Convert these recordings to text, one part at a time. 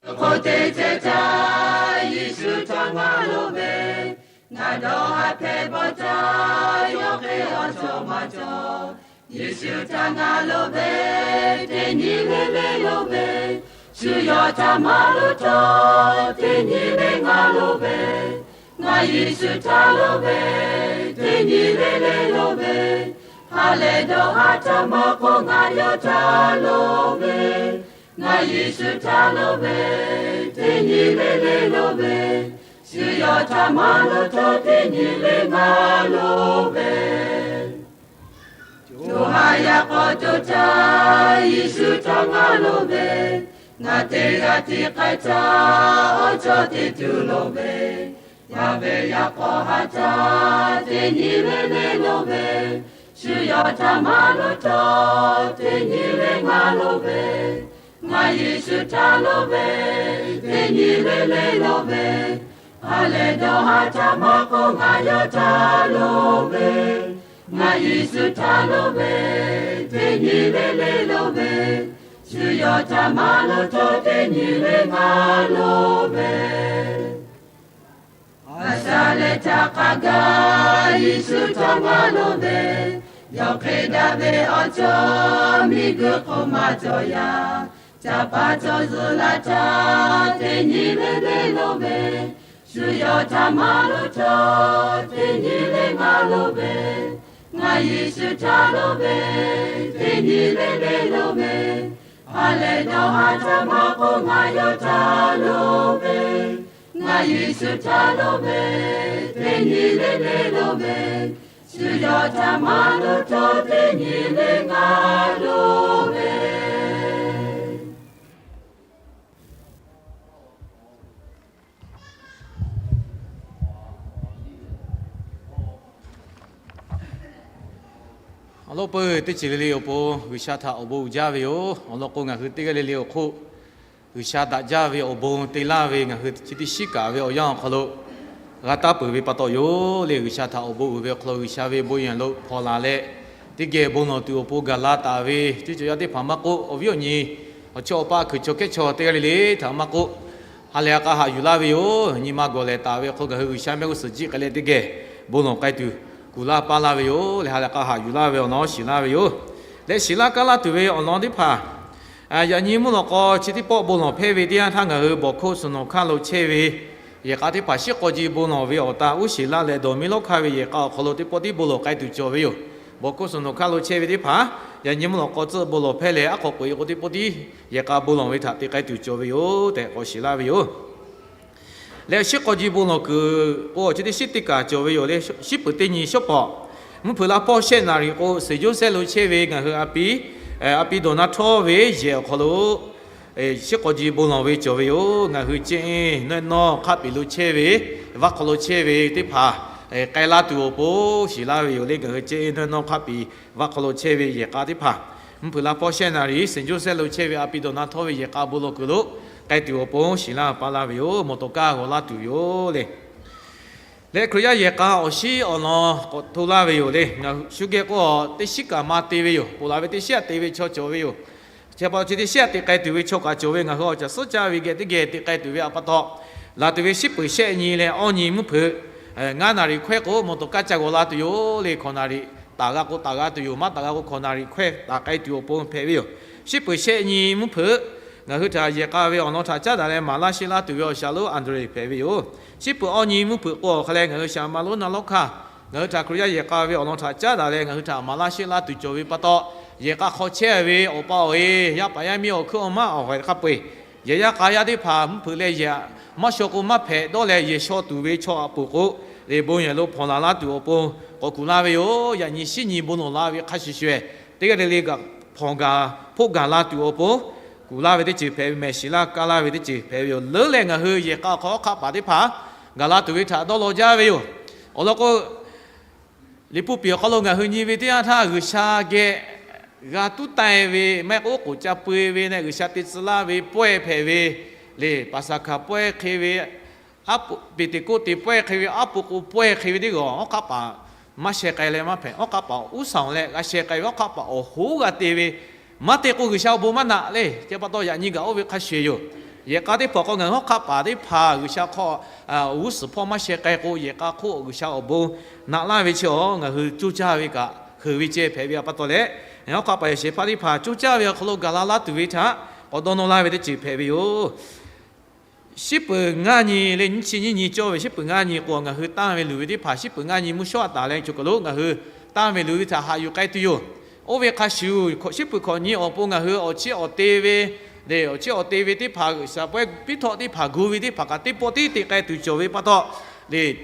Hk'aw te ceh caˇ Yeˍsuˆ htaꞈ ngaˬ loˍ ve, ngaˬ dawˇ haˍ hpehꞈ bawˬ caˇ yawˇ hk'e awˬ cawˬ maˇ cawˬ. Yeˍsuˆ htaꞈ ngaˬ loˍ ve, teˇ nyi le le loˍ ve, shu yawˇ htaꞈ maˇ loˍ htawˇ teˇ nyi le ngaˬ loˍ ve, ngaˬ Yeˍsuˆ htaꞈ loˍ ve, teˇ nyi le le loˍ ve, ha lehˬ dawˇ haˍ htaˇ maˇ k'oˆ ngaˬ yawˇ htaꞈ loˍ ve, ngaˬ Yeˍsuˆ htaꞈ loˍ ve, teˇ nyi le le loˍ ve, shu yawˇ htaꞈ maˇ loˍ htawˇ teˇ nyi le ngaˬ loˍ ve, co ha yaꞈ k'aw to htaˇ Yeˍsuˆ htaꞈ ngaˬ loˍ ve, ngaˬ teˇ g'aˇ tiꞈ k'ai htaˇ awˬ cawˬ teˇ tuˬ loˍ ve, yaˇ ve yaꞈ k'aw ha htaˇ teˇ nyi le le loˍ ve, shu yawˇ htaꞈ maˇ loˍ htawˇ teˇ nyi le ngaˬ loˍ ve, ngaˬ Yeˍsuˆ htaꞈ loˍ ve, teˇ nyi le le loˍ ve, ha lehˬ dawˇ haˍ htaˇ maˇ k'oˆ ngaˬ yawˇ htaꞈ loˍ ve, ngaˬ Yeˍsuˆ htaꞈ loˍ ve, teˇ nyi le le loˍ ve, shu yawˇ htaꞈ maˇ loˍ htawˇ teˇ nyi le ngaˬ loˍ ve, a sha leh htaꞈ k'aˇ gaˇ Yeˍsuˆ htaꞈ ngaˬ loˍ ve, yawˇ hk'e daꞈ ve awˬ cawˬ miˬguiˬ hk'oˆ maˇ cawˬ yaˇ, ca pa cawˬ zuhꞈ laˇ htaˇ teˇ nyi le le loˍ ve, shu yawˇ htaꞈ maˇ loˍ htawˇ teˇ nyi le ngaˬ loˍ ve, ngaˬ Yeˍsuˆ htaꞈ loˍ ve, teˇ nyi le le loˍ ve, ha lehˬ dawˇ haˍ htaˇ maˇ k'oˆ ngaˬ yawˇ htaꞈ loˍ ve, ngaˬ Yeˍsuˆ htaꞈ loˍ ve, teˇ nyi le le loˍ ve, shu yawˇ htaꞈ maˇ loˍ htawˇ teˇ nyi le ngaˬ loˍ ve. Awˬ lawn peuˬ teˇ ceuˬ le le awˬ pon G'uiˬsha htaꞈ awˬ bon uiˍ jaˇ ve yoˬ. Awˬ lawn k'o, ngaˬ hui teˇ g'aˇ le le awˬ hk'oˆ G'uiˬsha daꞈ jaˇ ve awˬ bon te laˇ ve ngaˬ hui chi teˇ shiˉ kaꞈ ve awˬ yanˇ awˬ hk'aw lo g'a taˇ peuˬ ve pa taw yoˬ le. G'uiˬsha htaꞈ awˬ bon uiˍ ve awˬ hk'aw lo G'uiˬsha ve bon yehˬ lo hpawnˬ laˬ leh, teˇ geh bon lawˬ tuˬ awˬ pon gaˬ la taˍ ve teˇ cawˬ yaˇ teˇ hpaˍ maˇ k'oˆ, awˬ viˉ awˬ nyi, awˬ chawˇ awˬ paˇ kuiˬ chaw kehˉ chaw teˇ g'aˇ le le htaꞈ maˇ k'oˆ, ha lehˬ a k'a haꞈ yuˬ laˇ ve yoˬ. Nyi ma gawˬ lehˬ taˍ ve hk'aw ngaˬ hui G'uiˬsha mehˆ g'uˇ suhˍ jiˆ k'ai leh teˇ geh bon lawˬ k'ai tuˬ kuˬ laˇ paˇ laˇ ve yoˬ le. Ha lehˬ a k'a haꞈ yuˬ laˇ ve awˬ lawn shiˍ laˇ ve yoˬ. Leh shiˍ laˇ kaˇ laˇ tuˬ ve awˬ lawn teˇ hpaˍ, yaꞈ nyi mvuhˇ lawꞈ k'aw chi teˇ pawˆ bon lawˬ hpehˇ ve teˇ yanˇ htaˇ ngaˬ hui bawˬ hkoˆ suhˍ nawˬ hk'aˇ lo chehˇ ve yehˬ k'a teˇ hpaˍ shiˉ k'aw ji bon lawˬ ve awˬ tan uˉ sheˍ laˇ leh dawˬ miˇ lawˉ hk'aˇ ve yehˬ k'a awˬ hk'aw lo teˇ pawˆ tiˉ bon lawˬ k'ai tuˬ cawˬ ve yoˬ. Bawˬ hkoˆ suhˍ nawˬ hk'aˇ lo chehˇ ve teˇ hpaˍ yaꞈ nyi mvuhˇ lawꞈ k'aw tcuhˆ bon lawˬ hpehˇ leh aˉ hk'aw k'oꞈ e k'o teˇ pawˆ tiˉ yehˬ k'a bon lawˬ ve htaꞈ te k'ai tuˬ cawˬ ve yoˬ tehꞈ k'awꞈ shiˍ laˇ ve yoˬ. Leh shiˉ k'aw ji bon lawˬ kuiˬ k'o chi teˇ shiˉ teˇ kaˬ cawˬ ve yoˬ le. Shiˉ peuˬ teˇ nyi shawˉ pawˍ, mvuhˇ hpeuꞈ laˇ hpawˇ shehˆ naˍ riˍ k'o Saint Joseph lo chehˇ ve ngaˬ hui a pi, a pi Dawˬ na htawˇ ve yehˬ awˬ hk'aw lo shiˉ k'aw ji bon lawˬ ve cawˬ ve yoˬ. Ngaˬ hui ceˇ nawˇ nawˇ hk'aˆ peˍ lo chehˇ ve, vaˇ hk'aw lo chehˇ ve teˇ hpaˍ k'ai laˇ tuˬ awˬ pon shiˍ laˇ ve yoˬ le. Ngaˬ hui ceˇ nawˇ nawˇ hk'aˆ peˍ vaˇ hk'aw lo chehˇ ve yehˬ k'a teˇ hpaˍ, mvuhˇ hpeuꞈ laˇ hpawˇ shehˆ naˍ riˍ Saint Joseph lo chehˇ ve a pi Dawˬ na htawˇ ve yehˬ k'a bon lawˬ kuiˬ lo k'ai tuˬ awˬ pon shiˍ laˇ paˇ laˇ ve yoˬ. Mawˬ tawˍ kaˇ g'awˬ laˇ tuˬ yoˬ le. Leh Hkriꞈ yaˇ yehˬ k'a awˬ shiˉ awˬ lawn k'awꞈ hto laˇ ve yoˬ le. Ngaˬ shu geh k'o teˇ shiˉ kaꞈ maˇ te ve yoˬ. Ponˬ laˬ ve teˇ shiˉ aꞈ te ve chaw cawˬ ve yoˬ. Chi pa taw chi teˇ shiˉ aꞈ te k'ai tuˬ ve chaw kaꞈ cawˬ ve, ngaˬ hui awˬ caˬ suhˉ caˇ ve geh teˇ geh te k'ai tuˬ ve a pa taw, laˬ tuˬ ve shiˉ peuˬ shehˆ nyi leh awˇ nyi mvuhˇ hpeuꞈ ngaˇ naˍ riˍ hkawehˇ k'o mawˬ tawˍ kaˇ ca g'awˬ la tuˬ yoˬ le. Hkawꞈ naˍ riˍ taˍ g'a k'o taˍ g'a tuˬ yoˬ. Maˇ taˍ g'a k'o hkawꞈ naˍ riˍ hkawehˇ taˍ k'ai tuˬ awˬ pon hpehꞈ ve yoˬ. Shiˉ peuˬ shehˆ nyi mvuhˇ hpeuꞈ ngaˬ hui htaꞈ yehˬ k'a ve awˬ lawn htaꞈ caˉ daꞈ leh maˍ laˇ sheˆ laˇ tuˬ ve awˬ shaˍ lonˉ Anˍdrehˍ hpehꞈ ve yoˬ. Shiˉ peuˬ awˇ nyi mvuhˇ hpeuꞈ k'o awˬ hk'a leh ngaˬ hui shaˍ ma lonˉ na lawˉ hk'aˇ ngaˬ hui htaꞈ Hkriꞈ yaˇ yehˬ k'a ve awˬ lawn htaꞈ caˉ daꞈ leh ngaˬ hui htaꞈ maˍ laˇ sheˆ laˇ tuˬ cawˬ ve pa taw, yehˬ k'a hk'aw chehˇ ve awˬ pa awˬ e, yaˇ paˍ yaˇ miˇ awˬ hkuiˉ awˬ maˇ awˬ hawehˍ hk'a peu eˬ, yehˬ yaˇ k'a yaˇ teˇ hpaˍ mvuhˇ hpeuꞈ leh yehˬ maˇ shaw k'o maˇ hpehꞈ dawˇ leh yehˬ shaw tuˬ ve chaw aꞈ poˬ k'o, leh bon yehˬ lo hpawnˬ laˬ laˇ tuˬ awˬ pon k'awꞈ kuˬ laˇ ve yoˬ. Yaꞈ nyi shiˉ nyi bon lawˬ la ve hk'a shuˍ shuˍ, teˇ g'aˇ le le kaꞈ hpawnˬ gaˬ hpoˆ gaˬ la tuˬ awˬ pon kuˬ laˇ ve teˇ ceuˬ hpehꞈ ve mehˬ. Shiˍ laˇ kaˇ laˇ ve teˇ ceuˬ hpehꞈ ve yoˬ. Leuˉ leh ngaˬ hui yehˬ k'a awˬ hk'aw hawˉ hk'aˆ paˍ teˇ hpaˍ gaˬ la tuˬ ve htaꞈ dawˇ law jaˇ ve yoˬ. Awˬ lawn k'o, Liꞈ hpu piˍ awˬ hk'aw lo ngaˬ hui nyi ve teˇ yanˇ htaˇ G'uiˬsha geh g'a tuˉ taˇ ve maˇ heˆ k'o oˉ k'oˍ ca peu-e ve leh G'uiˬsha te tcuh laˇ ve pawehˇ hpehꞈ ve le. Paˍsaˍhkaˍ pawehˇ hk'e ve, Peˍteˍkoˆteˍ pawehˇ hk'e ve, aˉ po k'o pawehˇ hk'e ve teˇ g'aˇ awˬ hawˉ hk'aˆ paˍ maˇ sheh k'ai leh maˇ hpehꞈ. Awˬ hawˉ hk'aˆ paˍ uˉ saˍ leh g'a sheh k'ai ve awˬ hk'aˆ paˍ awˬ hoˉ g'a te ve, maˇ te k'o G'uiˬsha awˬ bon maˇ naꞈ le. Chi pa taw yaꞈ nyi gaˬ oˇ ve hk'a shuˍ yoˬ. Yehˬ k'a teˇ hpaˍ k'o ngaˬ hui hawˉ hk'aˆ paˍ teˇ hpaˍ G'uiˬsha hk'aw g'uˇ suhˍ hpawˇ maˇ sheh k'ai k'o, yehˬ k'a hk'oˆ G'uiˬsha awˬ bon naꞈ laˇ ve chi awˬ ngaˬ hui coˇ caˇ ve kaꞈ heuˬ ve ceh hpehꞈ ve pa taw leh, hawˉ hk'aˆ paˍ yehˬ shehˍ hpaˇ teˇ hpaˍ coˇ caˇ ve awˬ hk'aw lo gaˬ la laˇ tuˬ ve htaꞈ k'awꞈ dawˇ nawˇ laˇ ve teˇ ceuˬ hpehꞈ ve yoˬ. Shiˉ peuˍ ngaˇ nyi leh nyiˇ chi nyiˇ nyi cawˇ ve shiˉ peuˍ ngaˇ nyi k'o, ngaˬ hui tanˇ ve luˬ ve teˇ hpaˍ shiˉ peuˍ ngaˇ nyi mvuhˇ shawˉ a taˍ leh cawˬ kaˬ lo ngaˬ hui tanˇ ve luˬ ve htaꞈ haꞈ yuˬ k'ai tuˬ yoˬ. Oˇ ve hk'a shuˍ, shiˉ peuˍ hkawꞈ nyi awˬ pon ngaˬ hui awˬ chiˇ awˬ te ve, leh awˬ chiˇ awˬ te ve teˇ hpaˍ, G'uiˬsha pawehˇ piˉ htawˆ teˇ hpaˍ gu ve teˇ hpaˍ kaꞈ teˇ pawˆ tiˉ te k'ai tuˬ cawˬ ve pa taw, leh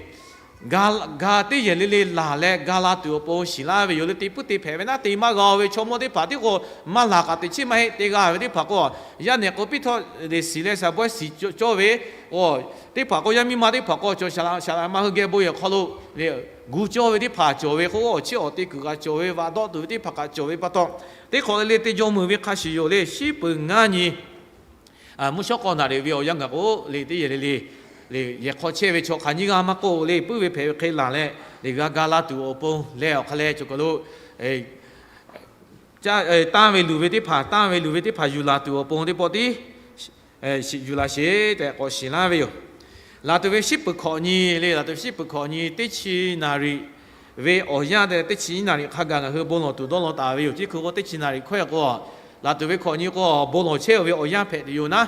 ga, ga teˇ yehˬ le le laˬ leh ga la tuˬ awˬ pon shiˍ laˇ ve yoˬ. Leh te puiˉ te hpehꞈ ve naˉ te maˇ g'a ve chaw mawˇ teˇ hpaˍ tiˉ k'o, maˇ laˬ kaꞈ teꞈ chiˉ maˇ heˆ te g'a ve teˇ hpaˍ k'o, yaˇ nehˬ k'o piˉ htawˆ leh shiˍ leh shaˍ bawehˇ shiˍ cawˇ ve, teˇ hpaˍ k'o yaˇ miˇ ma teˇ hpaˍ k'o cawˬ shaˍ laꞈ ma hui geh bon yehˬ hk'aw lo leh gu cawˇ ve teˇ hpaˍ cawˬ ve k'o, awˬ chiˇ awˬ te kuiˬ kaꞈ cawˬ ve, vaꞈ dawˆ tuˬ ve teˇ hpaˍ kaꞈ cawˬ ve pa taw, teˇ hk'awꞈ le le te jaw meuˬ ve hk'a shuˍ yoˬ. Leh shiˉ peuˍ ngaˇ nyi mvuhˇ shawˉ k'awˇ naˍ riˍ ve awˬ yanˇ gaˬ k'o, leh teˇ yehˬ le le, leh yehˬ hk'aw chehˇ ve chaw hk'aˬ nyiˇ g'aˇ maˇ k'oˆ, leh puiˉ ve hpehꞈ ve hk'e laˬ leh, leh g'a ga la tuˬ awˬ pon leh awˬ hk'a leh cawˬ kaˬ lo tanˇ ve luˬ ve teˇ hpaˍ, tanˇ ve luˬ ve teˇ hpaˍ yuˬ laˬ tuˬ awˬ pon teˇ pawˆ tiˉ yuˬ laˬ sheˍ tehꞈ k'awꞈ shiˍ laˇ ve yoˬ. Laˬ tuˬ ve shiˉ peuˍ hkawꞈ nyi leh, laˬ tuˬ ve shiˉ peuˍ hkawꞈ nyi teˇ chi naˍ riˍ ve awˬ yanˇ tehꞈ, teˇ chi nyiˇ naˍ riˍ hk'a gaˬ ngaˬ hui bon lawˬ tuˬ dawˇ law taˍ ve yoˬ. Chi hk'e k'o teˇ chi naˍ riˍ hkawehˇ k'o, laˬ tuˬ ve hkawꞈ nyi k'o bon lawˬ chehˇ ve awˬ yanˇ hpehꞈ tuˬ yoˬ naˉ.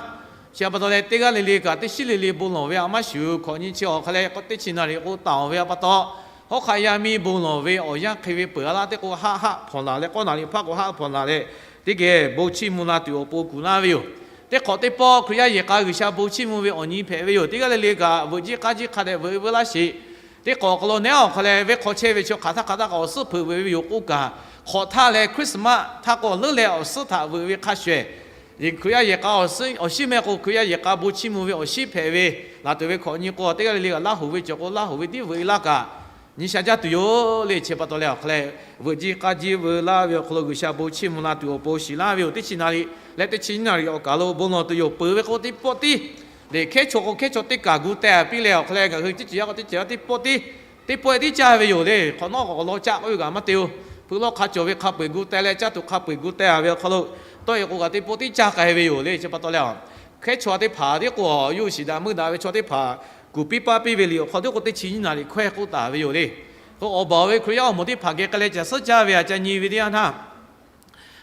Chi pa taw leh teˇ g'aˇ le le kaꞈ teˇ shiˉ le le bon lawˬ ve a maˇ shuˍ, hkawꞈ nyi chi awˬ hk'a leh teˇ chi naˍ riˍ k'o taˍ ve pa taw, hawˉ hk'aˆ yaˇ miˇ bon lawˬ ve awˬ yanˇ hk'e ve peuˬ a laˇ teˇ k'o haˆ haˆ hpawnˬ laˬ leh k'awˇ naˍ riˍ hpaˇ k'o haˆ hpawnˬ laˬ leh, teˇ geh bon chiˇ mvuh la tuˬ awˬ pon kuˬ laˇ ve yoˬ. Teˇ hk'awꞈ teˇ pawˆ Hkriꞈ yaˇ yehˬ k'a G'uiˬsha bon chiˇ mvuh ve awˬ nyi hpehꞈ ve yoˬ. Teˇ g'aˇ le le kaꞈ veuꞈ jiˇ k'aˇ jiˇ hk'a dehꞈ veuꞈ veu laˇ sheˍ. Teˇ hk'awꞈ awˬ hk'aw lo neˉ awˬ hk'a leh venˇ hk'aw chehˇ ve chaw hk'aˬ htaˇ hk'aˬ htaˇ kaꞈ awˬ suhˉ hpeuꞈ veuꞈ ve yoˬ k'oˆ kaꞈ, hk'awꞈ htaˇ leh Christmas htaˇ k'o leuˉ leh awˬ suhˉ htaꞈ veuꞈ ve hk'a shuˍ, Hkriꞈ yaˇ yehˬ k'a awˬ suhˉ, awˬ shinˉ meh k'o Hkriꞈ yaˇ yehˬ k'a bon chiˇ mvuh ve awˬ shinˉ hpehꞈ ve, laˬ tuˬ ve hkawꞈ nyi k'o teˇ g'aˇ le le kaꞈ Laˇ hoꞈ ve cawˬ k'o Laˇ hoꞈ ve tiˉ veuꞈ e laˇ kaꞈ, nyi sha jaˇ tuˬ yoˬ le. Chi pa taw leh awˬ hk'a leh veuꞈ jiˇ k'aˇ jiˇ veu laˇ ve awˬ hk'aw lo G'uiˬsha bon chiˇ mvuh la tuˬ awˬ pon shiˍ laˇ ve yoˬ. Teˇ chi naˍ riˍ leh teˇ chi nyiˇ naˍ riˍ awˬ kaˬ lo bon lawˬ tuˬ yoˬ. Peuˬ ve k'o teˇ pawˆ tiˉ, leh hkehˉ chaw k'o hkehˉ chaw teˇ kaˬ gu teh a piˇ leh awˬ hk'a leh ngaˬ hui teˇ ceuˬ yaˇ k'o teˇ ceuˬ yaˇ teˇ pawˆ tiˉ, teˇ pawˆ tiˉ caˇ ve yoˬ le. Hk'awꞈ nawˉ k'awꞈ law caˆ k'oˆ ve kaꞈ maˇ te-o. Hpui lawˇ hk'a cawˬ ve hk'a peu-eˬ gu teh leh caˇ tuˬ hk'a peu-eˬ gu teh a ve awˬ hk'aw lo, tawˇ e k'o kaꞈ teˇ pawˆ tiˉ caˇ k'ai ve yoˬ le. Chi pa taw leh hkehˉ chaw teˇ hpaˍ tiˉ k'o, yawˇ shiˍ daꞈ meuˇ daꞈ ve chaw teˇ hpaˍ kuˬ piˇ paˇ piˇ ve liꞈ awˬ hk'aw tiˉ k'o teˇ chi nyiˇ naˍ riˍ hkawehˇ k'oˆ taˍ ve yoˬ le. K'o awˬ baˬ ve Hkriꞈ yaˇ awˬ moˍ teˇ hpaˍ geh k'ai leh caˬ suhˉ caˇ ve a ca nyi ve teˇ yanˇ htaˇ,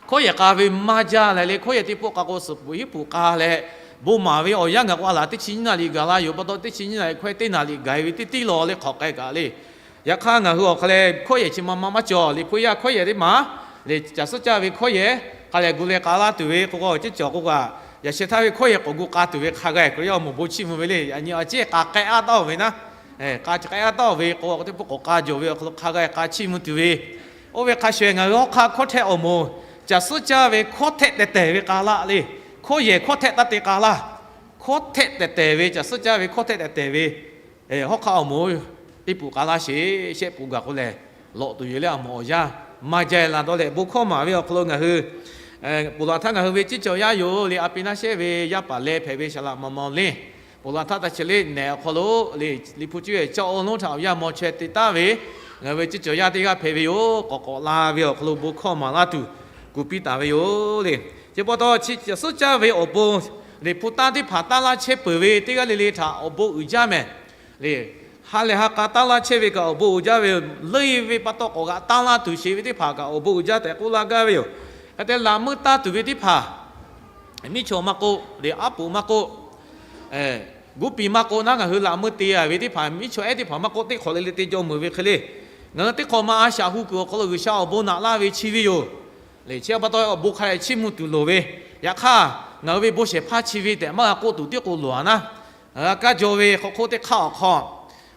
hkawˇ yehˬ k'a ve maˇ jaˇ leh le, hkawˇ yehˬ teˇ pawˆ k'a k'o suhˍ puꞈ hiˉ puꞈ k'a leh, bon maˍ ve awˬ yanˇ gaˬ k'o a laˬ teˇ chi nyiˇ naˍ riˍ gaˬ la yoˬ pa taw, teˇ chi nyiˇ naˍ riˍ hkawehˇ teˇ naˍ riˍ gaˬ ve teˇ tiˉ law leh hk'awꞈ k'ai kaꞈ le. Yaꞈ hk'aˇ ngaˬ hui awˬ hk'a leh hkawˇ yehˬ chi ma ma maˇ cawˬ. Liꞈ hpu yaˇ hkawˇ yehˬ teˇ maˬ leh caˬ suhˉ caˇ ve hkawˇ yehˬ hk'a lehˬ gu leh k'a laˇ tuˬ ve k'o, chi cawˬ k'o kaꞈ, yaꞈ sheh htaˇ ve hkawˇ yehˬ k'awꞈ gu k'a tuˬ ve hk'a g'a Hkriꞈ yaˇ awˬ moˍ bon chiˇ mvuh ve le. Yaꞈ nyi a ciˉ k'a k'ai a taˉ-oˬ ve naˉ, k'a k'ai a taˉ-oˬ ve k'o, teˇ pawˆ k'awꞈ k'a jawˬ ve awˬ hk'aw lo hk'a g'a k'a chiˇ mvuh tuˬ ve, oˇ ve hk'a shuˍ ngaˬ hui hawˉ hk'aˆ hkawˇ htehˆ awˬ moˍ, caˬ suhˉ caˇ ve hkawˇ htehˆ tehˬ tehˬ ve k'a laˇ le. Hkawˇ yehˬ hkawˇ htehˆ taˇ te k'a laˇ. Hkawˇ htehˆ tehˬ tehˬ ve, caˬ suhˉ caˇ ve hkawˇ htehˆ tehˬ tehˬ ve, hawˉ hk'aˆ awˬ moˍ teˇ puˍ k'a laˇ sheˍ. Shehˆ puˍ gaˬ k'o lehˬ, lawꞈ tuˬ yoˬ leh a mawˬ awˬ yanˇ maˇ jaˇ laˇ dawˇ leh bon hkawˇ maˍ ve awˬ hk'aw lo ngaˬ hui ponˬ laˬ htaˇ ngaˬ hui ve ciˉ cawˬ yaˇ yoˬ le. A pi naˇ shehˆ ve yaˇ paˍ leh hpehꞈ ve Saˍ laꞈ Maˍ Maw Lenˇ, ponˬ laˬ htaˇ ta chi le nehˬ awˬ hk'aw lo le, Liꞈ hpu cuˇ yehˬ caˇ awˬ lonˉ htaꞈ awˬ yanˇ maw chaweh te taˍ ve ngaˬ hui ve ciˉ cawˬ yaˇ teˇ g'aˇ hpehꞈ ve yoˬ. K'awꞈ k'awꞈ la ve awˬ hk'aw lo bon hkawˇ maˍ laˇ tuˬ kuˬ piˇ taˍ ve yoˬ le. Chi pa taw chi caˬ suhˉ caˇ ve awˬ bon, Liꞈ hpu tanˇ teˇ hpaˍ tanˇ laˇ chehˇ peuˬ ve teˇ g'aˇ le le htaꞈ awˬ bon uiˍ jaˇ mehˍ le. Ha lehˬ ha k'a tanˇ laˇ chehˇ ve kaꞈ awˬ bon uiˍ jaˇ ve yoˬ. Leuˆ-e ve pa taw k'awꞈ g'aꞈ tanˇ laˇ tuˬ sheˍ ve teˇ hpaˍ kaꞈ awˬ bon uiˍ jaˇ tehꞈ k'oˆ laˇ gaˇ ve yoˬ. Hk'e te laꞈ meuˇ tanˇ tuˬ ve teˇ hpaˍ, miˉ chaw maˇ k'oˆ, leh aˉ poꞈ maˇ k'oˆ, guˇ piˍ maˇ k'oˆ naˉ, ngaˬ hui laꞈ meuˇ te a ve teˇ hpaˍ, miˉ chaw ehˉ teˇ hpaˍ maˇ k'oˆ, teˇ hk'awꞈ le le te jaw meuˬ ve hk'e le. Ngaˬ hui teˇ hk'awꞈ ma a shaꞈ hu kuiˬ awˬ hk'aw lo G'uiˬsha awˬ bon naꞈ laˇ ve chi ve yoˬ. Leh chi pa taw awˬ bon hk'a dehꞈ chiˇ mvuh tuˬ loˍ ve. Yaꞈ hk'aˇ, ngaˬ hui ve bon shehˍ hpaˇ chi ve tehꞈ maˇ g'a k'oˆ tuˬ tiˉ k'o loˍ a naˉ. Ngaˬ g'a kaˇ jaw ve hk'aw hk'oˆ teˇ hk'aˇ awˬ hk'aw,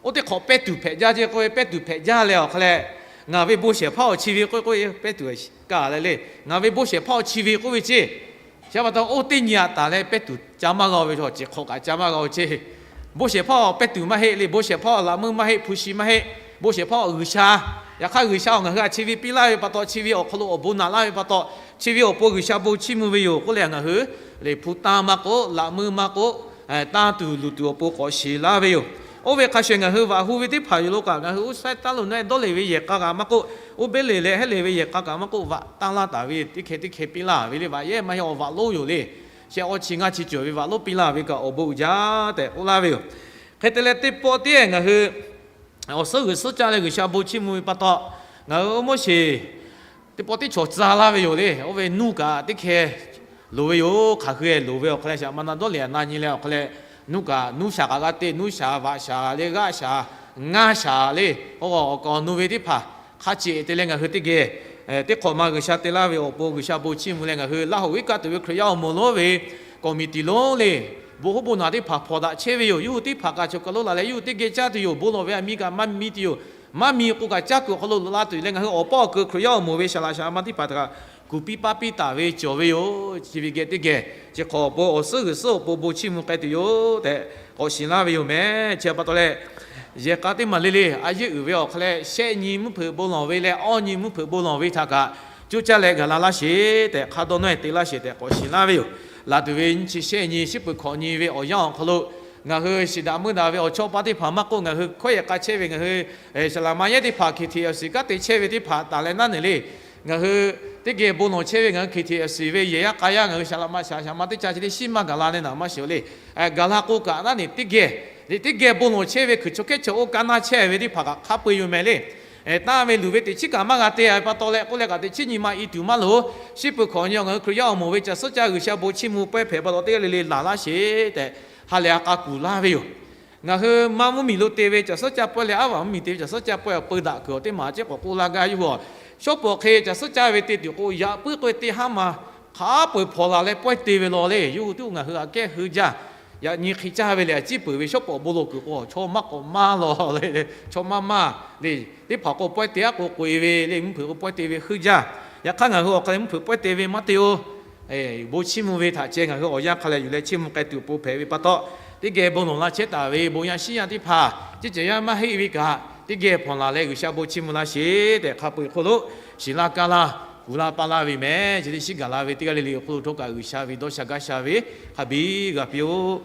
oˇ teˇ hk'awꞈ pehˇ tuˬ hpehꞈ jaˇ ceˇ k'oˆ ve, pehˇ tuˬ hpehꞈ jaˇ leh awˬ hk'a leh, ngaˬ ve bon shehˍ hpaˇ awˬ chi ve k'oˆ k'oˆ, pehˇ tuˬ kaˇ leh le, ngaˬ ve bon shehˍ hpaˇ awˬ chi ve k'oˆ ve ceˇ. Chi pa taw oˇ teˇ nyi a taˍ leh pehˇ tuˬ ca maˇ g'a ve chaw, chi hk'awꞈ kaꞈ ca maˇ g'a ve ceˇ. Bon shehˍ hpaˇ awˬ pehˇ tuˬ maˇ heˆ le, bon shehˍ hpaˇ awˬ laꞈ meuˇ maˇ heˆ, hpu shi maˇ heˆ, bon shehˍ hpaˇ awˬ G'uiˬsha. Yaꞈ hk'aˇ G'uiˬsha awˬ ngaˬ hui a chi ve piˇ laˇ ve pa taw, chi ve awˬ hk'aw lo awˬ bon naꞈ laˇ ve pa taw, chi ve awˬ pon G'uiˬsha bon chiˇ mvuh ve yoˬ k'oˆ leh ngaˬ hui Liꞈ hpu tanˇ maˇ k'oˆ, laꞈ meuˇ maˇ k'oˆ, tanˇ tuˬ luˬ tuˬ awˬ pon k'awꞈ sheˍ laˇ ve yoˬ. Oˇ ve hk'a shuˍ ngaˬ hui vaꞈ hu ve teˇ hpaˍ yoˬ lo kaꞈ, ngaˬ hui uˉ saiˉ taˉ lo naw dawˇ leˬ ve yehˬ k'a kaꞈ maˇ k'oˆ, uˉ beˉ leˬ leh heˉ leˬ ve yehˬ k'a kaꞈ maˇ k'oˆ, vaꞈ tanˇ laˇ taˍ ve teˇ hkeh teˇ hkeh piˇ laˇ ve le. Vaꞈ yehˉ maˇ heˆ, awˬ vaꞈ lonˉ yoˬ le. shehˆ awˇ chi ngaˇ chi cawˬ ve vaꞈ lonˉ piˇ laˇ ve kaꞈ awˬ bon uiˍ jaˇ tehꞈ k'oˆ laˇ ve yoˬ. Hk'e te leh teˇ pawˆ tiˉ ngaˬ hui awˬ suhˉ g'uiˬ suhˉ caˇ leh G'uiˬsha bon chiˇ mvuh ve pa taw, ngaˬ hui Moˉseˍ teˇ pawˆ tiˉ chaw tcuh laˇ ve yoˬ le. Oˇ ve nuˇ kaꞈ teˇ hkeh loˍ ve yoˬ. Hk'aˬ hui loˍ ve awˬ hk'aw leh shaꞈ ma na dawˇ leh a na nyi leh awˬ hk'aw leh nuˇ kaꞈ nuˇ shaˍ kaꞈ g'a te, nuˇ shaˍ vaꞈ shaˍ le, g'aˆ shaˍ, ngaˇ shaˍ le, oˇ awˬ kaˍ awˬ nu ve teˇ hpaˍ hk'a ceꞈ te leh ngaˬ hui teˇ geh teˇ hk'awꞈ ma G'uiˬsha te laˇ ve awˬ pon G'uiˬsha bon chiˇ mvuh leh ngaˬ hui Laˇ hoꞈ iˉ kaˆ tuˬ ve Hkriꞈ yaˇ awˬ moˍ lonˉ ve kawˍmiˍtiˍ lonˉ le, bon hoˉ bon naˬ teˇ hpaˍ hpawnˬ daꞈ chehˇ ve yoˬ. Yawˇ hui teˇ hpaˍ kaꞈ cawˬ kaˬ lo laˬ leh yawˇ hui teˇ geh caˇ tuˬ yoˬ. Bon lawˬ ve aˬ miˇ kaꞈ maˇ miˇ tuˬ yoˬ. Maˇ miˇ k'o kaꞈ caˇ kuiˬ awˬ hk'aw lo laˬ tuˬ yoˬ leh ngaˬ hui awˬ pawˆ awˬ keu Hkriꞈ yaˇ awˬ moˍ ve shaˍ laꞈ shaˍ ma teˇ hpaˍ htaꞈ kaꞈ kuˬ piˇ paˇ piˇ taˍ ve cawˬ ve yoˬ. Chi ve geh teˇ geh chi hk'awꞈ awˬ pon awˬ suhˉ g'uiˬ suhˉ awˬ pon bon chiˇ mvuh k'ai tuˬ yoˬ tehꞈ k'awꞈ shiˍ laˇ ve yoˬ meh. Chi pa taw leh, yehˬ k'a teˇ maˬ le le a yeˇ uiˍ ve awˬ hk'aw leh shehˆ nyi mvuhˇ hpeuꞈ bon lawˬ ve leh awˇ nyi mvuhˇ hpeuꞈ bon lawˬ ve htaꞈ kaꞈ coˇ caˇ leh gaˬ la laˇ sheˍ tehꞈ hk'a dawˇ nawˉ te laˇ sheˍ tehꞈ k'awꞈ shiˍ laˇ ve yoˬ. Laˬ tuˬ ve nyiˇ chi shehˆ nyi shiˉ peuˬ hkawꞈ nyi ve awˬ yanˇ awˬ hk'aw lo ngaˬ hui shiˍ daꞈ meuˇ daꞈ ve awˬ chawˇ paˇ teˇ hpaˍ maˇ k'oˆ, ngaˬ hui hkawehˉ yehˬ k'a chehˇ ve ngaˬ hui shaˍ laꞈ ma yehˉ teˇ hpaˍ K T L C kanˉ te chehˇ ve teˇ hpaˍ taˍ leh naˉ neˬ le. Ngaˬ hui teˇ geh bon lawˬ chehˇ ve ngaˬ hui K T L C ve yehˬ yaˇ k'a yaˇ ngaˬ hui shaˍ laꞈ ma shaˍ shaˍ ma teˇ ca chi teˇ shiˉ maˇ gaˬ la leh naˍ maˇ shiˍ le. Gaˬ la k'o kaꞈ naˉ neˬ teˇ geh, teˇ geh bon lawˬ chehˇ ve hkui chaw hkehˉ chaw oˇ kaˇ naˇ chehˇ ve teˇ hpaˍ kaꞈ hk'a peu-eˬ yoˬ meh le. Tanˇ ve luˬ ve teꞈ chiˉ kaꞈ maˇ g'a te ve pa taw leh k'oˆ leh kaꞈ teꞈ chiˉ nyi ma i tuˬ maˇ loˍ. Shiˉ peuˬ hkawꞈ nyi ngaˬ hui Hkriꞈ yaˇ awˬ moˍ ve caˬ suhˉ caˇ G'uiˬsha bon chiˇ mvuh pawehˇ hpehꞈ pa taw teˇ g'aˇ le le laˬ laˇ sheˍ tehꞈ ha lehˬ a k'a kuˬ laˇ ve yoˬ. Ngaˬ hui maˇ mvuhˇmiˬ lo te ve caˬ suhˉ caˇ pawehˇ leh aˉ vaꞈ mvuhˇmiˬ te ve caˬ suhˉ caˇ pawehˇ awˬ peu daꞈ kuiˬ awˬ teˇ maˬ a ciˉ k'awꞈ k'oˆ laˇ gaˇ yoˬ. Shawˉ pawˍ hk'e caˬ suhˉ caˇ ve te tuˬ k'o yaꞈ puiˉ k'oˆ ve teˇ haˉ ma hk'a peu-eˬ hpawnˬ laˬ leh pawehˇ te ve law le. Yawˇ hui tuˬ ngaˬ hui aꞈ kehˉ heuˆ jaˇ. Yaꞈ nyi hk'e caˇ ve lehˬ a ciˉ peuˬ ve shawˉ pawˍ bon lawˬ kuiˬ k'o chaw maˇ k'awꞈ maˇ law le, chaw maˇ maˇ le. Teˇ hpaˍ k'o pawehˇ te aˉ k'o k'oꞈ-e ve le, mvuhˇ hpeuꞈ k'o pawehˇ te ve heuˆ jaˇ. Yaꞈ hk'aˇ ngaˬ hui awˬ hk'aw leh mvuhˇ hpeuꞈ pawehˇ te ve maˇ te-o. Bon chiˇ mvuh ve htaꞈ ceh ngaˬ hui awˬ yanˇ hk'a leh yuˬ leh chiˇ mvuh k'ai tuˬ awˬ pon hpehꞈ ve pa taw, teˇ geh bon lawˬ laˇ chehˇ taˍ ve bon yaˇ shiˉ yaˇ teˇ hpaˍ ceˇ ceh yaˇ maˇ heˆ ve kaꞈ teˇ geh hpawnˬ laˬ leh G'uiˬsha bon chiˇ mvuh laˇ sheˍ tehꞈ hk'a peu-eˬ hk'oˆ lo shiˍ laˇ kaˇ laˇ kuˬ laˇ paˇ laˇ ve meh. Chi teˇ shiˉ gaˬ la ve teˇ g'aˇ le le awˬ hk'oˆ lo htawˇ kaꞈ G'uiˬsha ve dawˇ sha gaˇ sha ve hk'a biˇ g'a piˇ-oˆ.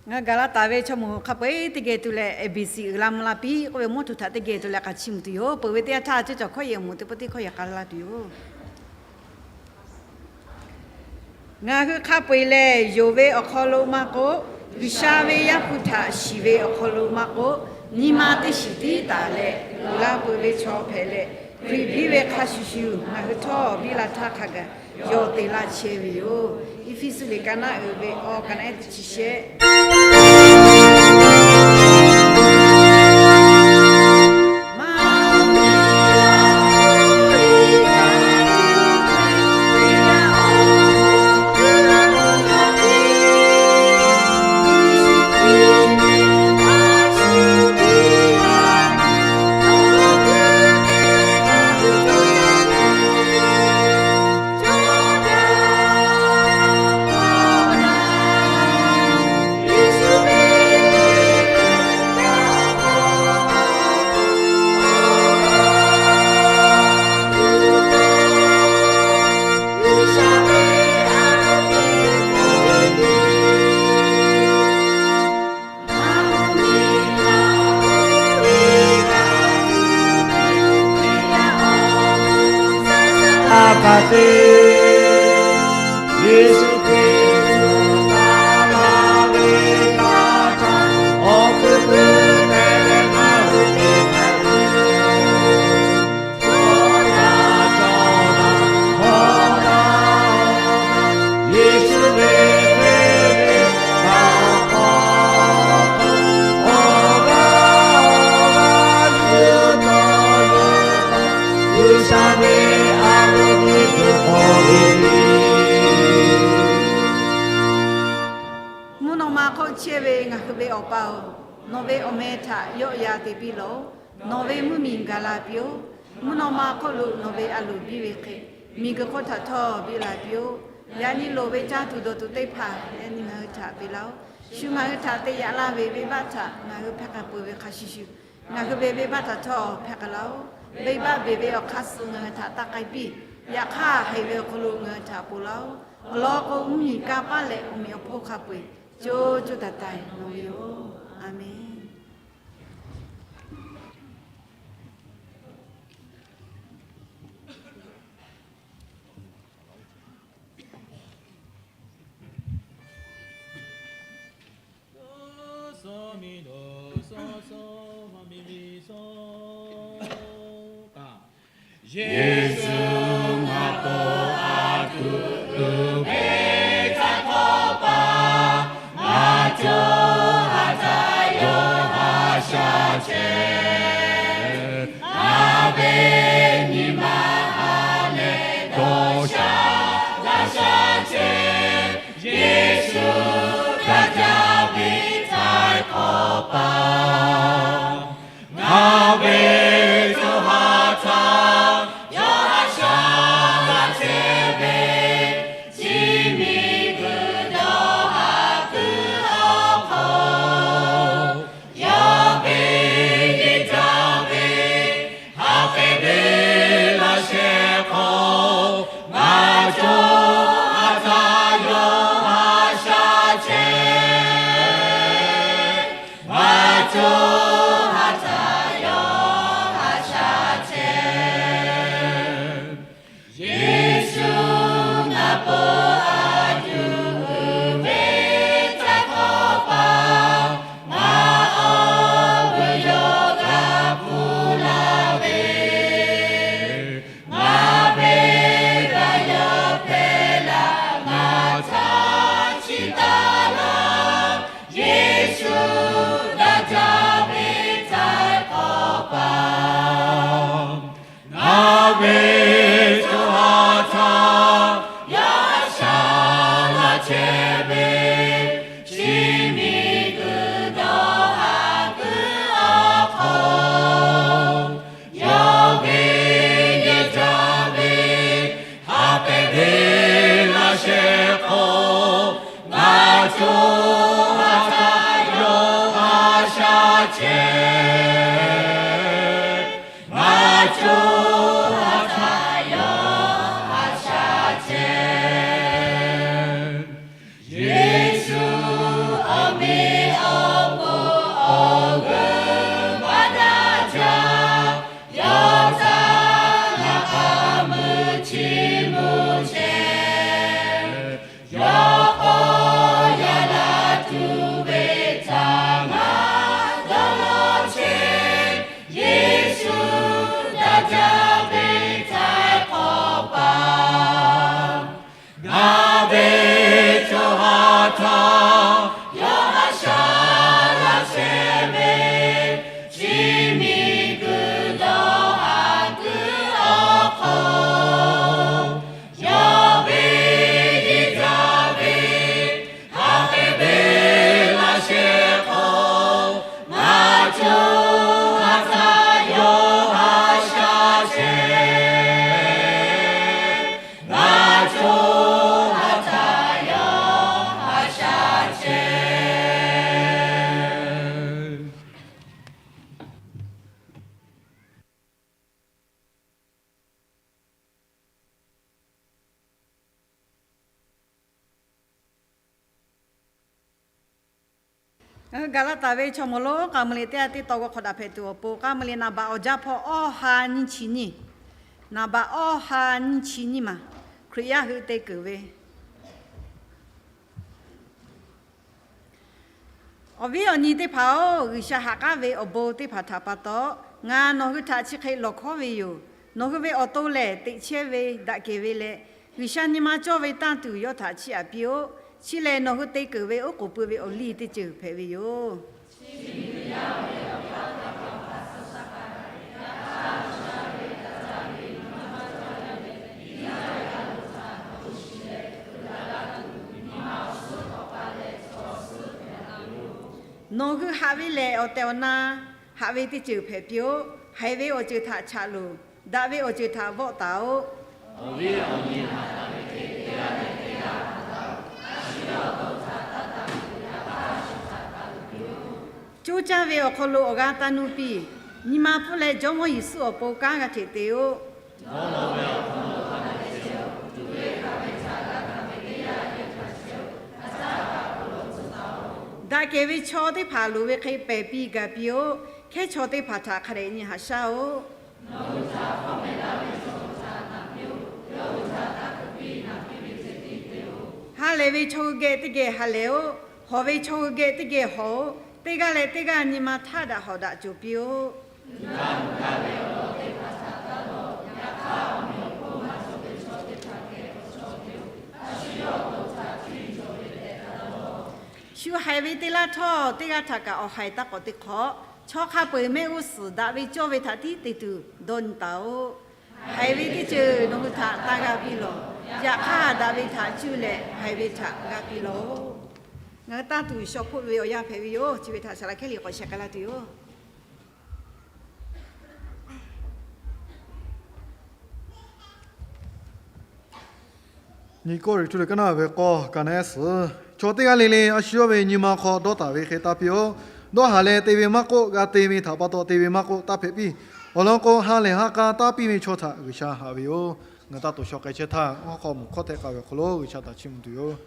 Ngaˬ gaˬ la taˍ ve chaw mawˬ hk'a peu-eˬ teˇ geh tuˬ leh A B C uiˍ la mvuh la piˇ k'oˆ ve mvuhˇ tuˬ htaꞈ teˇ geh tuˬ leh k'a chiˇ mvuh tuˬ yoˬ. Peuˬ ve teˇ yanˇ htaˇ ceuˇ cawˬ hkawˇ yehˬ mvuh teˇ pawˆ teˇ hkawˇ yehˬ k'a laˇ tuˬ yoˬ. Ngaˬ hui hk'a peu-eˬ lehˬ, yonˍ ve awˬ hk'aw lo maˇ k'oˆ, G'uiˬsha ve Yaˇ hpu htaꞈ shiˍ ve awˬ hk'aw lo maˇ k'oˆ, nyi ma teˇ shiˍ tiˉ taˍ leh, uiˍ la peuˬ ve chaw hpehꞈ leh, Hkriꞈ biˇ ve hk'a shuˍ shuˍ ngaˬ hui htawˇ biˇ la htaˇ hk'a gaˬ yawˬ te laˇ chehˇ ve yoˬ. Eˇfeˇsuꞈ liꞈ ka naˆ uiˍ ve awˬ ka naˆ ehˉ teˇ chi shehˆ. Mvuhˇ naw ma hk'oˆ chehˇ ve ngaˬ hui ve Awˬ pa-oˬ, nawˬ ve awˬ meh htaꞈ yawˆ yan te piˇ lawˬ. Nawˬ ve mvuhˇmiˬ gaˬ la piˇ-oˆ. Mvuhˇ naw ma hk'oˆ lo nawˬ ve a loˍ biˇ ve hk'e, miˬguiˬ hk'oˆ htaꞈ htawˇ biˇ la piˇ-oˆ. Yaꞈ nyi loˍ ve caˇ tuˬ dawˬ tuˬ teˇ hpaˍ yaꞈ nyi ngaˬ hui htaꞈ te laˇ-oˆ. Shu ngaˬ hui htaꞈ te yaꞈ laˇ ve venˇbaˆ htaꞈ ngaˬ hui hpehˇ k'a peuˬ ve hk'a shuˍ shuˍ, ngaˬ hui ve venˇbaˆ htaꞈ htawˇ hpehˇ k'a laˇ-oˆ. Venˇbaˆ beˬ ve awˬ hk'aˇ suh ngaˬ hui htaꞈ taˇ k'ai piˇ. Yaꞈ hk'aˇ, haiˬ ve awˬ hk'aw lo ngaˬ hui htaꞈ ponˬ laˇ-oˆ. Awˬ lawn k'o, mvuhˇmiˬ kanˇ paˆ leh awˬ meꞈ awˬ hponˇ hk'a peu-eˬ co co taiˍ taiˍ nawˬ ve yoˬ. A menˬ. Yeˍsuˆ ngaˬ pon a tuˬ uiˍ ve htaˇ hkawˇ pa, ngaˬ co ha htaˇ yawˇ ha shaˉ chehˇ. Ngaˬ ve nyi ma ha leh dawˇ sha g'a shaˉ chehˇ. Yeˍsuˆ daꞈ jaˇ ve htaiˍ hkawˇ pa, ngaˬ ve co ha htaˇ yawˇ ha shaˉ g'a chehˇ ve, chi miˬ guiˬ dawˇ ha kuiˬ awˬ hk'aw, yawˇ ve yehˬ jaˇ ve ha hpehꞈ ve laꞈ sheh hk'aw, ngaˬ co ha htaˇ yawˇ ha shaˉ chehˇ. Ngaˬ co ha htaˇ yawˇ ha shaˉ chehˇ. Yeˍsuˆ ngaˬ pon a tuˬ uiˍ ve htaˇ hkawˇ pa, ngaˬ awˬ vuiˬ yawˇ g'a hpuˇ laˇ ve, ngaˬ ve g'a yawˇ hpehꞈ laˇ ngaˬ htaꞈ chiˇ taˍ laˇ. Yeˍsuˆ daꞈ jaˇ ve htaiˍ hkawˇ pa, ngaˬ ve co ha htaˇ yawˇ ha shaˉ g'a chehˇ ve, chi miˬ guiˬ dawˇ ha kuiˬ awˬ hk'aw, yawˇ ve yehˬ jaˇ ve ha hpehꞈ ve laꞈ sheh hk'aw, ngaˬ co ha htaˇ yawˇ ha shaˉ chehˇ. Ngaˬ co ha htaˇ yawˇ ha shaˉ chehˇ. Yeˍsuˆ awˬ meꞈ awˬ hponˇ awˬ g'euˆ maˇ daꞈ jaˇ. Yawˇ htaꞈ ngaˬ k'a mui chiˇ mvuh chehˇ. Yawˇ k'awꞈ yaꞈ la tuˬ ve htaꞈ ngaˬ dawˇ law chehˇ. Yeˍsuˆ daꞈ jaˇ ve htaiˍ hk'awˇ pa, ngaˬ ve co ha htaˇ yawˇ ha shaˉ g'a chehˇ ve, chi miˬ guiˬ dawˇ ha kuiˬ awˬ hk'aw, yawˇ ve yehˬ jaˇ ve ha hpehꞈ ve laꞈ sheh hk'aw, ngaˬ co ha htaˇ yawˇ ha shaˉ chehˇ. Ngaˬ co ha htaˇ yawˇ ha shaˉ chehˇ. Ngaˬ hui gaˬ la taˍ ve chaw mawˬ lonˉ k'a mui le teˇ g'aˇ teˇ taw g'a hk'awꞈ daꞈ hpehꞈ tuˬ awˬ pon, k'a mui le naˍ baꞈ awˬ jaˇ hpawˇ awˇ ha nyiˇ chi nyiˇ, naˍ baꞈ awˇ ha nyiˇ chi nyiˇ maˬ, Hkriꞈ yaˇ hui te keunˍ ve awˬ viˉ awˬ nyi teˇ hpaˍ-oˬ, G'uiˬsha ha k'aˉ ve awˬ bon teˇ hpaˍ htaꞈ pa taw, ngaˬ nawˬ hui htaꞈ chi hk'e lawˬ hkawˉ ve yoˬ. Nawˬ hui ve awˬ to lehˬ, teꞈ chehˇ ve daꞈ kehˬ ve leh, G'uiˬsha nyi ma cawˇ ve tanˇ tuˬ yawˇ htaꞈ chiˇ aꞈ piˇ-oˆ. Chi lehˬ, nawˬ hui te keunˍ ve oˉ k'oˍ pui ve awˬ liˇ teˇ ceuˬ hpehꞈ ve yoˬ. Nawˬ hui haꞈ ve lehˬ, awˬ tehˬ awˬ na haꞈ ve teˇ ceuˬ hpehꞈ piˇ-oˆ. Haiˬ ve awˬ ceuˬ htaꞈ chaꞈ loˬ. Daꞈ ve awˬ ceuˬ htaꞈ vawˆ taˍ-oꞈ. Coˇ caˇ ve awˬ hk'aw lo awˬ g'aˇ taˇ nuˇ piˇ. Nyi ma hpfuhˇ leh Jawˇmawˇ Yeˍsuˆ awˬ pon kanˉ g'a hteꞈ te-o. Daꞈ kehˬ ve chaw teˇ hpaˍ loˍ ve hk'e pehˬ piˇ gaˬ piˇ-oˆ. Hkehˉ chaw teˇ hpaˍ htaꞈ hk'a dehꞈ nyi haꞈ shaˉ-oˆ. Ha lehˬ ve chaw hui geh teˇ geh ha lehˬ-oˆ. Hawˬ ve chaw hui geh teˇ geh hawˬ-oˆ. Teˇ g'aˇ leh teˇ g'aˇ nyi ma htaˇ daꞈ hawˍ daꞈ cawˬ piˇ-oˆ. Shu haiˬ ve teˇ laˇ htawˇ, teˇ g'aˇ htaꞈ kaꞈ awˬ haiˬ taˇ k'awꞈ te hk'awꞈ. Chaw hk'a peu-eˬ mehˆ g'uˇ suhˍ daꞈ ve cawˇ ve htaꞈ tiˉ te tuˬ dawˇ nyi taˍ-oꞈ. Haiˬ ve teˇ ceuˬ nawˬ hui htaꞈ taˇ g'a piˇ lawˬ. Yaꞈ hk'aˇ, daꞈ ve htaꞈ cuˇ leh haiˬ ve htaꞈ g'a piˇ lawˬ. Ngaˬ hui taˇ tuˬ shaw hpoˆ ve awˬ yanˇ hpehꞈ ve yoˬ. Chi ve htaꞈ saˍ laꞈ hkehˉ liꞈ k'awꞈ sheh k'ai laˇ tuˬ yoˬ. Nyi Kawˇrenˍhtuˆ liꞈ kaˉ naˉ ve k'awˇ ka naˉ suhˍ, chaw teˇ g'aˇ le le a shu yawˇ ve nyi ma hk'aw dawˇ taˍ ve hk'e taˇ piˇ-oˆ. Dawˇ haˍ leh te ve maˇ k'oˆ, g'a te ve htaꞈ pa taw te ve maˇ k'oˆ, taˇ hpehꞈ piˇ. Awˬ lawn k'o, ha lehˬ ha k'a taˇ piˇ ve chaw htaꞈ G'uiˬsha haꞈ ve yoˬ. Ngaˬ hui taˇ tuˬ shaw k'ai chehˇ htaˇ, awˬ hk'aw mvuhˬ hkawˇ htehꞈ k'ai ve awˬ hk'aw lo G'uiˬsha htaꞈ chiˇ mvuh tuˬ yoˬ.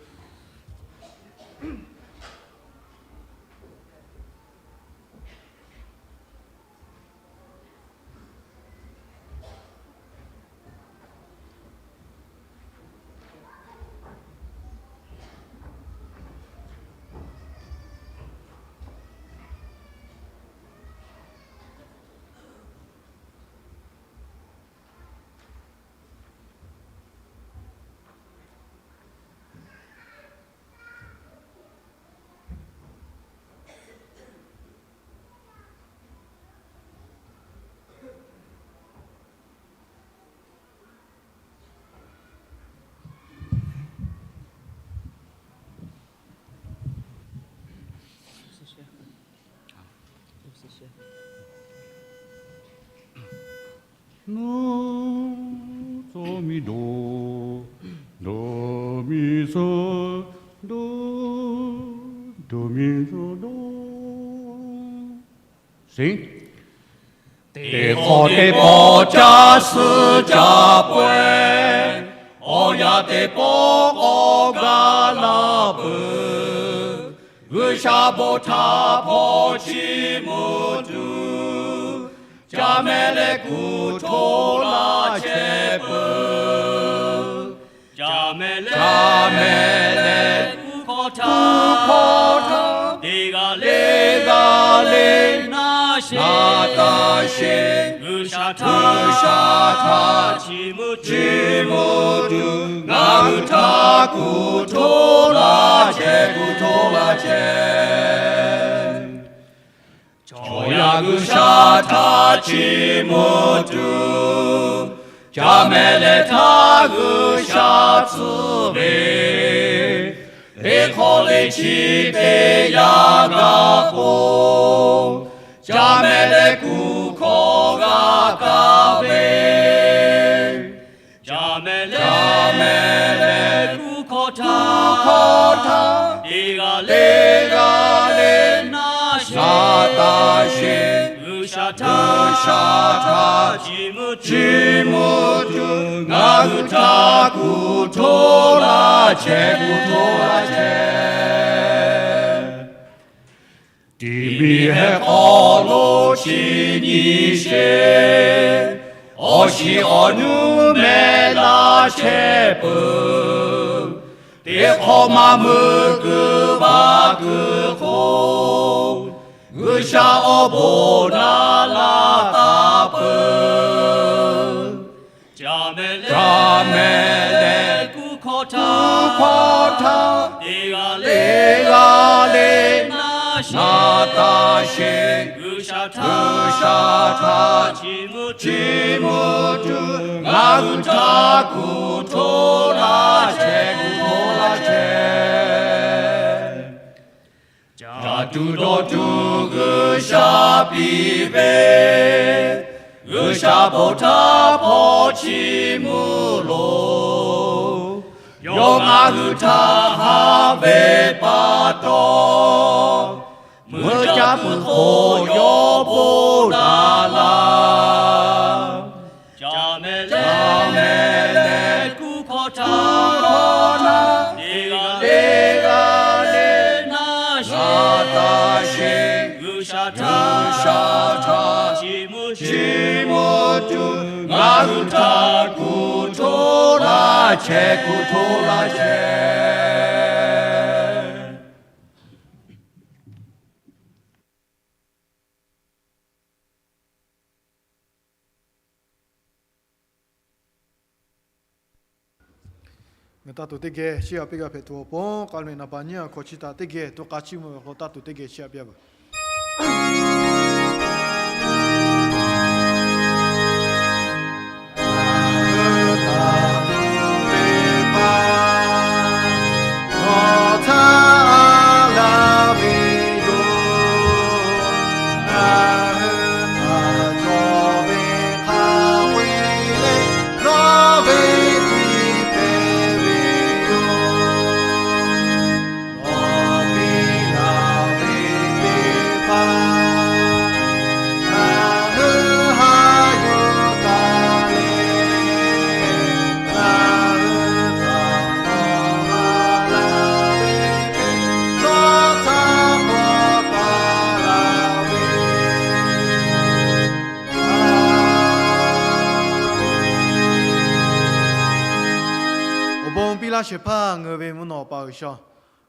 Naˉ tcuh miˬ doˬ, doˬ miˬ suh doˬ, doˬ miˬ suh doˬ. Teˇ hk'awꞈ teˇ pawˆ caˇ suh caˇ pawehˇ, awˬ yanˇ teˇ pawˆ k'awꞈ gaˬ la peuˬ. G'uiˬsha bon htaꞈ hpaw chiˇ mvuh tuˬ, ca meh leh kuˬ hto laˇ chehˇ peuˬ. Ca meh leh kuˬ hkawˇ htaˇ, teˇ g'aˇ le g'aˇ le naˉ sheˍ, G'uiˬsha htaꞈ chiˇ mvuh tuˬ, ngaˬ hui htaꞈ kuˬ hto laˇ chehˇ, kuˬ hto laˇ chehˇ. Chaw yaˇ G'uiˬsha htaꞈ chiˇ mvuh tuˬ, ca meh leh htaˇ G'uiˬsha tcuh ve, teˇ hk'awꞈ le chi teˇ yanˇ gaˬ k'o, ca meh leh kuˬ hkawˇ g'a kaˇ ve, ca meh leh, ca meh leh kuˬ hkawˇ htaˇ, teˇ g'aˇ le g'aˇ le naˉ taˇ sheˍ, G'uiˬsha htaꞈ chiˇ mvuh tuˬ, ngaˬ hui htaꞈ kuˬ hto laˇ chehˇ, kuˬ hto laˇ chehˇ. Tiˇ miˬ heh hk'aw lo chi nyi sheˍ, awˬ shiˍ awˬ nu meh laˇ chehˇ peuˬ. Teˇ hk'awꞈ maˇ meuˇ kuiˬ vaˇ kuiˬ hk'oˆ, G'uiˬsha awˬ bon naˉ laˇ taˍ peuˬ. Ca meh leh kuˬ hkawˇ htaˇ, teˇ g'aˇ le g'aˇ le naˉ taˇ sheˍ, G'uiˬsha htaꞈ chiˇ mvuh tuˬ, ngaˬ hui htaꞈ kuˬ hto laˇ chehˇ, kuˬ hto laˇ chehˇ. Caˇ tuˬ dawˇ tuˬ G'uiˬsha piˇ ve, G'uiˬsha bon htaꞈ hpaw chiˇ mvuh loˬ. Yawˇ ngaˬ hui htaꞈ haꞈ ve pa taw, meuˇ caˇ peuˬ hk'oˆ yawˇ bon daꞈ laˇ. Ca meh leh kuˬ hkawˇ htaˇ, teˇ g'aˇ le g'aˇ le naˉ taˇ sheˍ, G'uiˬsha htaꞈ chiˇ mvuh tuˬ, ngaˬ hui htaꞈ kuˬ hto laˇ chehˇ, kuˬ hto laˇ chehˇ. Ngaˬ taˇ tuˬ teˇ geh chiˇ aꞈ piˇ g'a hpehꞈ tuˬ awˬ pon, k'aˬ lo ve naˍ baˬ nyiˇ a hkawꞈ chi htaꞈ teˇ geh to k'a chiˇ mvuh ve awˬ hk'aw lo taˇ tuˬ teˇ geh chiˇ aꞈ piˇ a veuˬ. Awˬ bon piˇ laˇ shehˍ hpaˇ ngaˬ hui ve mvuhˇ naw pa G'uiˬsha,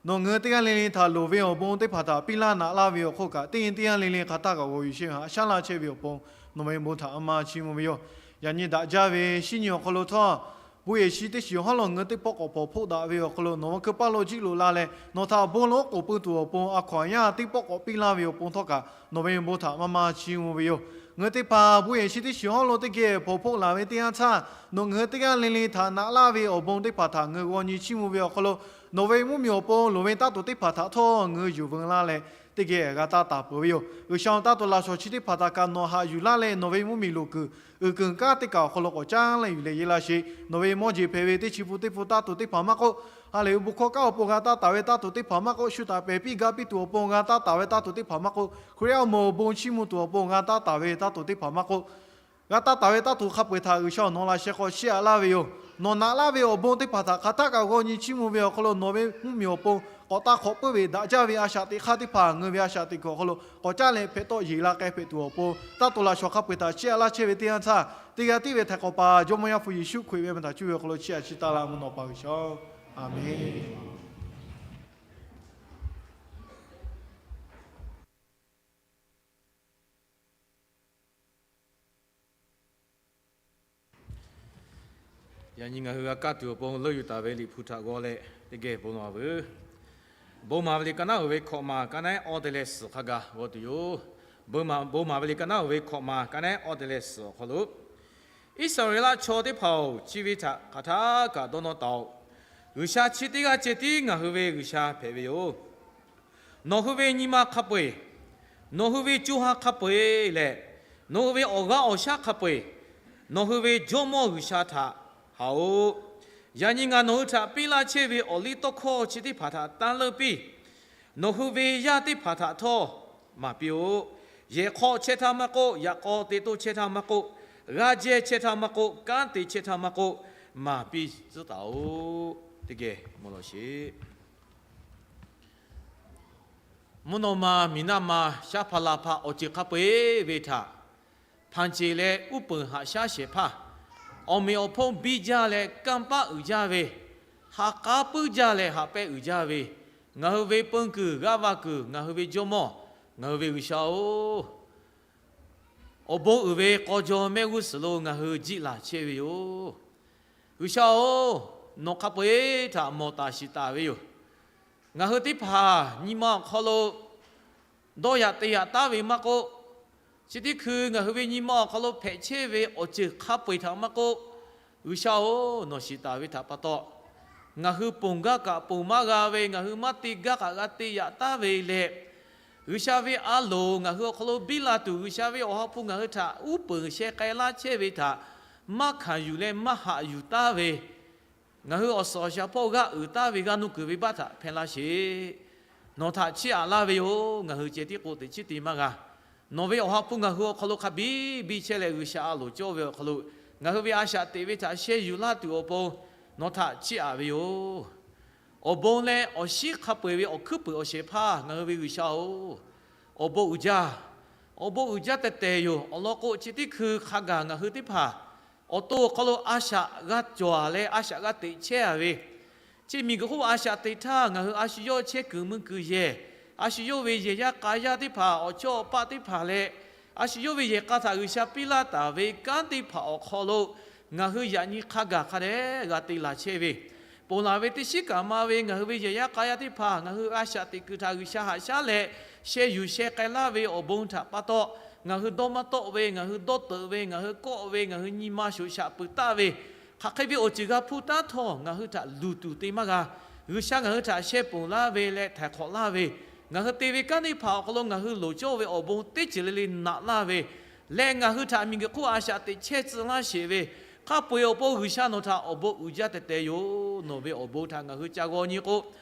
nawˬ ngaˬ hui teˇ g'aˇ le le htaꞈ loˍ ve awˬ bon teˇ hpaˍ htaꞈ piˇ laˇ naꞈ laˇ ve awˬ hk'oˆ kaꞈ, teˇ nyi teˇ g'aˇ le le hk'aˬ htaˇ kaꞈ g'aw yuˬ shehˇ haꞈ shaˉ laˇ chehˇ ve awˬ pon, nawˬ ve bon htaꞈ a ma chiˇ mvuh ve yoˬ. Yaꞈ nyi daꞈ jaˇ ve shinˉ nyi awˬ hk'aw lo htawˇ, bon yehˬ shi teˇ shiˍ hawˉ lo ngaˬ hui teˇ pawˆ k'awꞈ hpawnˬ hpoˆ daꞈ ve awˬ hk'aw lo nawˬ ve hkui paˇ lo jiˆ loꞈ la leh, nawˬ htaꞈ bon lonˉ k'oˍ pui tuˬ awˬ pon a hkaw anˬ yaˇ teˇ pawˆ k'awꞈ piˇ laˇ ve awˬ pon htawˇ kaꞈ, nawˬ ve bon htaꞈ maˇ maˇ chiˇ mvuh ve yoˬ. Ngaˬ hui teˇ hpaˍ bon yehˬ shi teˇ shiˍ hawˉ lo teˇ geh hpawnˬ hpoˆ laˬ ve teˇ yanˇ htaˇ, nawˬ ngaˬ hui teˇ g'aˇ le le htaꞈ naꞈ laˇ ve awˬ bon teˇ hpaˍ htaꞈ ngaˬ hui g'aw nyi chiˇ mvuh ve awˬ hk'aw lo, nawˬ ve mvuhˇmiˬ awˬ pon loˍ ve taˇ tuˬ teˇ hpaˍ htaꞈ htawˇ ngaˬ hui yuˬ veu laˇ leh, teˇ geh g'a taˇ taˍ peuˬ ve yoˬ. G'uiˬsha, taˇ tuˬ laꞈ shawnˍ chi teˇ hpaˍ htaꞈ kaꞈ nawˬ haꞈ yuˬ laˇ leh, nawˬ ve mvuhˇmiˬ loˍ kuiˬ uiˍ kuiˬ kanˉ teˇ kaˬ awˬ hk'aw lo k'awꞈ caˉ leh yuˬ leh yeˇ laˇ sheˍ. Nawˬ ve mawˇ jeˬ hpehꞈ ve teˇ chi pun teˇ pun taˇ tuˬ teˇ hpaˍ maˇ k'oˆ, ha lehˬ ve bon hkawˇ kanˉ awˬ pon g'a taˇ taˍ ve taˇ tuˬ teˇ hpaˍ maˇ k'oˆ, shu taˍ pehˍ piˇ ga piˇ tuˬ awˬ pon g'a taˇ taˍ ve taˇ tuˬ teˇ hpaˍ maˇ k'oˆ, Hkriꞈ yaˇ awˬ moˍ awˬ bon chiˇ mvuh tuˬ awˬ pon g'a taˇ taˍ ve taˇ tuˬ teˇ hpaˍ maˇ k'oˆ, g'a taˇ taˍ ve taˇ tuˬ hk'a peu-eˬ htaꞈ G'uiˬsha nawˬ laꞈ sheh hk'aw chiˇ aꞈ laˇ ve yoˬ. Nawˬ naꞈ laˇ ve awˬ bon teˇ hpaˍ htaꞈ hk'aˬ htaˇ kaꞈ g'aw nyi chiˇ mvuh ve awˬ hk'aw lo, nawˬ ve mvuhˇmiˬ awˬ pon k'awꞈ taˇ hk'awꞈ puiˉ ve daꞈ jaˇ ve a shaꞈ teꞈ hk'aˇ teˇ hpaˍ ngaˬ hui ve a shaꞈ teꞈ kuiˬ awˬ hk'aw lo k'awꞈ caˉ leh hpehꞈ tawˆ yeˬ la k'ai hpehꞈ tuˬ awˬ pon, taˇ tuˬ laꞈ shawnˍ hk'a peu-eˬ htaꞈ chiˇ aꞈ laˇ chehˇ ve teˇ yanˇ htaˇ, teˇ g'aˇ tiˉ ve Htaiˍ hk'awꞈ pa Jawˇmawˇ Yaˇ hpu Yeˍsuˆ Hkriꞈ ve mvuh htaꞈ cuˇ ve awˬ hk'aw lo chiˇ aꞈ chiˇ taˇ laˇ mvuhˇ naw pa G'uiˬsha. Aˍmenˍ. Yaꞈ nyi ngaˬ hui g'a kaˇ tuˬ awˬ pon leuˆ yuˬ taˍ ve Liꞈ hpu htaꞈ g'aw leh teˇ geh bon lawˬ a veuˬ. Bon maˍ ve liꞈ ka naˉ uiˍ ve hkawꞈ maˬ ka naˉ awˇ te leh suhˍ hk'a gaˬ g'aw tuˬ yoˬ. Bon maˍ ve liꞈ ka naˉ uiˍ ve hkawꞈ maˬ ka naˉ awˇ te leh suhˍ awˬ hk'aw lo, Iˉsaˍreˍlaˆ chaw teˇ hpaˍ-oˬ, chi ve htaꞈ hk'aˬ htaˇ kaꞈ dawˇ nawˇ taˍ-oꞈ. G'uiˬsha chi teˇ g'aˇ ceh tiˉ ngaˬ hui ve G'uiˬsha hpehꞈ ve yoˬ. Nawˬ hui ve nyi ma hk'a peu-eˬ, nawˬ hui ve co ha hk'a peu-eˬ leh, nawˬ hui ve awˬ g'aˇ awˬ shaˉ hk'a peu-eˬ, nawˬ hui ve Jawˇmawˇ G'uiˬsha htaꞈ haꞈ-oꞈ. Yaꞈ nyi ngaˬ nawˬ hui htaꞈ piˇ laˇ chehˇ ve awˬ liˇ tawˇ hkawˇ chi teˇ hpaˍ htaꞈ tanˇ leuˆ piˇ. Nawˬ hui ve yaˇ teˇ hpaˍ htaꞈ htawˇ maˍ piˇ-oˆ. Yehˬ hk'aw chehˇ htaˇ maˇ k'oˆ, yaꞈ k'aw te toˇ chehˇ htaˇ maˇ k'oˆ, g'aˇ jehˇ chehˇ htaˇ maˇ k'oˆ, kanˉ te chehˇ htaˇ maˇ k'oˆ, maˍ piˇ tcuhˉ taˍ-oꞈ. Teˇ geh mvuhˇ lawˬ sheˍ. Mvuhˇ naw ma, miˬ naˆ ma, shaˉ hpaˇ la hpaˇ awˬ ceuˬ hk'a peu-eˬ ve htaꞈ hpanˍ ceˬ leh uˉ peunˍ haꞈ shaˉ shehˍ hpaˇ, awˬ meꞈ awˬ hponˇ biˇ jaˇ leh kanˇ paˆ uiˍ jaˇ ve, ha k'aˉ puiˉ jaˇ leh haꞈ pehnˇ uiˍ jaˇ ve, ngaˬ hui ve peun kuiˬ g'aˇ va kuiˬ, ngaˬ hui ve Jawˇmawˇ, ngaˬ hui ve G'uiˬsha-oˬ, awˬ bon uiˍ ve k'aw jaw mehˆ g'uˇ suhˍ lo ngaˬ hui jiˆ laˬ chehˇ ve yoˬ. G'uiˬsha-oˬ, nawˬ hk'a peu-eˬ htaꞈ mawˬ taˍ shiˍ taˍ ve yoˬ. Ngaˬ hui teˇ hpaˍ nyi ma awˬ hk'aw lo dawˇ yaꞈ te yaꞈ taˉ ve maˇ k'oˆ, chi teˇ hkui ngaˬ hui ve nyi ma awˬ hk'aw lo hpehꞈ chehˇ ve awˬ ceuˬ hk'a peu-eˬ htaꞈ maˇ k'oˆ, G'uiˬsha-oˬ, nawˬ shiˍ taˍ ve htaꞈ pa taw, ngaˬ hui ponˬ gaˇ kaꞈ ponˬ maˇ g'a ve, ngaˬ hui maˇ te gaˇ kaꞈ g'a te yaꞈ taˉ ve leh, G'uiˬsha ve a loˍ ngaˬ hui awˬ hk'aw lo biˇ la tuˬ, G'uiˬsha ve Awˬ ha hpu ngaˬ hui htaꞈ uˉ peunˍ sheh k'ai laˇ chehˇ ve htaꞈ maˇ hkanˍ yuˬ leh maˇ haꞈ yuˬ taˉ ve, ngaˬ hui awˬ suhˍ awˬ shaˍ hpawˇ g'aˇ uiˍ taˍ ve g'aˇ nuˇ kuiˬ ve baˆ htaꞈ hpehˇ laˇ sheˍ. Nawˬ htaꞈ chiˇ aꞈ laˇ ve yoˬ. Ngaˬ hui ceh tiˉ k'o teꞈ chiˉ te maˇ g'a. Nawˬ ve Awˬ ha hpu ngaˬ hui awˬ hk'aw lo hk'a biˇ biˇ chehˇ leh, G'uiˬsha a loˍ cawˇ ve awˬ hk'aw lo ngaˬ hui ve a shaꞈ teꞈ ve htaꞈ sheh yuˬ laˇ tuˬ awˬ pon nawˬ htaꞈ chiˇ aꞈ ve yoˬ. Awˬ bon leh awˬ shinˉ hk'a peu-eˬ ve awˬ hkuiˉ puiˍ awˬ shehˍ hpaˇ ngaˬ hui ve G'uiˬsha-oˬ, awˬ bon uiˍ jaˇ. Awˬ bon uiˍ jaˇ tehˬ tehˬ yoˬ. Awˬ lawn k'o, chi teˇ hkui hk'a gaˬ ngaˬ hui teˇ hpaˍ awˬ to awˬ hk'aw lo a shaꞈ g'a cawˬ-a leh a shaꞈ g'a teꞈ chehˇ-a ve, chi miˬguiˬ hk'oˆ a shaꞈ teꞈ htaˇ ngaˬ hui a shu yawˇ chehˇ kuiˬ mui kuiˬ yehˬ, a shu yawˇ ve yehˬ yaˇ k'a yaˇ teˇ hpaˍ, awˬ chawˇ awˬ paˆ teˇ hpaˍ leh, a shu yawˇ ve yehˬ k'a htaꞈ G'uiˬsha piˇ laˇ taˍ ve kanˉ teˇ hpaˍ awˬ hk'aw lo ngaˬ hui yaꞈ nyi hk'a gaˬ hk'a dehꞈ g'a te laˬ chehˇ ve, ponˬ laˬ ve teˇ shiˉ kaꞈ ma ve ngaˬ hui ve yehˬ yaˇ k'a yaˇ teˇ hpaˍ ngaˬ hui a shaꞈ teꞈ kuiˬ htaꞈ G'uiˬsha haꞈ shaˉ leh sheh yuˬ sheh k'ai laˇ ve awˬ bon htaꞈ pa taw, ngaˬ hui dawˇ maˇ tawˆ ve, ngaˬ hui dawˇ teuꞈ ve, ngaˬ hui kawˆ ve, ngaˬ hui nyi ma shoꞈ shaꞈ peuˬ taˆ ve, hk'aˬ hk'e ve awˬ ceuˬ g'a hpuˇ taˉ htawˇ ngaˬ hui htaꞈ luˬ tuˬ te maˇ g'a. G'uiˬsha ngaˬ hui htaꞈ sheh ponˬ laˇ ve leh htaiˍ hk'awꞈ laˇ ve, ngaˬ hui te ve kanˉ teˇ hpaˍ awˬ hk'aw lo ngaˬ hui loˍ cawˇ ve awˬ bon teˇ ceuˬ le le naꞈ laˇ ve, leh ngaˬ hui htaꞈ miˬguiˬ hk'oˆ a shaꞈ teꞈ chehˇ tcuh laˇ sheˍ ve, hk'a peu-eˬ awˬ pon G'uiˬsha nawˬ htaꞈ awˬ bon uiˍ jaˇ teh teh yoˬ. Nawˬ ve awˬ bon htaꞈ ngaˬ hui ca g'aw nyi k'o,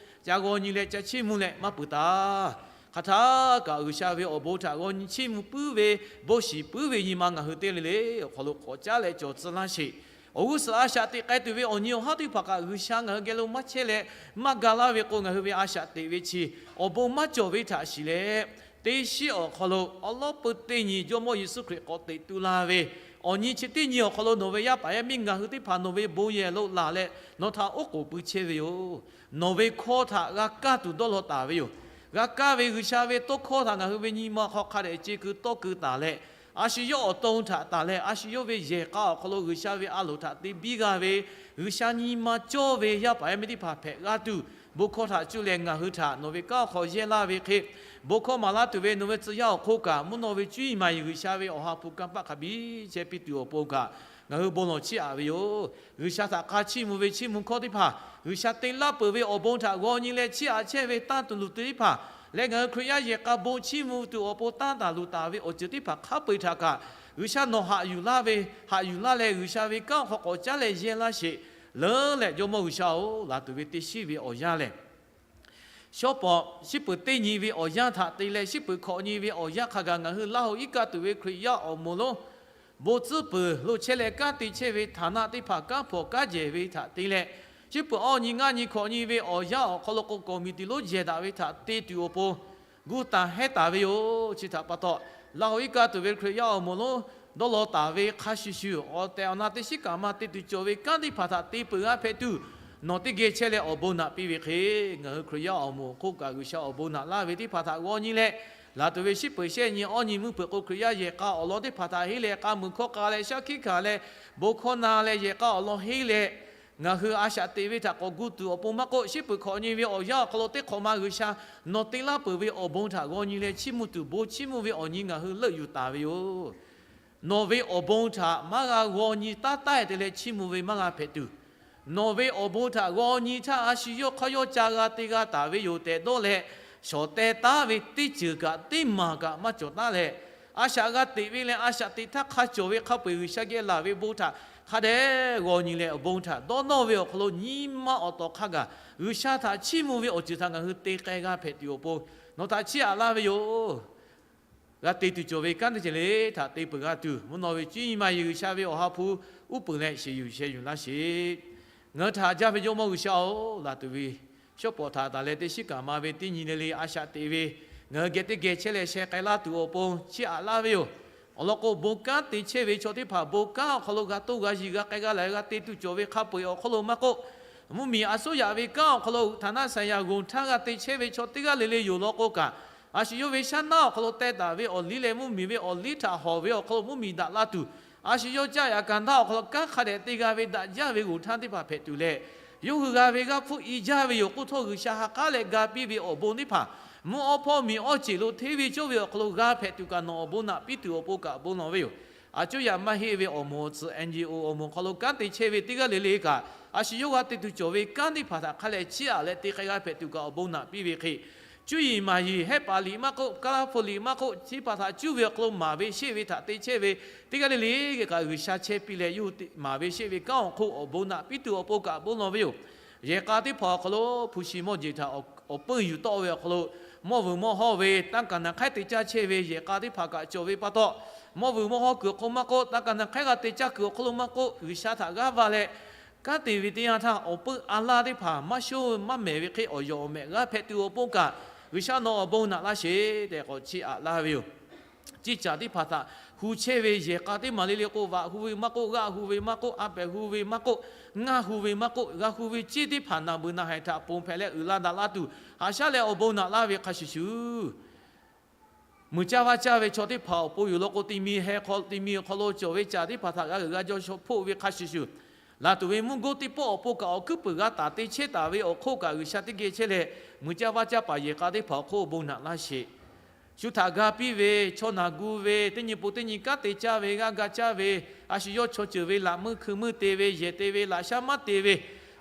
ca g'aw nyi leh ca chiˇ mvuh leh maˇ peuˬ taˍ. Hk'aˬ htaˇ kaꞈ G'uiˬsha ve awˬ bon htaꞈ g'aw nyi chiˇ mvuh puiˉ ve, bon shiˍ puiˉ ve nyi ma ngaˬ hui teˇ le le awˬ hk'aw lo k'awꞈ caˉ leh cawˬ tcuh laˇ sheˍ. Awˬ g'uˇ suhˍ a shaꞈ teꞈ k'ai tuˬ ve awˬ nyi awˬ haˉ teˇ hpaˍ kaꞈ G'uiˬsha ngaˬ hui geh lo maˇ chehˇ leh maˇ ga laˇ ve k'o, ngaˬ hui ve a shaꞈ teꞈ ve chi awˬ bon maˇ cawˬ ve htaꞈ shiˍ leh, teˇ shiˉ awˬ hk'aw lo awˉ lawˉ peu teˇ nyi Jawˇmawˇ Yeˍsuˆ Hkriꞈ k'awꞈ teꞈ tu la ve awˬ nyi chi teˇ nyi awˬ hk'aw lo nawˬ ve yaˇ paˍ yaˇ miˇ ngaˬ hui teˇ hpaˍ nawˬ ve bon yehˬ lo laˬ leh nawˬ htaꞈ oˉ k'oˍ pui chehˇ ve yoˬ. Nawˬ ve hkawˇ htaꞈ g'a kaˇ tuˬ dawˇ law taˍ ve yoˬ. G'a kaˇ ve G'uiˬsha ve tawˇ hkawˇ htaꞈ ngaˬ hui ve nyi ma hk'aw hk'a dehꞈ ce keu tawˇ keu taˍ leh, a shu yawˇ awˬ to htaꞈ taˍ leh, a shu yawˇ ve yehˬ k'a awˬ hk'aw lo G'uiˬsha ve a loˍ htaꞈ te biˇ g'a ve, G'uiˬsha nyi ma cawˇ ve yaˇ paˍ yaˇ miˇ teˇ hpaˍ hpehꞈ g'a tuˬ, bon hkawˇ htaꞈ cuˇ leh ngaˬ hui htaꞈ nawˬ ve kanˉ awˬ hk'aw yehˇ laˇ ve hk'e, bon hkawˇ maˍ laˇ tuˬ ve nawˬ ve tcuh yaˇ awˬ hk'oˆ kaꞈ, mvuhˇ naw ve cuˇ yiˍ maˍ yiˍ G'uiˬsha ve awˬ ha hpu kanˇ paˆ hk'a biˇ chehˇ piˇ tuˬ awˬ pon kaꞈ, ngaˬ hui bon lawˬ chiˇ aꞈ ve yoˬ. G'uiˬsha htaꞈ hk'a chiˇ mvuh ve chiˇ mvuh hkawˇ teˇ hpaˍ, G'uiˬsha te laˇ peuˬ ve awˬ bon htaꞈ g'aw nyi leh chiˇ aꞈ chehˇ ve tanˇ tuˬ luˬ tuˬ teˇ hpaˍ leh, ngaˬ hui Hkriꞈ yaˇ yehˬ k'a bon chiˇ mvuh tuˬ awˬ pon tanˇ taˍ luˬ taˍ ve awˬ ceuˬ teˇ hpaˍ hk'a peu-eˬ htaꞈ kaꞈ, G'uiˬsha nawˬ haꞈ yuˬ laˇ ve, haꞈ yuˬ laˇ leh G'uiˬsha ve kanˉ awˬ hk'aw k'awꞈ caˉ leh yehˇ laˇ sheˍ. Leuˉ leh Jawˇmawˇ G'uiˬsha-oˬ, laˬ tuˬ ve teˇ shiˉ ve awˬ yanˇ lehˬ, shawˉ pawˍ shiˉ peuˬ teˇ nyi ve awˬ yanˇ htaꞈ te leh, shiˉ peuˬ hkawꞈ nyi ve awˬ yanˇ hk'a gaˬ ngaˬ hui Laˇ hoꞈ iˉ kaˆ tuˬ ve Hkriꞈ yaˇ awˬ moˍ lonˉ bon tcuhˉ peuˬ lo chehˇ leh kanˉ te chehˇ ve htaˍ naˆ teˇ hpaˍ kanˉ hpawnˬ kanˉ jehˬ ve htaꞈ te leh, shiˉ peuˬ awˇ nyi ngaˇ nyi hkawꞈ nyi ve awˬ yanˇ awˬ hk'aw lo k'o, kawˍ miˬ tiˍ lonˉ jehˬ daꞈ ve htaꞈ te tuˬ awˬ pon gu taˍ hehnˇ taˍ ve yoˬ. Chi htaꞈ pa taw, Laˇ hoꞈ iˉ kaˆ tuˬ ve Hkriꞈ yaˇ awˬ moˍ lonˉ dawˇ law taˍ ve hk'a shuˍ shuˍ, awˬ tehˬ awˬ na teˇ shiˉ kaꞈ maˇ te tuˬ cawˬ ve kanˉ teˇ hpaˍ htaꞈ te peuˬ g'a hpehꞈ tuˬ, nawˬ teˇ geh chehˇ leh awˬ bon naꞈ piˇ ve hk'e, ngaˬ hui Hkriꞈ yaˇ awˬ moˍ awˬ hk'oˆ kaꞈ G'uiˬsha awˬ bon naꞈ laˇ ve teˇ hpaˍ htaꞈ g'aw nyi leh, laˬ tuˬ ve shiˉ peuˬ shehˆ nyi awˇ nyi meuˇ peuˬ k'o, Hkriꞈ yaˇ yehˬ k'a awˬ lawn teˇ hpaˍ htaꞈ henˇ leh, k'a muiˬ hkawˇ k'a leh shaˉ hkiˆ hkanˍ leh, bon hkawˇ na leh yehˬ k'a awˬ lawn henˇ leh, ngaˬ hui a shaꞈ teꞈ ve htaꞈ k'awꞈ gu tuˬ awˬ pon maˇ k'oˆ, shiˉ peuˬ hkawꞈ nyi ve awˬ yanˇ awˬ hk'aw lo teˇ hk'awꞈ ma G'uiˬsha nawˬ te laˇ peuˬ ve awˬ bon htaꞈ g'aw nyi leh chiˇ mvuh tuˬ bon chiˇ mvuh ve awˬ nyi ngaˬ hui leuˆ yuˬ taˍ ve yoˬ. Nawˬ ve awˬ bon htaꞈ maˇ g'a g'aw nyi taˉ taˉ-e te leh chiˇ mvuh ve maˇ g'a hpehꞈ tuˬ, nawˬ ve awˬ bon htaꞈ g'aw nyi htaˇ a shu yawˇ hk'aˇ yawˇ ca g'a te g'a taˍ ve yoˬ tehꞈ dawˇ leh, shawˍ teh taˉ ve teˇ ceuˬ kaꞈ teˇ maˬ kaꞈ maˇ cawˬ taˉ leh, a shaꞈ g'a teꞈ ve leh a shaꞈ teꞈ htaˇ hk'a cawˬ ve hk'a peu-eˬ G'uiˬsha geh laˬ ve bon htaꞈ hk'a dehꞈ g'aw nyi leh awˬ bon htaꞈ dawˇ nawˇ ve awˬ hk'aw lo nyi ma awˬ tawˍ hk'a gaˬ G'uiˬsha htaꞈ chiˇ mvuh ve awˬ ceuˬ htaꞈ ngaˬ hui te k'ai g'a hpehꞈ tuˬ awˬ pon nawˬ htaꞈ chiˇ aꞈ laˇ ve yoˬ. G'a te tuˬ cawˬ ve kanˉ teˇ ceuˬ le htaꞈ te peuˬ g'a tuˬ, mvuhˇ naw ve cuˇ nyi ma yiˍ G'uiˬsha ve awˬ ha hpu uˉ peunˍ leh sheˍ yuˬ sheh yuˬ laˇ sheˍ. Ngaˬ hui htaꞈ haꞈ jaˇ ve Jawˇmawˇ G'uiˬsha-oˬ, laˬ tuˬ ve shawˉ pawˍ htaꞈ taˍ leh teˇ shiˉ kaꞈ ma ve teˇ nyi le le a shaꞈ teꞈ ve ngaˬ hui geh teˇ geh chehˇ leh sheh k'ai laˇ tuˬ awˬ pon chiˇ aꞈ laˇ ve yoˬ. Awˬ lawn k'o, bon kanˉ te chehˇ ve chaw teˇ hpaˍ bon kanˉ awˬ hk'aw lo g'a toˇ g'a yiˬ g'a k'ai g'a laiˬ g'a te tuˬ cawˬ ve hk'a peu-eˬ awˬ hk'aw lo maˇ k'oˆ, mvuhˇmiˬ a suˉ yaꞈ ve kanˉ awˬ hk'aw lo htaˍ naˆ saˍ yaꞈ g'oˍ htaˇ g'a te chehˇ ve chaw teˇ g'aˇ le le yoˬ lawn k'o kaꞈ, a shu yawˇ ve shaˉ naˆ awˬ hk'aw lo teh taˍ ve awˬ liˇ leh mvuhˇmiˬ ve awˬ liˇ htaꞈ hawˬ ve awˬ hk'aw lo mvuhˇmiˬ daꞈ la tuˬ, a shu yawˇ caˇ yaꞈ kaˍ htaˇ awˬ hk'aw lo kanˉ hk'a dehꞈ te g'a ve daꞈ jaˇ ve g'oˍ htaˇ teˇ hpaˍ hpehꞈ tuˬ leh, yawˇ hui g'a ve g'aˇ hpfuhˇ i jaˇ ve yoˬ k'oˆ htawˇ, G'uiˬsha ha k'aˉ leh ga piˇ ve awˬ bon teˇ hpaˍ mvuhˇ awˇ hpawˇ miˬ awˇ ceˬ lo hteˇ ve cawˇ ve awˬ hk'aw lo g'a hpehꞈ tuˬ kaꞈ nawˬ awˬ bon naꞈ piˇ tuˬ awˬ pon kaꞈ bon lawˬ ve yoˬ. A cuˇ yaꞈ maˇ heˆ ve awˬ moˍ awˬ tsuhꞈ N G O awˬ moˍ hk'aw lo kanˉ te chehˇ ve teˇ g'aˇ le le kaꞈ, a shu yawˇ g'a te tuˬ cawˬ ve kanˉ teˇ hpaˍ htaꞈ hk'a leh chiˇ aꞈ leh te k'ai g'a hpehꞈ tuˬ kaꞈ awˬ bon naꞈ piˇ ve hk'e, cuˇ yiˍ maˍ yiˍ hehˉ paˍ liꞈ maˇ k'oˆ, kaˇ laˇ hpu liꞈ maˇ k'oˆ, chi hpaˍ htaꞈ cuˇ ve awˬ hk'aw lo maˍ ve sheˆ ve htaꞈ te chehˇ ve teˇ g'aˇ le le kaꞈ G'uiˬsha chehˇ piˇ leh yawˇ hui maˍ ve sheˆ ve kanˉ awˬ hk'oˆ awˬ bon naꞈ piˇ tuˬ awˬ pon kaꞈ bon lawˬ ve yoˬ. Yehˬ k'a teˇ hpaˍ awˬ hk'aw lo hpu shi mawˇ jeˬ htaꞈ awˬ peuˇ yuˬ tawˆ ve awˬ hk'aw lo, mawˇ vuiˬ mawˇ hawˇ ve tanˇ kaˍ naˍ hk'aiˉ te caˇ chehˇ ve yehˬ k'a teˇ hpaˍ kaꞈ cawˬ ve pa taw, mawˇ vuiˬ mawˇ hawˇ kuiˬ awˬ hk'aw maˇ k'oˆ, tanˇ kaˍ naˍ hk'aiˉ g'a te caˇ kuiˬ awˬ hk'aw lo maˇ k'oˆ, G'uiˬsha htaꞈ g'aˇ va leh kanˉ te ve teˇ yanˇ htaˇ awˬ peuˇ a laˇ teˇ hpaˍ maˇ shonˇ maˇ mehˍ ve hk'e awˬ yawˬ awˬ mehꞈ g'aˇ hpehꞈ tuˬ awˬ pon kaꞈ, G'uiˬsha nawˬ awˬ bon naꞈ laˇ sheˍ tehꞈ k'awꞈ chiˇ aꞈ laˇ ve yoˬ. Ciˇ caˬ teˇ hpaˍ htaꞈ hu chehˇ ve yehˬ k'a teˇ maˬ le le k'o, vaꞈ hu ve maˇ k'oˆ, g'aˆ hu ve maˇ k'oˆ, a pehˬ hu ve maˇ k'oˆ, ngaˇ hu ve maˇ k'oˆ, g'a hu ve ciˇ teˇ hpaˍ naˬ beuˬ naˬ haiˬ htaꞈ ponˬ hpehꞈ leh uiˍ la daꞈ laˇ tuˬ, haꞈ shaˉ leh awˬ bon naꞈ laˇ ve hk'a shuˍ shuˍ, muiˬ caˇ vaˇ caˇ ve chaw teˇ hpaˍ awˬ pon yoˬ law k'o, te mi heh hk'aw te mi awˬ hk'aw lo cawˬ ve caˬ teˇ hpaˍ htaꞈ g'a g'uiˬ g'a jaw shaw hpoˆ ve hk'a shuˍ shuˍ, Laˬ tuˬ ve mvuhˇ goˇ teˇ pawˆ awˬ pon kaꞈ awˬ hkuiˉ puiˍ g'a taˍ te chehˇ taˍ ve awˬ hk'oˆ kaꞈ, G'uiˬsha teˇ geh chehˇ leh, muiˬ jaˇ vaˇ jaˇ paˍ yehˬ k'a teˇ hpaˍ awˬ hk'oˆ awˬ bon naꞈ laˇ sheˍ. Shu htaꞈ ga piˇ ve, chaw naˬ gu ve, teˇ nyi pon teˇ nyi kanˉ te caˇ ve, g'aˇ ga caˇ ve, a shu yawˇ chaw ceuˬ ve laꞈ meuˇ hkui meuˇ te ve, yehˬ te ve, laꞈ shaˉ maˉ te ve,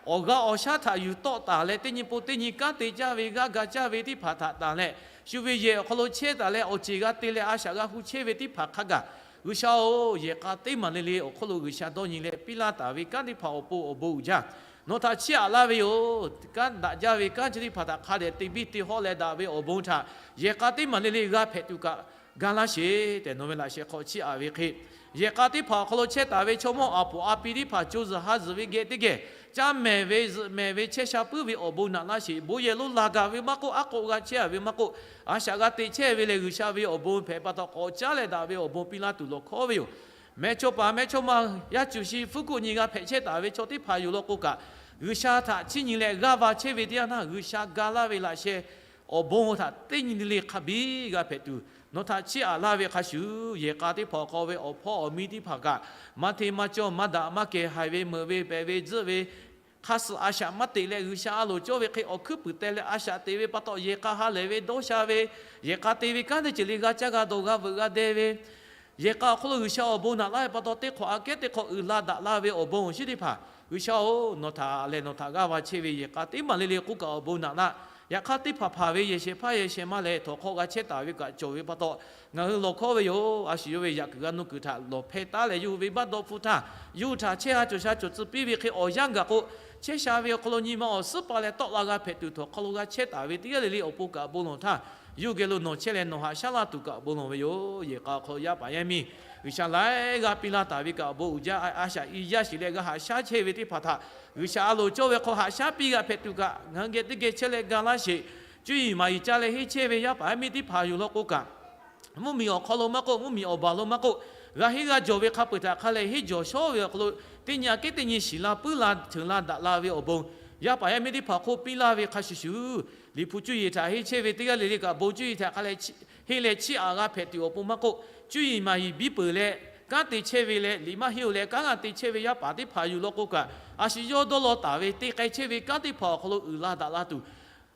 awˬ g'aˇ awˬ shaˉ htaꞈ yuˬ tawˆ taˍ leh, teˇ nyi pon teˇ nyi kanˉ te caˇ ve, g'aˇ ga caˇ ve teˇ hpaˍ htaꞈ tanˬ leh, shu ve yehˬ awˬ hk'aw lo chehˇ taˍ leh awˬ ceˬ g'a te leh a shaꞈ g'a hu chehˇ ve teˇ hpaˍ hk'a gaˬ, G'uiˬsha-oˬ, yehˬ k'a teˇ maˬ le le awˬ hk'oˆ lo G'uiˬsha dawˇ nyi leh piˇ laˇ taˍ ve kanˉ teˇ hpaˍ awˬ pon awˬ bon uiˍ jaˇ. Nawˬ htaꞈ chiˇ aꞈ laˇ ve yoˬ. Kanˉ daꞈ jaˇ ve kanˉ chi teˇ hpaˍ htaꞈ hk'a dehꞈ te biˇ te hawˆ leh daꞈ ve awˬ bon htaꞈ yehˬ k'a teˇ maˬ le le g'a hpehꞈ tuˬ kaꞈ ga laˇ sheˍ tehꞈ, nawˬ ve laꞈ sheh hk'aw chiˇ aꞈ ve hk'e, yehˬ k'a teˇ hpaˍ awˬ hk'aw lo chehˇ taˍ ve chaw mawˇ aˍ poˍ a pi teˇ hpaˍ co zuhˬ ha zuhˬ ve geh teˇ geh, caˇ mehˍ ve zuhꞈ mehˍ ve chehˇ sha puiˉ ve awˬ bon naꞈ laˇ sheˍ. Bon yehˬ lo laˬ gaˬ ve maˇ k'oˆ, aˉ k'o g'a chehˇ a ve maˇ k'oˆ, a shaꞈ g'a te chehˇ ve lehˬ, G'uiˬsha ve awˬ bon hpehꞈ pa taw k'awꞈ caˉ leh daꞈ ve awˬ bon piˇ laˇ tuˬ lawˬ hkawˉ ve yoˬ. Mehˇchawˇpaˍ mehˇchawˇma yaˇ cuˬ shi fuˉ kuˆ nyi g'a hpehꞈ chehˇ taˍ ve chaw teˇ hpaˍ yoˬ law k'o kaꞈ, G'uiˬsha htaꞈ chiˇ nyi leh g'aˇ va chehˇ ve teˇ yanˇ htaˇ, G'uiˬsha ga laˇ ve laꞈ sheh awˬ bon htaꞈ teˇ nyi le le hk'a biˇ g'a hpehꞈ tuˬ, nawˬ htaꞈ chiˇ aꞈ laˇ ve hk'a shuˍ, yehˬ k'a teˇ hpaˍ awˬ hk'aw ve awˬ hpawˇ awˬ miˇ teˇ hpaˍ kaꞈ, maˇ hteˇ maˇ cawˇ, maˇ daꞈ maˇ kehˬ, haiˬ ve meuꞈ ve pehꞈ ve tzuhˆ ve, hk'aˇ suh a shaꞈ maˇ teꞈ leh, G'uiˬsha a loˍ cawˇ ve hk'e awˬ hkuiˉ puiˍ teh leh a shaꞈ teꞈ ve pa taw, yehˬ k'a ha lehˬ ve dawˇ sha ve, yehˬ k'a te ve kanˉ teˇ ceuˬ le g'a caˇ g'a dawˬ g'a veuꞈ g'a deh ve, yehˬ k'a awˬ hk'aw lo G'uiˬsha awˬ bon naꞈ laˇ ve pa taw, teˇ hk'awꞈ aꞈ kehˉ teˇ hk'awꞈ uiˍ la daꞈ la ve awˬ bon awˬ shinˉ teˇ hpaˍ, G'uiˬsha-oˬ, nawˬ htaꞈ lehˬ nawˬ htaꞈ g'aˇ va chehˇ ve yehˬ k'a teˇ maˬ le le k'oˆ kaꞈ awˬ bon naꞈ laˇ. Yaꞈ hk'aˇ, teˇ hpaˍ hpaˍ ve yehˬ shehˍ hpaˇ yehˬ shehˍ ma lehˬ, htawnˍ hk'aw g'a chehˇ taˍ ve kaꞈ cawˬ ve pa taw, ngaˬ hui lawˬ hkawˉ ve yoˬ. A shu yawˇ ve yaꞈ kuiˬ g'a nuˇ kuiˬ htaꞈ lawˬ hpehˇ taˉ leh, yawˇ hui ve baˆ dawˇ hpfuhˇ htaˇ, yawˇ hui htaꞈ chehˇ ha cawˬ sha cawˬ tcuh piˇ ve hk'e, awˬ yanˇ gaˬ k'o, chehˇ sha ve awˬ hk'aw lo nyi ma awˬ suhˉ pa leh tawˆ la g'a hpehꞈ tuˬ, htawnˍ hk'aw lo g'a chehˇ taˍ ve teˇ g'aˇ le le awˬ pon kaꞈ bon lawˬ htaˇ, yawˇ hui geh lo nawˬ chehˇ leh nawˬ haꞈ shaˉ laˇ tuˬ kaꞈ bon lawˬ ve yoˬ. Yehˬ k'a awˬ hk'aw lo yaˇ paˍ yaˇ miˇ, G'uiˬsha laiˉ g'aˇ piˇ laˇ taˍ ve kaꞈ awˬ bon uiˍ jaˇ. A shaꞈ i yaˇ shiˍ leh g'a haꞈ shaˉ chehˇ ve teˇ hpaˍ htaꞈ G'uiˬsha a loˍ cawˇ ve hk'aw haꞈ shaˉ piˇ g'a hpehꞈ tuˬ kaꞈ, ngaˬ hui geh teˇ geh chehˇ leh ga laˇ sheˍ. Cuˇ yiˍ maˍ yiˍ ca leh henˇ chehˇ ve yaˇ paˍ yaˇ miˇ teˇ hpaˍ yoˬ law k'o kaꞈ, mvuhˇmiˬ awˬ hk'aw lo maˇ k'oˆ, mvuhˇmiˬ awˬ baˬ lo maˇ k'oˆ, g'a henˇ g'a jawˬ ve hk'a peu-eˬ htaꞈ hk'a lehˬ henˇ jawˬ shawˉ ve awˬ hk'aw lo, teˇ nyi aꞈ kehˉ teˇ nyi shiˍ la puiˉ la, htoꞈ la daꞈ la ve awˬ bon, yaˇ paˍ yaˇ miˇ teˇ hpaˍ awˬ hk'oˆ piˇ laˇ ve hk'a shuˍ shuˍ, Liꞈ hpu cuˇ yiˍ htaꞈ henˇ chehˇ ve teˇ g'aˇ le le kaꞈ, bon cuˇ yiˍ htaꞈ hk'a lehˬ henˇ leh chiˇ aꞈ g'a hpehꞈ tuˬ awˬ pon maˇ k'oˆ, cuˇ yiˍ maˍ yiˍ biˇ peuˬ leh kanˉ te chehˇ ve leh, liꞈ maˇ henˇ-oˬ leh kanˉ g'a te chehˇ ve yaˇ paˍ teˇ hpaˍ yoˬ law k'o kaꞈ, a shu yawˇ dawˇ law taˍ ve te k'ai chehˇ ve kanˉ teˇ hpaˍ awˬ hk'aw lo uiˍ la daꞈ la tuˬ,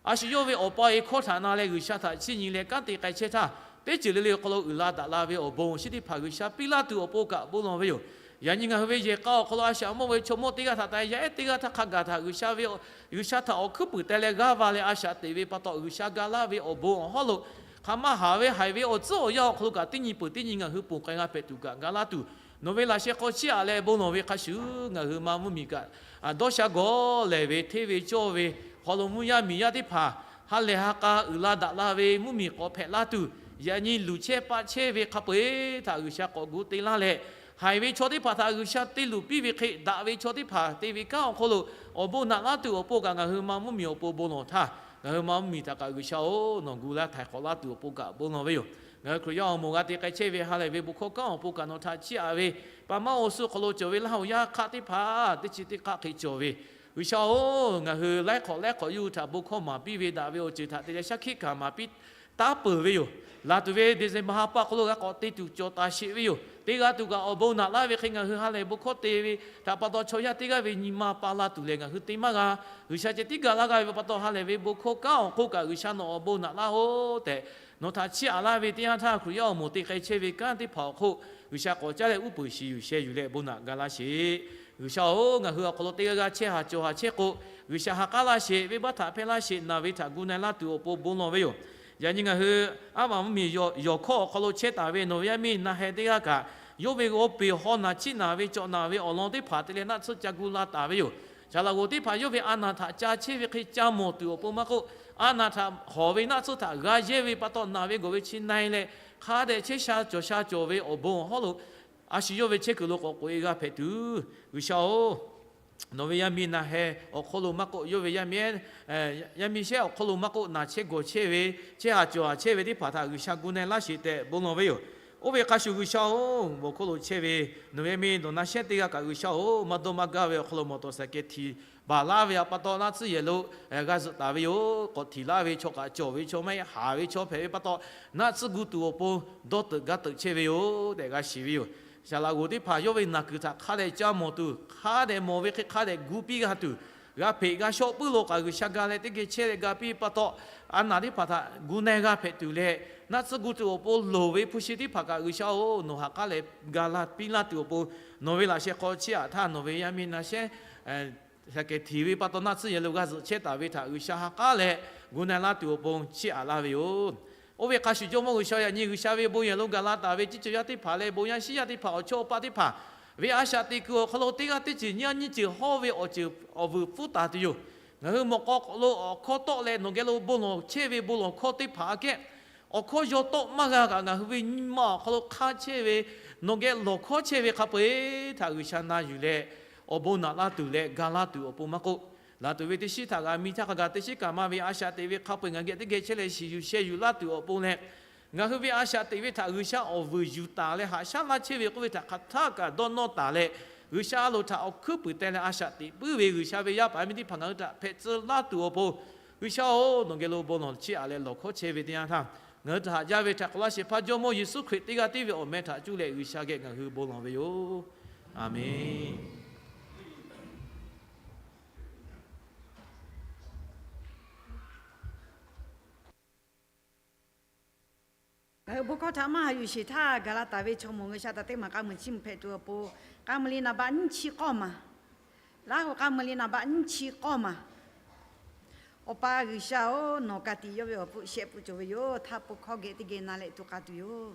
a shu yawˇ ve awˬ pa e hkawˇ htaꞈ na leh G'uiˬsha htaꞈ chiˇ nyi leh kanˉ te k'ai chehˇ htaˇ, teˇ ceuˬ le le awˬ hk'aw lo uiˍ la daꞈ la ve awˬ bon awˬ shinˉ teˇ hpaˍ G'uiˬsha piˇ laˇ tuˬ awˬ pon kaꞈ bon lawˬ ve yoˬ. Yaꞈ nyi ngaˬ hui ve yehˬ k'a awˬ hk'aw lo a shaꞈ mawˇ ve chaw mawˇ teˇ g'aˇ htaꞈ ta yaˇ ehˉ teˇ g'aˇ htaˇ hk'a gaˬ htaꞈ G'uiˬsha ve, G'uiˬsha htaꞈ awˬ hkuiˉ puiˍ teh leh g'aˇ va leh a shaꞈ teꞈ ve pa taw, G'uiˬsha ga laˇ ve awˬ bon awˬ hawˉ lo hk'a maˇ haˍ ve haiˬ ve awˬ tcuhˉ awˬ yanˇ awˬ hk'aw lo kaꞈ teˇ nyi peuˬ teˇ nyi ngaˬ hui ponˬ k'ai g'a hpehꞈ tuˬ kaꞈ ga laˇ tuˬ, nawˬ ve laꞈ sheh hk'aw chiˇ aꞈ leh bon lawˬ ve hk'a shuˍ, ngaˬ hui ma mvuhˇmiˬ kaꞈ dawˇ sha gawˬ lehˬ ve hteˇ ve cawˇ ve hk'aw lo mvuhˇ yaˇ miˬ yaˇ teˇ hpaˍ ha lehˬ ha k'a uiˍ la daꞈ la ve mvuhˇmiˬ k'awꞈ hpehꞈ laˇ tuˬ, yaꞈ nyi luˬ chehˇ paˆ chehˇ ve hk'a peu-eˬ htaꞈ G'uiˬsha k'awꞈ gu te laˇ leh, haiˬ ve chaw teˇ hpaˍ htaꞈ G'uiˬsha te luˬ piˇ ve hk'e, daꞈ ve chaw teˇ hpaˍ te ve kanˉ awˬ hk'aw lo awˬ bon naꞈ laˇ tuˬ awˬ pon kaꞈ ngaˬ hui ma mvuhˇmiˬ awˬ pon bon lawˬ htaˇ, ngaˬ hui ma mvuhˇmiˬ htaꞈ kaꞈ G'uiˬsha-oˬ, nawˬ gu laˇ htaiˍ hk'awꞈ laˇ tuˬ awˬ pon kaꞈ bon lawˬ ve yoˬ. Ngaˬ hui Hkriꞈ yaˇ awˬ moˍ g'a te k'ai chehˇ ve ha lehˬ ve bon hkawˇ kanˉ awˬ pon kaꞈ nawˬ htaꞈ chiˇ aꞈ ve, pa maˇ awˬ suh hk'aw lo cawˬ ve laˇ hoꞈ yaˇ hk'aˆ teˇ hpaˍ teˇ chi teˇ hk'aˆ hk'e cawˬ ve, G'uiˬsha-oˬ, ngaˬ hui laiˉ hk'awꞈ laiˉ hk'awꞈ yawˇ hui htaꞈ bon hkawˇ maˍ piˇ ve daꞈ ve awˬ ceuˬ htaꞈ te leh shaˉ hkiˆ hkanˍ maˍ piˇ taˉ peuˬ ve yoˬ. Laˬ tuˬ ve December ha pa hk'aw lo g'a k'awꞈ te tuˬ cawˬ taˍ sheˍ ve yoˬ. Teˇ g'aˇ tuˬ kaꞈ awˬ bon naꞈ laˇ ve hk'e ngaˬ hui ha lehˬ bon hkawˇ te ve htaꞈ pa taw chaw yaˇ teˇ g'aˇ ve nyi ma pa la tuˬ lehˬ ngaˬ hui te maˇ g'a. G'uiˬsha ceh tiˉ ga laˇ g'a ve pa taw ha lehˬ ve bon hkawˇ kanˉ awˬ hk'oˆ kaꞈ G'uiˬsha nawˬ awˬ bon naꞈ laˇ-oˬ tehꞈ, nawˬ htaꞈ chiˇ aꞈ laˇ ve teˇ yanˇ htaˇ Hkriꞈ yaˇ awˬ moˍ te k'ai chehˇ ve kanˉ teˇ hpaˍ awˬ hk'oˆ G'uiˬsha k'awꞈ caˉ leh uˉ peunˍ shiˍ yuˬ sheh yuˬ leh bon naꞈ ga laˇ sheˍ. G'uiˬsha-oˬ, ngaˬ hui awˬ hk'aw lo teˇ g'aˇ g'aˇ chehˇ haˍ cawˬ haˍ chehˇ k'o, G'uiˬsha ha k'aˉ laˇ sheˍ, venˇbaˆ htaꞈ hpehˇ laˇ sheˍ, naˬ ve htaꞈ gu na-e laˇ tuˬ awˬ pon bon lawˬ ve yoˬ. Yaꞈ nyi ngaˬ hui aˉ maˍ mvuhˇmiˬ yawˬ hkawˇ awˬ hk'aw lo chehˇ taˍ ve nawˬ ve yaˇ miˇ na heh teˇ g'aˇ kaꞈ, yawˇ ve g'aw peˬ haw naˬ chiˆ naˬ ve cawꞈ naˬ ve awˬ lawn teˇ hpaˍ te leh naˆ tsuhˇ ca gu la taˍ ve yoˬ. Shaˍ laꞈ g'oˍ teˇ hpaˍ yawˇ ve a naˬ htaꞈ ca chehˇ ve hk'e ca mawˬ tuˬ awˬ pon maˇ k'oˆ, a naˬ htaꞈ hawˍ ve naˆ tsuhˇ htaꞈ g'a yehˇ ve pa taw naˬ ve gawˬ ve chi na-e leh, hk'a dehꞈ chehˇ sha cawˬ sha cawˬ ve awˬ bon awˬ hawˉ lo a shu yawˇ ve chehˇ kuiˬ lo k'awꞈ k'oꞈ-e g'a hpehꞈ tuˬ, G'uiˬsha-oˬ, nawˬ ve yaˇ miˇ na heh awˬ hk'aw lo maˇ k'oˆ, yawˇ ve yaˇ miˇ, yaˇ miˇ shehˉ awˬ hk'aw lo maˇ k'oˆ, naˬ chehˇ gawˬ chehˇ ve, chehˇ haˍ cawˬ haˍ chehˇ ve teˇ hpaˍ htaꞈ G'uiˬsha gu na-e laˇ sheˍ tehꞈ bon lawˬ ve yoˬ. Oˇ ve hk'a shuˍ G'uiˬsha-oˬ, bon hkawˇ lo chehˇ ve nawˬ ve yaˇ miˇ dawˬ na shehˉ teˇ g'aˇ kaꞈ G'uiˬsha-oˬ, maˇ dawˇ maˇ gaˇ ve awˬ hk'aw lo mawˬ tawˍ saˍ kehˬ htiˍ baˬ laˇ ve pa taw naˆ tsuhˇ yehˬ lo g'a zuhꞈ taˍ ve yoˬ. K'awꞈ htiˍ laˇ ve chaw kaꞈ cawˬ ve chaw maˇ heˆ, haˍ ve chaw hpehꞈ ve pa taw, naˆ tsuhˇ gu tuˬ awˬ pon dawˇ teuꞈ gaˇ teuꞈ chehˇ ve yoˬ tehꞈ g'a shiˍ ve yoˬ. Saˍ laꞈ g'oˍ teˇ hpaˍ yawˇ ve naˬ kuiˬ htaꞈ hk'a dehꞈ ca mawˬ tuˬ, hk'a dehꞈ mawˬ ve hk'e hk'a dehꞈ gu piˇ g'a tuˬ, g'a hpeꞈ g'a shawˆ puiˉ lo kaꞈ G'uiˬsha ga leh teˇ geh chehˇ leh ga piˇ pa taw, a naˬ teˇ hpaˍ htaꞈ gu na g'a hpehꞈ tuˬ leh, naˆ tsuhˇ gu tuˬ awˬ pon loˍ ve hpu shi teˇ hpaˍ kaꞈ G'uiˬsha-oˬ, nawˬ ha k'aˉ leh ga laˇ piˇ laˇ tuˬ awˬ pon, nawˬ ve laꞈ sheh hk'aw chiˇ aꞈ htaˇ nawˬ ve yaˇ miˇ na shehˉ shaˍ kehˬ hteˍ ve pa taw naˆ tsuhˇ yehˬ lo g'a zuhꞈ chehˇ taˍ ve htaꞈ G'uiˬsha ha k'aˉ leh gu na laˇ tuˬ awˬ pon chiˇ aꞈ laˇ ve yoˬ. Oˇ ve hk'a shuˍ Jawˇmawˇ G'uiˬsha yaꞈ nyi G'uiˬsha ve bon yehˬ lo gaˬ la taˍ ve ciˇ ceuˬ yaˇ teˇ hpaˍ leh bon yaˇ shiˉ yaˇ teˇ hpaˍ awˬ chawˇ awˬ paˆ teˇ hpaˍ ve a shaꞈ teꞈ kuiˬ awˬ hk'aw lo teˇ g'aˇ teˇ ceuˬ nyiˇ g'aˇ nyiˇ ceuˬ hawˇ ve awˬ ceuˬ awˬ vuiˬ pfuhˇ taˍ tuˬ yoˬ. Ngaˬ hui mawꞈ k'aw lo awˬ hkawˇ tawˆ leh nawˬ geh lo bon lawˬ chehˇ ve bon lawˬ hkawˇ teˇ hpaˍ aꞈ kehˉ, awˬ hkawˇ yaw tawˆ maˇ g'a kaꞈ ngaˬ hui ve nyi ma awˬ hk'aw lo hk'aˇ chehˇ ve nawˬ geh lawˬ hkawˇ chehˇ ve hk'a peu-eˬ htaꞈ G'uiˬsha na yuˬ leh, awˬ bon naꞈ laˇ tuˬ leh ga laˇ tuˬ awˬ pon maˇ k'oˆ, laˬ tuˬ ve teˇ shiˉ htaꞈ g'a mi htaˇ hk'a gaˬ teˇ shiˉ kaꞈ maˇ ve a shaꞈ teꞈ ve hk'a peu-eˬ ngaˬ geh teˇ geh chehˇ leh shiˍ yuˬ sheh yuˬ laˇ tuˬ awˬ pon leh, ngaˬ hui ve a shaꞈ teꞈ ve htaꞈ G'uiˬsha awˬ vuiˬ yuˬ taˍ leh haꞈ shaˉ laˇ chehˇ ve k'oˆ ve htaꞈ hk'aˬ htaˇ kaꞈ dawˇ nawˇ taˍ leh, G'uiˬsha a loˍ htaꞈ awˬ hkuiˉ puiˍ teh leh a shaꞈ teꞈ puiˉ ve G'uiˬsha ve yaˇ paˍ yaˇ miˇ teˇ hpaˍ ngaˬ hui htaꞈ hpehꞈ tcuh laˇ tuˬ awˬ pon, G'uiˬsha-oˬ, nawˬ geh lo bon lawˬ chiˇ aꞈ leh lawˬ hkawˇ chehˇ ve teˇ yanˇ htaˇ, ngaˬ hui htaꞈ haꞈ jaˇ ve htaꞈ k'awꞈ laˇ shehˍ hpaˇ Jawˇmawˇ Yeˍsuˆ Hkriꞈ teˇ g'aˇ tiˉ ve awˬ meh htaꞈ cuˇ leh G'uiˬsha geh ngaˬ hui bon lawˬ ve yoˬ. Aˍmenˍ. Ngaˬ hui bon hkawˇ htaꞈ maˇ haꞈ yuˬ sheˍ htaˇ, gaˬ la taˍ ve chaw mawˬ G'uiˬsha taꞈ teˇ maˬ k'a muiˬ chiˇ mvuh hpehꞈ tuˬ awˬ pon, k'a muiˬ le naˍ baˆ nyiˇ chi k'awˇ maˬ, laˇ hoꞈ k'a muiˬ le naˍ baˆ nyiˇ chi k'awˇ maˬ. Awˬ pa G'uiˬsha-oˬ, nawˬ ka tiꞈ yawˇ ve awˬ hpfuhˆ shehˆ pfuhˆ cawˬ ve yoˬ. Htaˇ pon hkawˇ geh teˇ geh na leh tuˬ k'a tuˬ yoˬ.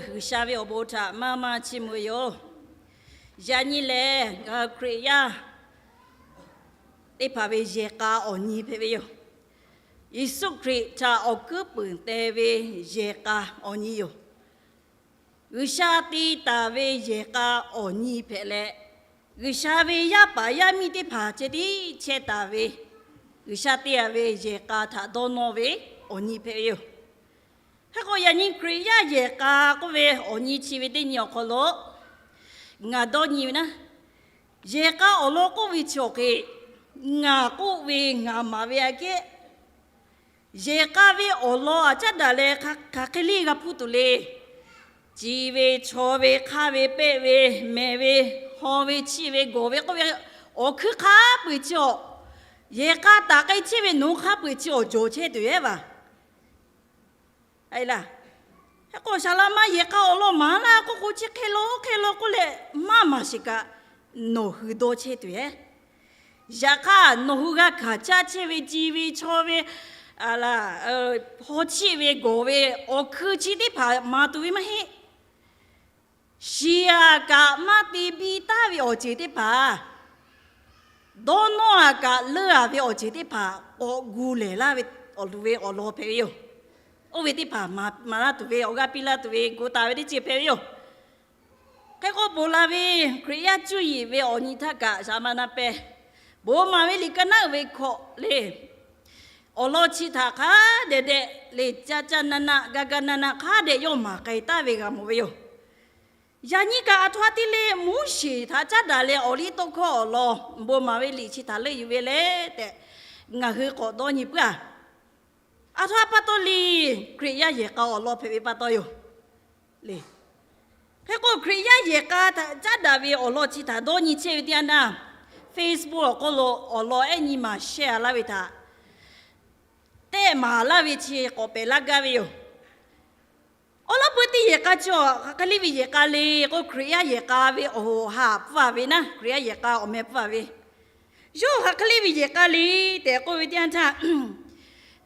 G'uiˬsha ve awˬ bon htaꞈ maˇ maˇ chiˇ mvuh yoˬ. Yaꞈ nyi lehˬ, ngaˬ hui Hkriꞈ yaˇ teˇ hpaˍ ve yehˬ k'a awˬ nyi hpehꞈ ve yoˬ. Yeˍsuˆ Hkriꞈ htaꞈ awˬ kuiˉ puiˍ te ve yehˬ k'a awˬ nyi yoˬ. G'uiˬsha te taˍ ve yehˬ k'a awˬ nyi hpehꞈ leh, G'uiˬsha ve yaˇ paˍ yaˇ miˇ teˇ hpaˍ ceh tiˉ chehˇ taˍ ve, G'uiˬsha te taˍ ve yehˬ k'a htaꞈ dawˇ nawˇ ve awˬ nyi hpehꞈ ve yoˬ. Hk'e k'o, yaꞈ nyi Hkriꞈ yaˇ yehˬ k'a k'oˆ ve awˬ nyi chi ve teˇ nyi awˬ hk'aw lo ngaˬ dawˇ nyi ve naˉ, yehˬ k'a awˬ lawn k'oˆ ve chi awˬ hk'e, ngaˬ k'oˆ ve ngaˬ maˍ ve aꞈ kehˉ, yehˬ k'a ve awˬ lawn aꞈ caˉ daꞈ leh hk'aˬ hk'e le g'a hpuˇ tuˬ le. Ci ve, chaw ve, hk'aˇ ve, pehˆ ve, mehˬ ve, haw ve, chiˆ ve, gawˬ ve k'oˆ ve, awˬ hkuiˉ hk'a peu-eˬ chi awˬ, yehˬ k'a taˍ k'ai chehˇ ve nawˬ hui hk'a peu-eˬ chi awˬ jawˬ chehˇ tuˬ yehˬ vaˬ. Hk'e k'o, saˍ laˍ ma yehˬ k'a awˬ lawn maˍ laˇ k'oˆ k'o, chi hk'e law hk'e law k'oˆ leh maˇ maˍ sheˍ kaꞈ, nawˬ hui dawˇ chehˇ tuˬ yehˬ. Yaꞈ hk'aˇ, nawˬ hui g'a hkanˍ caˇ chehˇ ve ci ve, chaw ve, haw chiˆ ve, gawˬ ve, awˬ hkuiˉ chi teˇ hpaˍ maˍ tuˬ ve maˇ heˆ. Shiˍ aꞈ kaꞈ maˇ te biˇ taˉ ve awˬ ceuˬ teˇ hpaˍ, dawˇ nawˇ aꞈ kaꞈ leuˇ aˍ ve awˬ ceuˬ teˇ hpaˍ k'awꞈ gu lehˬ laˇ ve awˬ tuˬ ve awˬ lawn hpehꞈ ve yoˬ. Oˇ ve teˇ hpaˍ maˍ laˇ tuˬ ve, awˬ g'aˇ piˇ laˇ tuˬ ve, gu taˍ ve teˇ ceuˬ hpehꞈ ve yoˬ. Hk'e k'o, ponˬ la ve Hkriꞈ yaˇ cuˇ yiˍ ve awˬ nyi htaˇ kaꞈ, saˍ laˍ ma na peh, bon maˍ ve liꞈ ka naˉ uiˍ ve hkawꞈ le, awˬ lawn chi htaꞈ hk'a dehꞈ dehꞈ le, caˇ caˇ naˆ naˆ, gaˇ gaˇ naˆ naˆ hk'a dehꞈ yawˇ maˍ k'ai taˍ ve g'a mawˬ ve yoˬ. Yaꞈ nyi kaꞈ, aˬ htoꞈ ma te le, Moˉseˍ htaꞈ caˉ daꞈ leh awˬ liˇ tawˇ hkawˇ awˬ lawn bon maˍ ve liꞈ chi htaꞈ leuˆ yuˬ ve le tehꞈ, ngaˬ hui k'awꞈ dawˇ nyi puiˉ-a. Aˬ htoꞈ ma pa taw le, Hkriꞈ yaˇ yehˬ k'a awˬ lawn hpehꞈ ve pa taw yoˬ le. Hk'e k'o, Hkriꞈ yaˇ yehˬ k'a htaꞈ caˉ daꞈ ve awˬ lawn chi htaꞈ dawˇ nyi chehˇ ve teˇ yanˇ naˇ, Facebook awˬ hk'oˆ lo awˬ lawn ehˉ nyi maˍ share laˇ ve htaꞈ tehˆ maˍ laˇ ve chi k'awꞈ pehˬ laˇ gaˇ ve yoˬ. Awˬ lawn peu teˇ yehˬ k'a chi awˬ hk'aˬ hk'e le ve yehˬ k'a le k'o, Hkriꞈ yaˇ yehˬ k'a ve awˬ hoꞈ haꞈ pfuhˇ-a ve naˉ, Hkriꞈ yaˇ yehˬ k'a awˬ meh pfuhˇ-a ve, yawˇ hk'aˬ hk'e le ve yehˬ k'a le tehꞈ k'oˆ ve teˇ yanˇ htaˇ,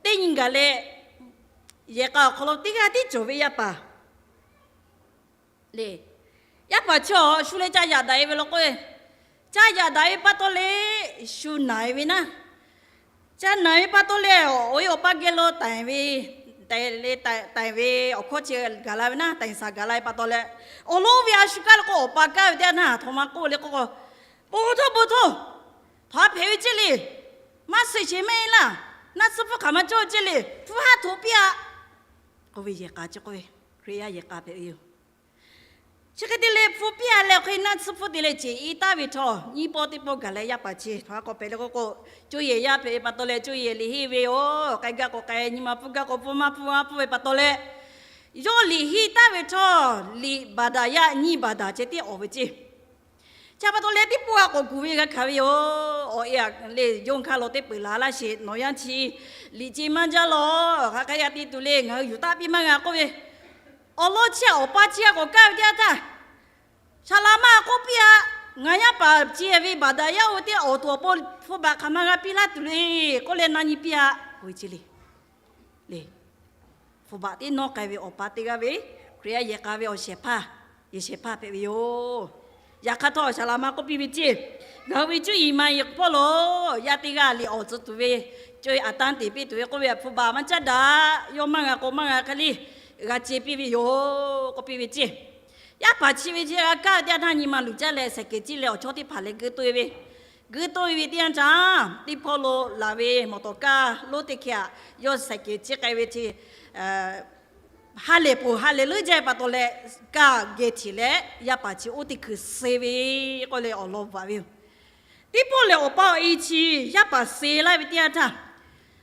teˇ nyi gaˬ leh, yehˬ k'a awˬ hk'aw lo teˇ g'aˇ tiˉ cawˬ ve yaˇ paˍ le. Yaˇ paˍ chi awˬ shu leh ca yaꞈ daꞈ-e ve law k'o, ca yaꞈ daꞈ ve pa taw leh, shu naˬ-e ve naˉ, ca naˬ ve pa taw leh, awˬ e awˬ pa geh lo taiˍ ve, taiˍ ve awˬ hkawˇ chi gaˬ la ve naˉ, taiˍ saˍ gaˬ la ve pa taw leh, awˬ lonˉ ve a shu kaˇ le k'o, awˬ pa kaˇ ve teˇ yanˇ htaˇ, aˬ htoꞈ ma k'oˆ le k'o, Bon htoˇ, bon htoˇ, htaꞈ hpehꞈ ve ceˇ le. Maˇ suh sheˍ mehˆ laˇ. Naˆ tsuhˇ hpfuhˇ hk'aˬ ma cawˇ ceˇ le. Hpu haˉ htoꞈ piˇ-a k'oˆ ve yehˬ k'a chi k'oˆ ve, Hkriꞈ yaˇ yehˬ k'a hpehꞈ ve yoˬ. Chi hk'e te leh, hpu piˇ-a leh awˬ hk'e naˆ tsuhˇ hpfuhˇ te leh ceˬ i taˍ ve htawˇ, nyiˇ pawˆ teˇ pawˆ gaˬ leh yaˇ paˍ chi htaꞈ k'awꞈ pehˬ le k'oˆ k'o, cuˇ yehˬ yaˇ hpehꞈ ve pa taw leh, cuˇ yehˬ liꞈ henˇ ve yoˬ. K'ai gaˇ k'o k'ai, nyi ma pfuhˇ gaˇ k'o pfuhˇ, maˇ pfuhˇ maˇ pfuhˇ ve pa taw leh, yawˇ liꞈ henˇ taˍ ve htawˇ, liꞈ baˬ daꞈ yaˇ nyiˇ baˬ daꞈ ceh tiˉ awˬ ve ceˇ. Chi pa taw leh, teˇ pawˆ a k'awꞈ kuˬ ve g'a hkanˍ ve yoˬ. Awˬ e a le, yawˇ hk'aˇ lo teˇ peuˬ laˬ laˇ sheˍ, nawˬ yanˇ chi liꞈ ce maˇ jaˇ lawˬ. Hk'aˬ hk'e g'a te tuˬ le, ngaˬ hui yuˬ taˍ piˇ maˇ g'a k'oˆ ve, awˬ lawn chi awˬ pa chi a k'awꞈ kaˇ ve teˇ yanˇ htaˇ, Saˍ laˍ maˇ k'oˆ piˇ-a. Ngaˬ yaˇ paˍ ce ve baˬ daꞈ yaˇ oˇ ve teˇ awˬ to awˬ pon hpu baꞈ hk'aˬ ma g'a piˇ laˇ tuˬ le k'oˆ leh na nyi piˇ-a k'oˆ ve ceˇ le. Le, hpu baꞈ teˇ nawˇ k'ai ve awˬ pa teˇ g'aˇ ve, Hkriꞈ yaˇ yehˬ k'a ve awˬ shehˍ hpaˇ, yehˬ shehˍ hpaˇ hpehꞈ ve yoˬ. Yaꞈ hk'aˇ htawˇ, saˍ laˍ ma k'oˆ piˇ ve ceˇ, ngaˬ hui ve cuˇ yiˍ ma yiˍ hpawˇ lo yaˇ teˇ g'aˇ liꞈ awˬ tcuh tuˬ ve, co e aˍ tanˇ te piˇ tuˬ ve k'oˆ ve, hpu baꞈ maˇ caˉ daꞈ, yawˇ maˇ g'a k'o maˇ g'a hk'e le g'a ce piˇ ve yoˬ k'oˆ piˇ ve ceˇ. Yaˇ paˍ chi ve chi g'a kaˇ ve teˇ yanˇ htaˇ, nyi ma luˬ caˇ leh, saiˍ kehˍ ciˇ leh awˬ chawˇ teˇ hpaˍ leh geuˆ toˆ-e ve, geuˆ toˆ-e ve teˇ yanˇ htaˇ, teˇ hpawˇ lo laˬ ve mawˬ tawˍ kaˇ lonˉ teˇ hkeh aꞈ, yawˇ saiˍ kehˍ ciˇ k'ai ve chi ha lehˬ poˬ ha lehˬ leuˉ jaˇ ve pa taw leh, kaˇ geh hteꞈ leh yaˇ paˍ chi oˇ teˇ hkui suh ve k'oˆ leh awˬ lawn bvuhꞈ ve yoˬ. Teˇ pawˆ lehˬ, awˬ pa awˬ e chi yaˇ paˍ suh laˇ ve teˇ yanˇ htaˇ,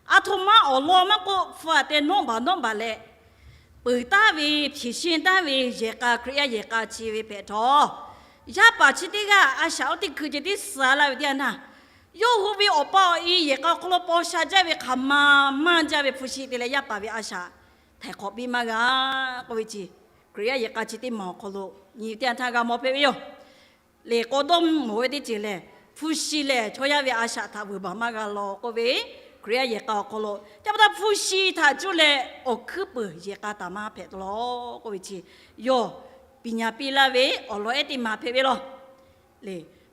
aˬ htoꞈ ma awˬ lawn maˇ k'oˆ, hpu aꞈ teh nawˉ baˬ nawˉ baˬ leh, peuˬ taˍ ve, hpeꞈ sheˆ taˍ ve yehˬ k'a, Hkriꞈ yaˇ yehˬ k'a chi ve hpehꞈ htawˇ, yaˇ paˍ chi teˇ g'aˇ a shaꞈ oˇ teˇ hkui ceh tiˉ suh laˇ ve teˇ yanˇ htaˇ, yawˇ hui ve awˬ pa awˬ e yehˬ k'a awˬ hk'aw lo paw sha jaˇ ve hk'aˬ ma maˇ jaˇ ve hpu shi te leh yaˇ paˍ ve a shaꞈ htaiˍ hk'awꞈ piˇ maˇ g'a k'oˆ ve ceˇ. Hkriꞈ yaˇ yehˬ k'a chi teˇ maˬ awˬ hk'aw lo nyi ve teˇ yanˇ htaˇ g'a mawˬ hpehꞈ ve yoˬ. Lehˬ, k'aw dawˇ mawˬ ve teˇ ceuˬ lehˬ, hpu shi lehˬ chaw yaˇ ve a shaꞈ htaꞈ vuiˬ baˬ maˇ g'a law k'oˆ ve, Hkriꞈ yaˇ yehˬ k'a awˬ hk'aw lo ca pa taw hpu shi htaꞈ cuˇ leh awˬ hkuiˉ peuˬ yehˬ k'a taˍ maˇ hpehꞈ tuˬ law k'oˆ ve chi, yawˇ piˍ nyaˍ piˇ laˇ ve awˬ lawn ehˉ teˇ maˬ hpehꞈ ve law.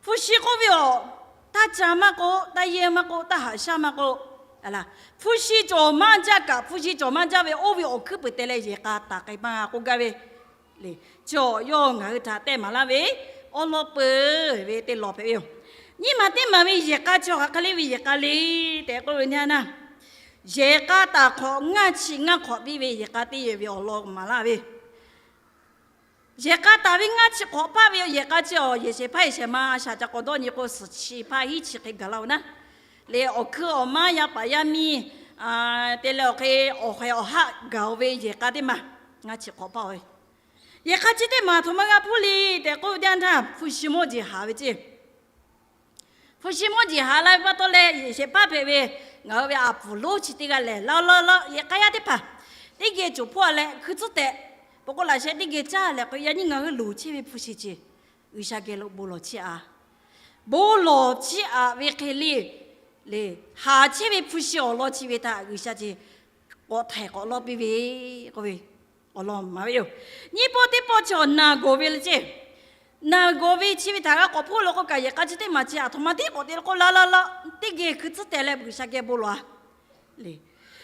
Hpu shi k'oˆ ve awˬ, taˇ ca maˇ k'oˆ, taˇ yehˇ maˇ k'oˆ, taˇ haꞈ shaˉ maˇ k'oˆ, hpu shi cawˬ maˇ jaˇ kaꞈ, hpu shi cawˬ maˇ jaˇ ve oˇ ve awˬ hkuiˉ peuˬ te leh yehˬ k'a taˍ k'ai maˇ g'a k'oˆ gaˇ ve le. Chi awˬ yawˇ ngaˬ hui htaꞈ tehˆ maˍ laˇ ve awˉ lawˉ peuˬ ve teˇ lawn hpehꞈ ve yoˬ. Nyiˇ maˬ teˇ maˬ ve yehˬ k'a chi awˬ hk'aˬ hk'e le ve yehˬ k'a le tehꞈ k'oˆ ve teˇ yanˇ, yehˬ k'a taˍ hk'awꞈ ngaˇ chi ngaˇ hk'awꞈ piˇ ve yehˬ k'a teˇ yehˬ ve awˬ lawn maˍ laˇ ve, yehˬ k'a taˍ ve ngaˇ chi hk'awꞈ hpaˇ ve yehˬ k'a chi awˬ, yehˬ shehˍ hpaˇ yehˬ shehˍ ma a shaꞈ ca k'awꞈ dawˇ nyi k'o, suhˍ chi hpaˇ hiˉ chi hk'e gaˬ laˇ-oˬ naˉ. Le awˬ hkui awˬ maˇ yaˇ paˍ yaˇ miˇ te leh awˬ hk'e awˬ hk'e awˬ haˆ gaˬ-o ve yehˬ k'a teˇ maˬ ngaˇ chi hk'awꞈ hpaˇ-oˬ ve, yehˬ k'a chi teˇ maˬ aˬ htoꞈ ma g'a hpuˇ le tehꞈ k'oˆ ve teˇ yanˇ htaˇ, hpu shi mawˇ jeˬ haˍ ve ceˇ. Hpu shi mawˇ jeˬ haˍ la ve pa taw leh, yehˬ shehˍ hpaˇ hpehꞈ ve ngaˬ hui ve aˬ puˍ lonˉ chi teˇ g'aˇ lehˬ, laˇ laˇ laˇ yehˬ k'a yaˇ teˇ hpaˍ teˇ geh coˬ hpawˇ leh hkui tcuhˉ tehꞈ, pawꞈ k'o laꞈ sheh teˇ geh caˇ leh k'o, yaꞈ nyi ngaˬ hui loˍ chehˇ ve hpu shi chi G'uiˬsha geh lo bon lawˬ chiˇ aꞈ. Bon lawˬ chiˇ aꞈ ve hk'e le, le haˍ chehˇ ve hpu shi awˬ lawn chi ve htaꞈ G'uiˬsha chi k'awꞈ htaiˍ k'awꞈ lawˇ piˇ ve k'oˆ ve awˬ lawn maˍ ve yoˬ. Nyiˇ pawˆ teˇ pawˆ chi awˬ naˬ gawˬ ve le ceˇ. Naˬ gawˬ ve chi ve htaꞈ g'a k'awꞈ hpfuhˆ lo k'o kaꞈ, yehˬ k'a chi teˇ maˬ chi aˬ htoꞈ ma tiˉ k'awꞈ te lo k'o, laˇ laˇ laˇ teˇ geh hkui tcuhˉ tehꞈ leh G'uiˬsha geh bon lawˬ-a.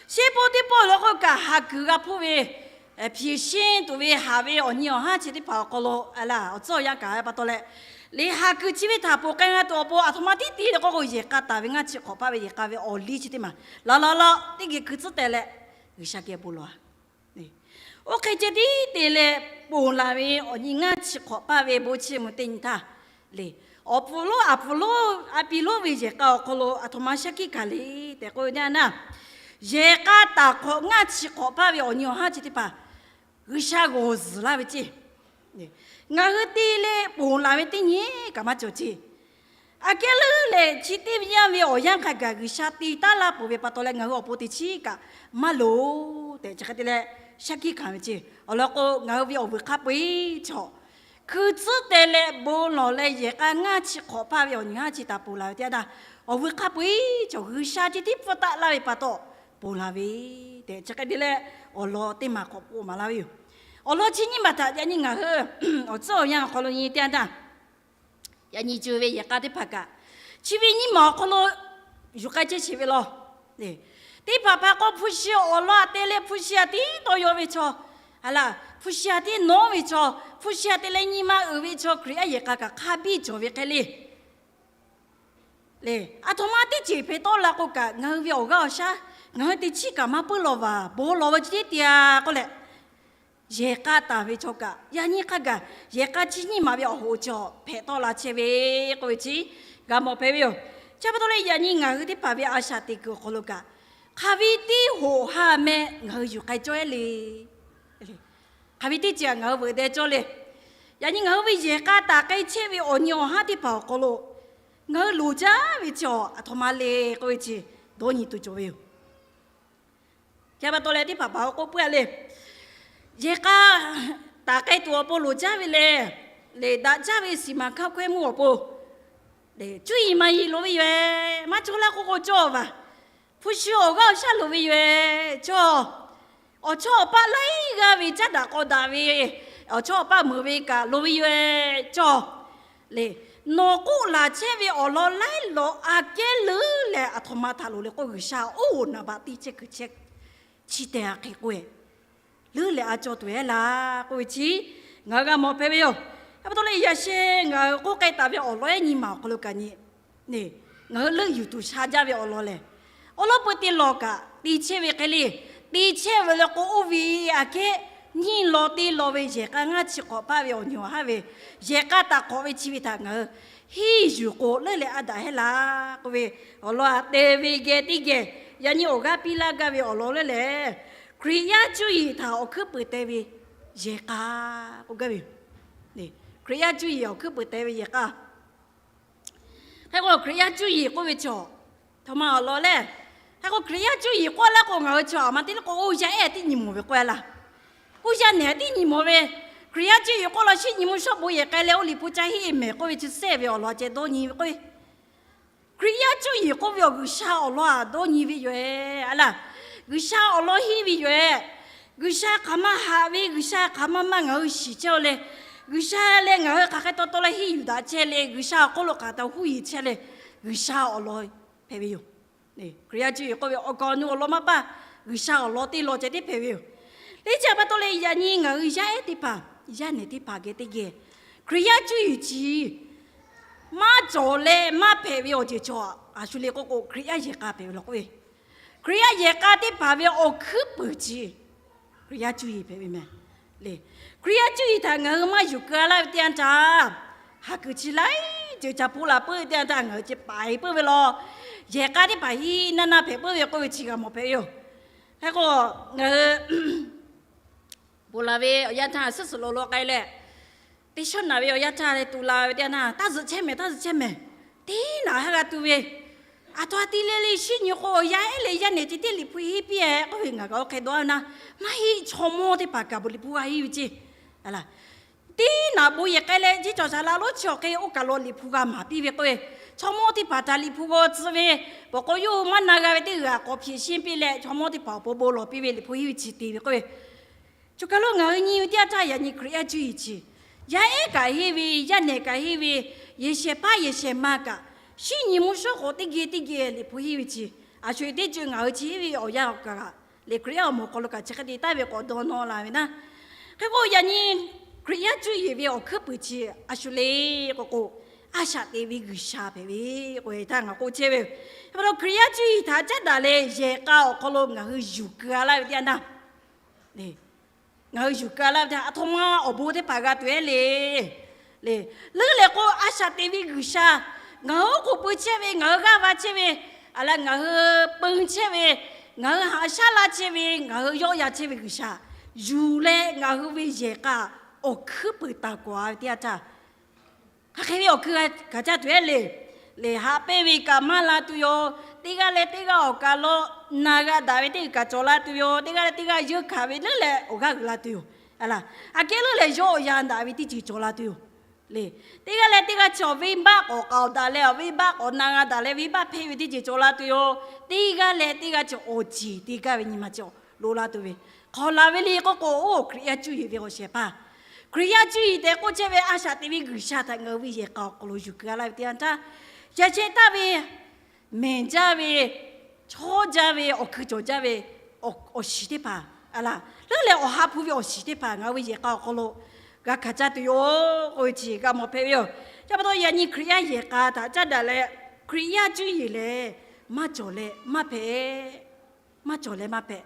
Shehˆ pawˆ teˇ pawˆ lo k'o kaꞈ, haˍ kuiˬ g'a hpuˇ ve, hpiˍ shinˉ tuˬ ve haˍ ve awˬ nyi awˬ haˉ chi teˇ hpaˍ awˬ hk'aw lo, awˬ tcuhˉ awˬ yanˇ kaꞈ pa taw leh, le haˍ kuiˬ chi ve htaꞈ ponˬ k'ai g'a tuˬ awˬ pon aˬ htoꞈ ma tiˉ te lo k'o k'o, yehˬ k'a taˍ ve ngaˇ chi hk'awꞈ hpaˇ ve yehˬ k'a ve awˬ liˇ chi teˇ maˬ laˇ laˇ laˇ teˇ geh hkui tcuhˉ tehꞈ leh G'uiˬsha geh bon lawˬ-a. Oˇ hk'e ceh tiˉ te leh ponˬ laˬ ve awˬ nyi ngaˇ chi hk'awꞈ hpaˇ ve bon chi mvuhˬ teˇ nyi htaˇ, le awˬ puˍ lonˉ aˬ puˍ lonˉ a pi lonˉ ve yehˬ k'a awˬ hk'aw lo aˬ htoꞈ ma shaˉ hkiˆ hkanˍ le tehꞈ k'oˆ ve teˇ yanˇ, yehˬ k'a taˍ hk'awꞈ ngaˇ chi hk'awꞈ hpaˇ ve awˬ nyi awˬ haˉ chi teˇ hpaˍ G'uiˬsha g'awˬ zuhˬ laˇ ve ceˇ. Ngaˬ hui te leh ponˬ laˬ ve teˇ nyi kaꞈ maˇ cawˬ ceˇ. Aꞈ kehˉ leuˉ leh chi teˇ yanˇ ve awˬ yanˇ hk'a gaˬ G'uiˬsha te taˉ laˇ peuˬ ve pa taw leh, ngaˬ hui awˬ pon teˇ chiˉ kaꞈ maˇ loˍ tehꞈ chi hk'e te leh shaˉ hkiˆ hkanˍ ve ceˇ. Awˬ lawn k'o, ngaˬ hui ve awˬ vuiˬ hk'a peu-eˬ chaw hkui tcuhˉ tehꞈ leh bon lawˬ leh yehˬ k'a ngaˇ chi hk'awꞈ hpaˇ ve awˬ nyi haˉ chi htaꞈ ponˬ laˬ ve teˇ yanˇ htaˇ, awˬ vuiˬ hk'a peu-eˬ chaw G'uiˬsha chi tiˉ pfuhˇ taˆ laˇ ve pa taw ponˬ laˬ ve tehꞈ chi hk'e te leh awˬ lawn teˇ maˬ k'awꞈ k'oˆ maˍ laˇ ve yoˬ. Awˬ lawn chi nyiˇ maˬ htaꞈ yaꞈ nyi ngaˬ hui awˬ tcuhˉ awˬ yanˇ awˬ hk'aw lo nyi teˇ yanˇ htaˇ, yaꞈ nyi cuˬ ve yehˬ k'a teˇ hpaˍ kaꞈ, chi ve nyiˇ maˬ awˬ hk'aw lo yuˬ k'ai chehˇ sheˍ ve law. Teˇ hpaˍ hpaˍ k'o, hpu shi awˬ lawn aꞈ te leh hpu shi aꞈ tiˉ tawˇ yaw ve chaw, a laˬ hpu shi aꞈ tiˉ nawˉ ve chaw, hpu shi aꞈ te leh nyi ma uiˍ ve chaw Hkriꞈ yaˇ yehˬ k'a kaꞈ hk'a biˇ cawˬ ve hk'e le. Le, aˬ htoꞈ ma teˇ ceuˬ hpehꞈ tawˆ la k'o kaꞈ, ngaˬ hui ve awˬ g'aˇ awˬ shaˉ, ngaˬ hui teˇ chiˉ kaꞈ maˇ puiˉ lawˬ vaˬ, bon lawˬ ve chi teˇ te-a k'oˆ leh, yehˬ k'a taˍ ve chaw kaꞈ yaꞈ nyi hk'a gaˬ yehˬ k'a chi nyiˇ maˬ ve awˬ hoꞈ chi hpehꞈ tawˆ la chehˇ ve k'oˆ ve chi g'a mawˬ hpehꞈ ve yoˬ. Chi pa taw leh yaꞈ nyi ngaˬ hui teˇ hpaˍ ve a shaꞈ teꞈ kuiˬ awˬ hk'aw lo kaꞈ, hk'aˬ ve teˇ hoꞈ ha meh ngaˬ hui yuˬ k'ai cawˇ-e le. Hk'aˬ ve teˇ ceuˬ ngaˬ hui veuꞈ deh cawˇ le. Yaꞈ nyi ngaˬ hui ve yehˬ k'a taˍ k'ai chehˇ ve awˬ nyi awˬ haˉ teˇ hpaˍ awˬ hk'aw lo ngaˬ hui loˍ jaˇ ve chi aˬ htoꞈ ma le k'oˆ ve chi dawˇ nyi tuˬ cawˬ ve yoˬ. Chi pa taw leh teˇ hpaˍ hpaˍ k'oˆ puiˉ-a le. Yehˬ k'a taˍ k'ai tuˬ awˬ pon loˍ jaˇ ve lehˬ, lehˬ daꞈ jaˇ ve siˍ maˍ hkaˇ hkawehˇ mvuhˇ awˬ pon, lehˬ cuˇ yiˍ maˍ yiˍ loˍ ve yoˬ-e. Maˇ cawˇ laˇ k'oˆ k'o cawˇ vaˬ. Hpu shi awˬ g'aˇ awˬ shaˉ loˍ ve yoˬ-e. Cawˇ, awˬ chawˇ awˬ paˆ laiˉ g'aˇ ve caˉ daꞈ k'aw daꞈ ve, awˬ chawˇ awˬ paˆ meuˍ ve kaꞈ loˍ ve yoˬ-e. Cawˇ, lehˬ nawˬ k'oˆ laˬ chehˇ ve awˬ lawn laiˉ lawn aꞈ kehˉ leuˉ leh aˬ htoꞈ ma htaꞈ loˍ le k'o, G'uiˬsha oˇ naˍ baꞈ teˇ chehˇ kuiˬ chehˇ chi tehꞈ hk'e k'oˆ-e leuˉ leh a cawˇ tuˬ-e laˇ k'oˆ ve chi ngaˬ hui g'a mawˬ hpehꞈ ve yoˬ. Chi pa taw leh yaꞈ sheh ngaˬ hui k'oˆ k'ai taˍ ve awˬ lawn ehˉ nyi maˬ awˬ hk'aw lo kaꞈ nyi, ngaˬ hui leuˆ yuˬ tuˬ sha jaˇ ve awˬ lawn lehˬ, awˬ lawn peu te lawˬ kaꞈ te chehˇ ve hk'e le. Te chehˇ ve le k'o, oˇ ve aꞈ kehˉ nyiˇ law teˇ law ve yehˬ k'a ngaˇ chi hk'awꞈ hpaˇ ve awˬ nyi awˬ haˉ ve yehˬ k'a taˍ hk'awꞈ ve chi ve htaꞈ ngaˬ hui hiˇ yuˬ k'o leuˉ leh a daꞈ heˆ laˇ k'oˆ ve awˬ lawn aꞈ te ve geh teˇ geh yaꞈ nyi awˬ g'aˇ piˇ laˇ gaˇ ve awˬ lawn leuˉ lehˬ, Hkriꞈ yaˇ cuˇ yiˍ htaꞈ awˬ hkuiˉ puiˍ te ve yehˬ k'a k'oˆ gaˇ ve yoˬ. Hkriꞈ yaˇ cuˇ yiˍ awˬ hkuiˉ puiˍ te ve yehˬ k'a Hk'e k'o, Hkriꞈ yaˇ cuˇ yiˍ k'oˆ ve chaw, htoꞈ ma awˬ lawn lehˬ, hk'e k'o Hkriꞈ yaˇ cuˇ yiˍ k'oˆ laˇ k'o, ngaˬ hui chaw aˬ ma te le k'o, oˇ yaˇ ehˉ tiˉ nyi mawˬ ve k'oˆ-e laˇ. Oˇ yaˇ nehˬ tiˉ nyi mawˬ ve, Hkriꞈ yaˇ cuˇ yiˍ k'oˆ laˇ, shiˉ nyi mvuhˇ shawˉ bon yehˬ k'ai leh oˇ liꞈ hpu caˇ heˆ mehˍ k'oˆ ve chi sehˇ ve awˬ lawn ceh dawˇ nyi ve k'o, Hkriꞈ yaˇ cuˇ yiˍ k'oˆ ve awˬ G'uiˬsha awˬ lawn aꞈ dawˇ nyi ve yoˬ-e. A laˇ, G'uiˬsha awˬ lawn henˇ ve yoˬ-e. G'uiˬsha hk'aˬ ma haꞈ ve, G'uiˬsha hk'aˬ ma maˇ ngaˬ hui shiˍ chehˇ-oˆ leh, G'uiˬsha leh ngaˬ hui hk'aˬ hk'e taw taw leh henˇ yuˬ daꞈ chehˇ leh, G'uiˬsha awˬ hk'oˆ lo hk'aˬ htaꞈ huˉ yeˬ chehˇ leh, G'uiˬsha awˬ lawn hpehꞈ ve yoˬ. Hkriꞈ yaˇ cuˇ yiˍ k'oˆ ve awˬ kaˍ awˬ nu awˬ lawn maˇ paˇ, G'uiˬsha awˬ lawn teˇ lawn ceh tiˉ hpehꞈ ve yoˬ. Teˇ chi pa taw leh yaꞈ nyi ngaˬ hui yaˇ ehˉ teˇ hpaˍ, yaˇ nehˬ teˇ hpaˍ geh teˇ geh Hkriꞈ yaˇ cuˇ yiˍ chi maˇ cawˬ leh maˇ hpehꞈ ve awˬ ceuˬ cawˬ. A shu le k'oˆ k'o, Hkriꞈ yaˇ yehˬ k'a hpehꞈ ve law k'oˆ ve, Hkriꞈ yaˇ yehˬ k'a teˇ hpaˍ ve awˬ hkuiˉ puiˍ chi Hkriꞈ yaˇ cuˇ yiˍ hpehꞈ ve meh. Leh, Hkriꞈ yaˇ cuˇ yiˍ htaꞈ ngaˬ hui maˇ yuˬ keu-a laˇ ve teˇ yanˇ htaˇ, ha kuiˬ chi laiˉ ceuˬ ca hpoˆ la puiˉ ve teˇ yanˇ htaˇ ngaˬ hui chi paiˍ puiˉ ve law, yehˬ k'a teˇ hpaˍ hiˉ naˇ naˇ hpehꞈ puiˉ ve k'oˆ ve chi g'a mawˬ hpehꞈ ve yoˬ. Hk'e k'o, ngaˬ hui ponˬ laˬ ve awˬ yanˇ htaˇ suhˉ suhˍ lo lo k'ai leh, teˇ shawˉ naꞈ ve awˬ yanˇ htaˇ leh tu la ve teˇ yanˇ htaˇ, taˇ zuhꞈ chehˇ mehˍ, taˇ zuhꞈ chehˇ mehˍ, teˇ naꞈ haˉ g'a tu ve, aˬ htoꞈ ma te le le shinˉ nyi k'o, yaˇ ehˉ leh yaˇ nehˬ ceh tiˉ Liꞈ hpu henˇ piˇ-e k'oˆ ve ngaˬ kaꞈ oˇ hk'e dawˇ ve na, maˇ heˆ, chaw mawˇ teˇ hpaˍ kaꞈ bon Liꞈ hpu g'a henˇ ve ceˇ. A laˇ, teˇ naꞈ bon yehˬ k'ai leh, ceˇ cawˬ shaˍ la lonˉ chi awˬ hk'e oˇ kaˬ lo Liꞈ hpu g'a maˍ piˇ ve k'oˆ ve, chaw mawˇ teˇ hpaˍ htaꞈ Liꞈ hpu g'aw tcuh ve, pawꞈ k'o yawˇ hui maˇ na g'a ve teˇ g'aˇ k'awꞈ hpiꞈ shinˉ piˇ leh, chaw mawˇ teˇ hpaˍ awˬ pon bon lawˬ piˇ ve Liꞈ hpu henˇ ve chi te ve k'oˆ ve, choˬ kaˬ lo ngaˬ hui nyi ve teˇ yanˇ htaˇ yaꞈ nyi Hkriꞈ yaˇ cuˇ yiˍ chi, yaˇ ehˉ kaꞈ henˇ ve, yaˇ nehˬ kaꞈ henˇ ve, yehˬ shehˍ hpaˇ yehˬ shehˍ ma kaꞈ, shinˉ nyi mvuhˇ shawˉ k'o teˇ geh teˇ geh Liꞈ hpu henˇ ve chi, a shu teˇ ceuˬ ngaˬ hui chi henˇ ve awˬ yanˇ awˬ kaꞈ leh Hkriꞈ yaˇ awˬ moˍ awˬ hk'aw lo kaꞈ chi hk'e te taˍ ve k'awꞈ dawˇ nawˇ la ve naˉ. Hk'e k'o yaꞈ nyi Hkriꞈ yaˇ cuˇ yiˍ ve awˬ hkuiˉ puiˍ chi a shu le k'oˆ k'o, a shaꞈ teꞈ ve G'uiˬsha hpehꞈ ve k'oˆ ve htaˇ ngaˬ k'oˆ chehˇ ve yoˬ. Hk'e pa taw Hkriꞈ yaˇ cuˇ yiˍ htaꞈ caˉ daꞈ leh yehˬ k'a awˬ hk'aw lo ngaˬ hui yuˬ keu-a laˇ ve teˇ yanˇ htaˇ, ngaˬ hui yuˬ keu-a laˇ ve teˇ yanˇ htaˇ, aˬ htoꞈ ma awˬ bon teˇ hpaˍ g'a tuˬ-e le. Leuˉ leh k'o, a shaꞈ teꞈ ve G'uiˬsha ngaˬ hui oˉ k'oˍ pui chehˇ ve, ngaˬ hui g'aˇ va chehˇ ve, a leh ngaˬ hui peun chehˇ ve, ngaˬ hui haꞈ shaˉ laˇ chehˇ ve, ngaˬ hui yawˆ yan chehˇ ve G'uiˬsha yuˬ leh ngaˬ hui ve yehˬ k'a awˬ hkuiˉ puiˍ taˍ kawꞈ-a ve teˇ yanˇ htaˇ, hk'aˬ hk'e ve awˬ hkui kaꞈ caˇ tuˬ-e le. Lehˬ, haꞈ pehnˇ ve kaꞈ maˇ la tuˬ yoˬ. Teˇ g'aˇ leh teˇ g'aˇ awˬ kaˬ lo na g'a daꞈ ve teˇ g'uiˬ kaꞈ cawˬ la tuˬ yoˬ. Teˇ g'aˇ leh teˇ g'aˇ yeunˇ hkanˍ ve leuˉ leh awˬ g'aˇ g'uiˬ la tuˬ yoˬ. A laˇ, aꞈ kehˉ leuˉ leh yawˆ yan daꞈ ve teˇ ceuˬ cawˬ la tuˬ yoˬ. Lehˬ, teˇ g'aˇ leh teˇ g'aˇ chi awˬ venˇbaˆ k'awꞈ k'aoˍ daꞈ leh, awˬ venˇbaˆ k'awꞈ na g'a daꞈ leh, venˇbaˆ hpeˇ ve teˇ ceuˬ cawˬ la tuˬ yoˬ. Teˇ g'aˇ leh teˇ g'aˇ chi awˬ ceˬ te gaˇ ve nyi ma cawˬ lo la tuˬ ve, hk'aw la ve le k'oˆ k'o, oˇ Hkriꞈ yaˇ cuˇ yiˍ ve awˬ shehˍ hpaˇ, Hkriꞈ yaˇ cuˇ yiˍ tehꞈ k'oˆ chehˇ ve a shaꞈ teꞈ ve G'uiˬsha htaꞈ ngaˬ hui ve yehˬ k'a awˬ hk'aw lo yuˬ keu-a laˇ ve teˇ yanˇ htaˇ, yaꞈ chehˇ taˍ ve mehˬ jaˇ ve, chaw jaˇ ve, awˬ hkui cawˬ jaˇ ve awˬ shiˍ teˇ hpaˍ, a laˇ, leuˉ leh awˬ ha hpu ve awˬ shiˍ teˇ hpaˍ ngaˬ hui ve yehˬ k'a awˬ hk'aw lo g'a hkanˍ caˇ tuˬ yoˬ k'oˆ ve chi g'a mawˬ hpehꞈ ve yoˬ. Chi pa taw yaꞈ nyi Hkriꞈ yaˇ yehˬ k'a htaꞈ caˉ daꞈ leh, Hkriꞈ yaˇ cuˇ yiˍ lehˬ maˇ cawˬ leh maˇ hpehꞈ, maˇ cawˬ leh maˇ hpehꞈ.